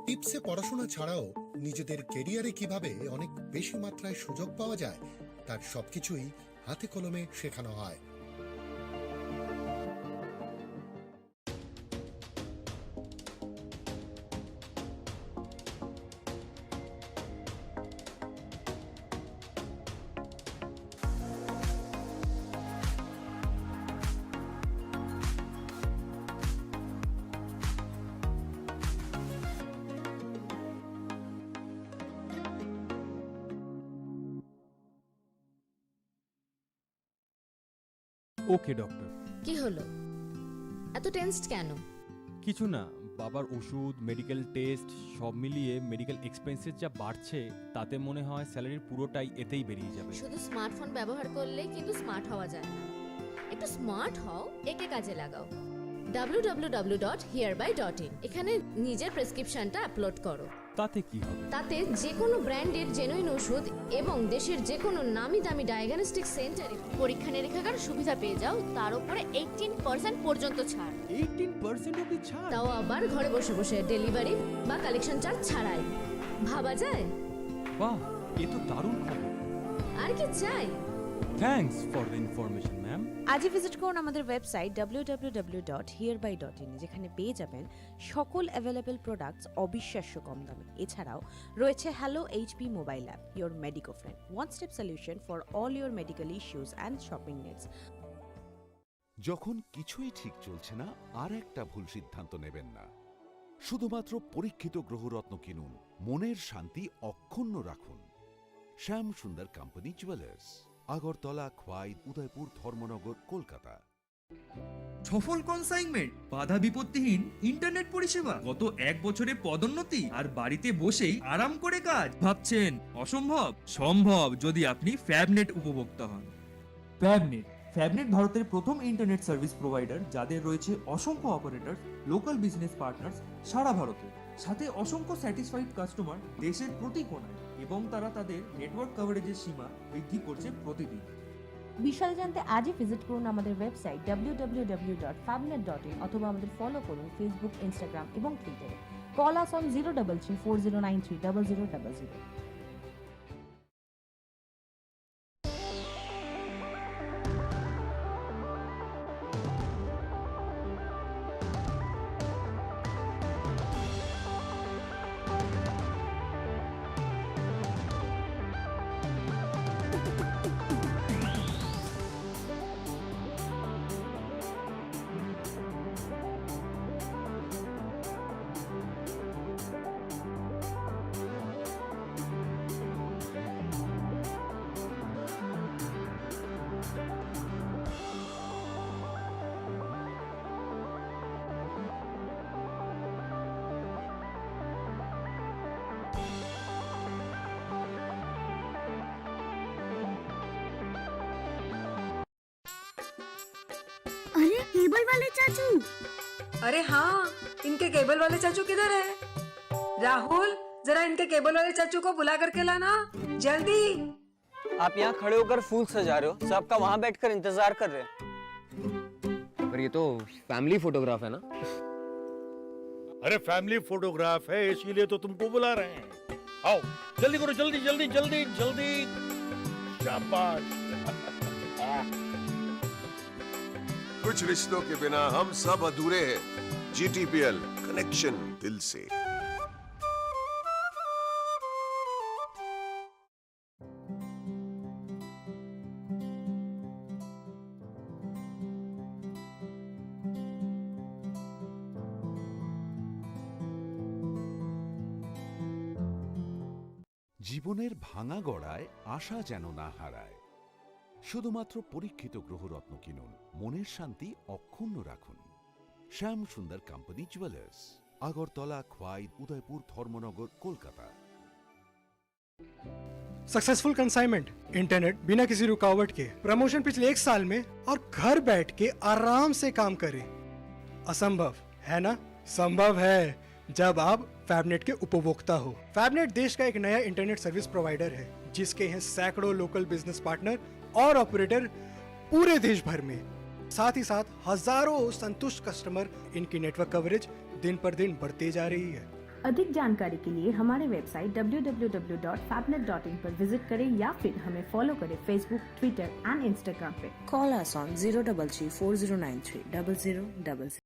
টিপসে পড়াশোনা ছাড়াও নিজেদের ক্যারিয়ারে কিভাবে অনেক বেশি মাত্রায় সুযোগ পাওয়া যায়, তার সবকিছুই হাতে কলমে শেখানো হয়। ওকে ডক্টর। কি হলো? এত টেন্সড কেন? কিছু না, বাবার ওষুধ, মেডিকেল টেস্ট, সব মিলিয়ে মেডিকেল এক্সপেন্সেস যা বাড়ছে, তাতে মনে হয় স্যালারির পুরোটাই এতেই বেরিয়ে যাবে। শুধু স্মার্টফোন ব্যবহার করলেই কিন্তু স্মার্ট হওয়া যায় না। একটু স্মার্ট হও, একে কাজে লাগাও। ডাব্লিউ ডাব্লিউ ডাব্লিউ ডট হিয়ারবাই ডট ইন, এখানে নিজের প্রেসক্রিপশনটা আপলোড করো। তাতে কি হবে? তাতে যে কোনো ব্র্যান্ডের জেনুইন ওষুধ এবং দেশের যে কোনো নামি দামি ডায়াগনস্টিক সেন্টারে পরীক্ষা নিরীক্ষার সুবিধা পেয়ে যাও, তার উপরে এইটিন পার্সেন্ট পর্যন্ত ছাড়। এইটিন পার্সেন্ট অবধি ছাড়? তাও আবার ঘরে বসে বসে, ডেলিভারি বা কালেকশন চার্জ ছাড়াই। ভাবা যায়? বাহ, এ তো দারুণ খবর। আর কি চাই? Thanks for the information, ma'am. আজই ভিজিট করুন আমাদের website W W W dot হিয়ারবাই ডট ইন, যেখানে পেয়ে যাবেন সকল অ্যাভেলেবল প্রোডাক্টস অবিশ্বাস্য কম দামে। এছাড়াও রয়েছে hello HP mobile app, your Medico friend, one step solution for all your medical issues and shopping needs. যখন কিছুই ঠিক চলছে না, আর একটা ভুল সিদ্ধান্ত নেবেন না। শুধুমাত্র পরীক্ষিত গ্রহরত্ন কিনুন, মনের শান্তি অক্ষুণ্ণ রাখুন। শ্যাম সুন্দর কোম্পানি জুয়েলার্স, আগরতলা, খোয়াই, উদয়পুর, ধর্মনগর, কলকাতা। সফল কনসাইনমেন্ট, বাধা বিপত্তিহীন ইন্টারনেট পরিষেবা। গত এক বছরে পদোন্নতি আর বাড়িতে বসেই আরাম করে কাজ। ভাবছেন অসম্ভব? সম্ভব, যদি আপনি ফ্যাবনেট উপভোক্তা হন। ফ্যাবনেট। ফ্যাবনেট ভারতের প্রথম ইন্টারনেট সার্ভিস প্রোভাইডার, যাদের রয়েছে অসংখ্য অপারেটর, লোকাল বিজনেস পার্টনার্স সারা ভারতে, সাথে অসংখ্য স্যাটিসফাইড কাস্টমার দেশের প্রতি কোণায়, এবং তারা তাদের নেটওয়ার্ক কভারেজের সীমা বৃদ্ধি করছে প্রতিদিন। বিশদে জানতে আজই ভিজিট করুন আমাদের website W W W dot ফ্যাবনেট ডট ইন অথবা আমাদের ফলো করুন ফেসবুক, ইনস্টাগ্রাম এবং টুইটারে। Call us on zero double three four zero nine three double zero double zero. अरे, केबल वाले चाचू। अरे हाँ, इनके केबल वाले चाचू किधर है? राहुल, जरा इनके केबल वाले चाचू को बुला करके लाना, जल्दी। आप यहाँ खड़े होकर फूल सजा रहे हो, सबका वहाँ बैठकर इंतजार कर रहे हैं। पर ये तो फैमिली फोटोग्राफ है ना? अरे, फैमिली फोटोग्राफ है, इसीलिए तो तुमको बुला रहे हैं। आओ, जल्दी करो, जल्दी, जल्दी, जल्दी, जल्दी। शाबाश। कुछ रिश्तों के बिना हम सब अधूरे हैं। जीटीपीएल, कनेक्शन दिल से। জীবনের ভাঙা গড়ায় আশা যেন না হারায়। শুধুমাত্র পরীক্ষিত গ্রহরত্ন কিনুন, মনের শান্তি অক্ষুণ্ণ রাখুন। শ্যাম সুন্দর কোম্পানি জুয়েলার্স, আগরতলা, খোয়াই, উদয়পুর, ধর্মনগর, কলকাতা। सक्सेसफुल कंसाइनमेंट, इंटरनेट बिना किसी रुकावट के, प्रमोशन पिछले एक साल में और घर बैठ के आराम से काम करें। असंभव है ना? संभव है, जब आप फैबनेट के उपभोक्ता हो। फैबनेट देश का एक नया इंटरनेट सर्विस प्रोवाइडर है, जिसके हैं सैकड़ों लोकल बिजनेस पार्टनर और ऑपरेटर पूरे देश भर में। साथ ही साथ हजारों संतुष्ट कस्टमर, इनकी नेटवर्क कवरेज दिन पर दिन बढ़ती जा रही है। अधिक जानकारी के लिए हमारे website W W W dot फैबनेट डॉट इन पर विजिट करें या फिर हमें फॉलो करें Facebook, Twitter and Instagram पे। Call us on zero double three four zero nine three double zero double zero.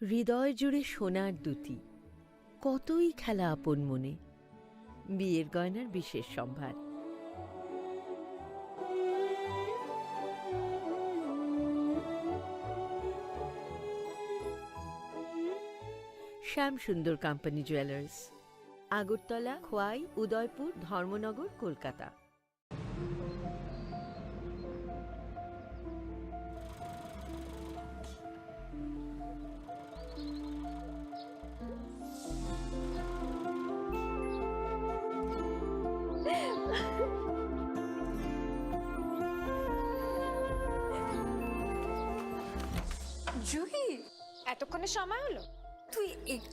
হৃদয় জুড়ে সোনার দ্যুতি, কতই খেলা আপন মনে। বিয়ের গয়নার বিশেষ সম্ভার। শ্যাম সুন্দর কোম্পানি জুয়েলার্স, আগরতলা, খোয়াই, উদয়পুর, ধর্মনগর, কলকাতা। জুহি, এতক্ষণে সময় হলো? তুই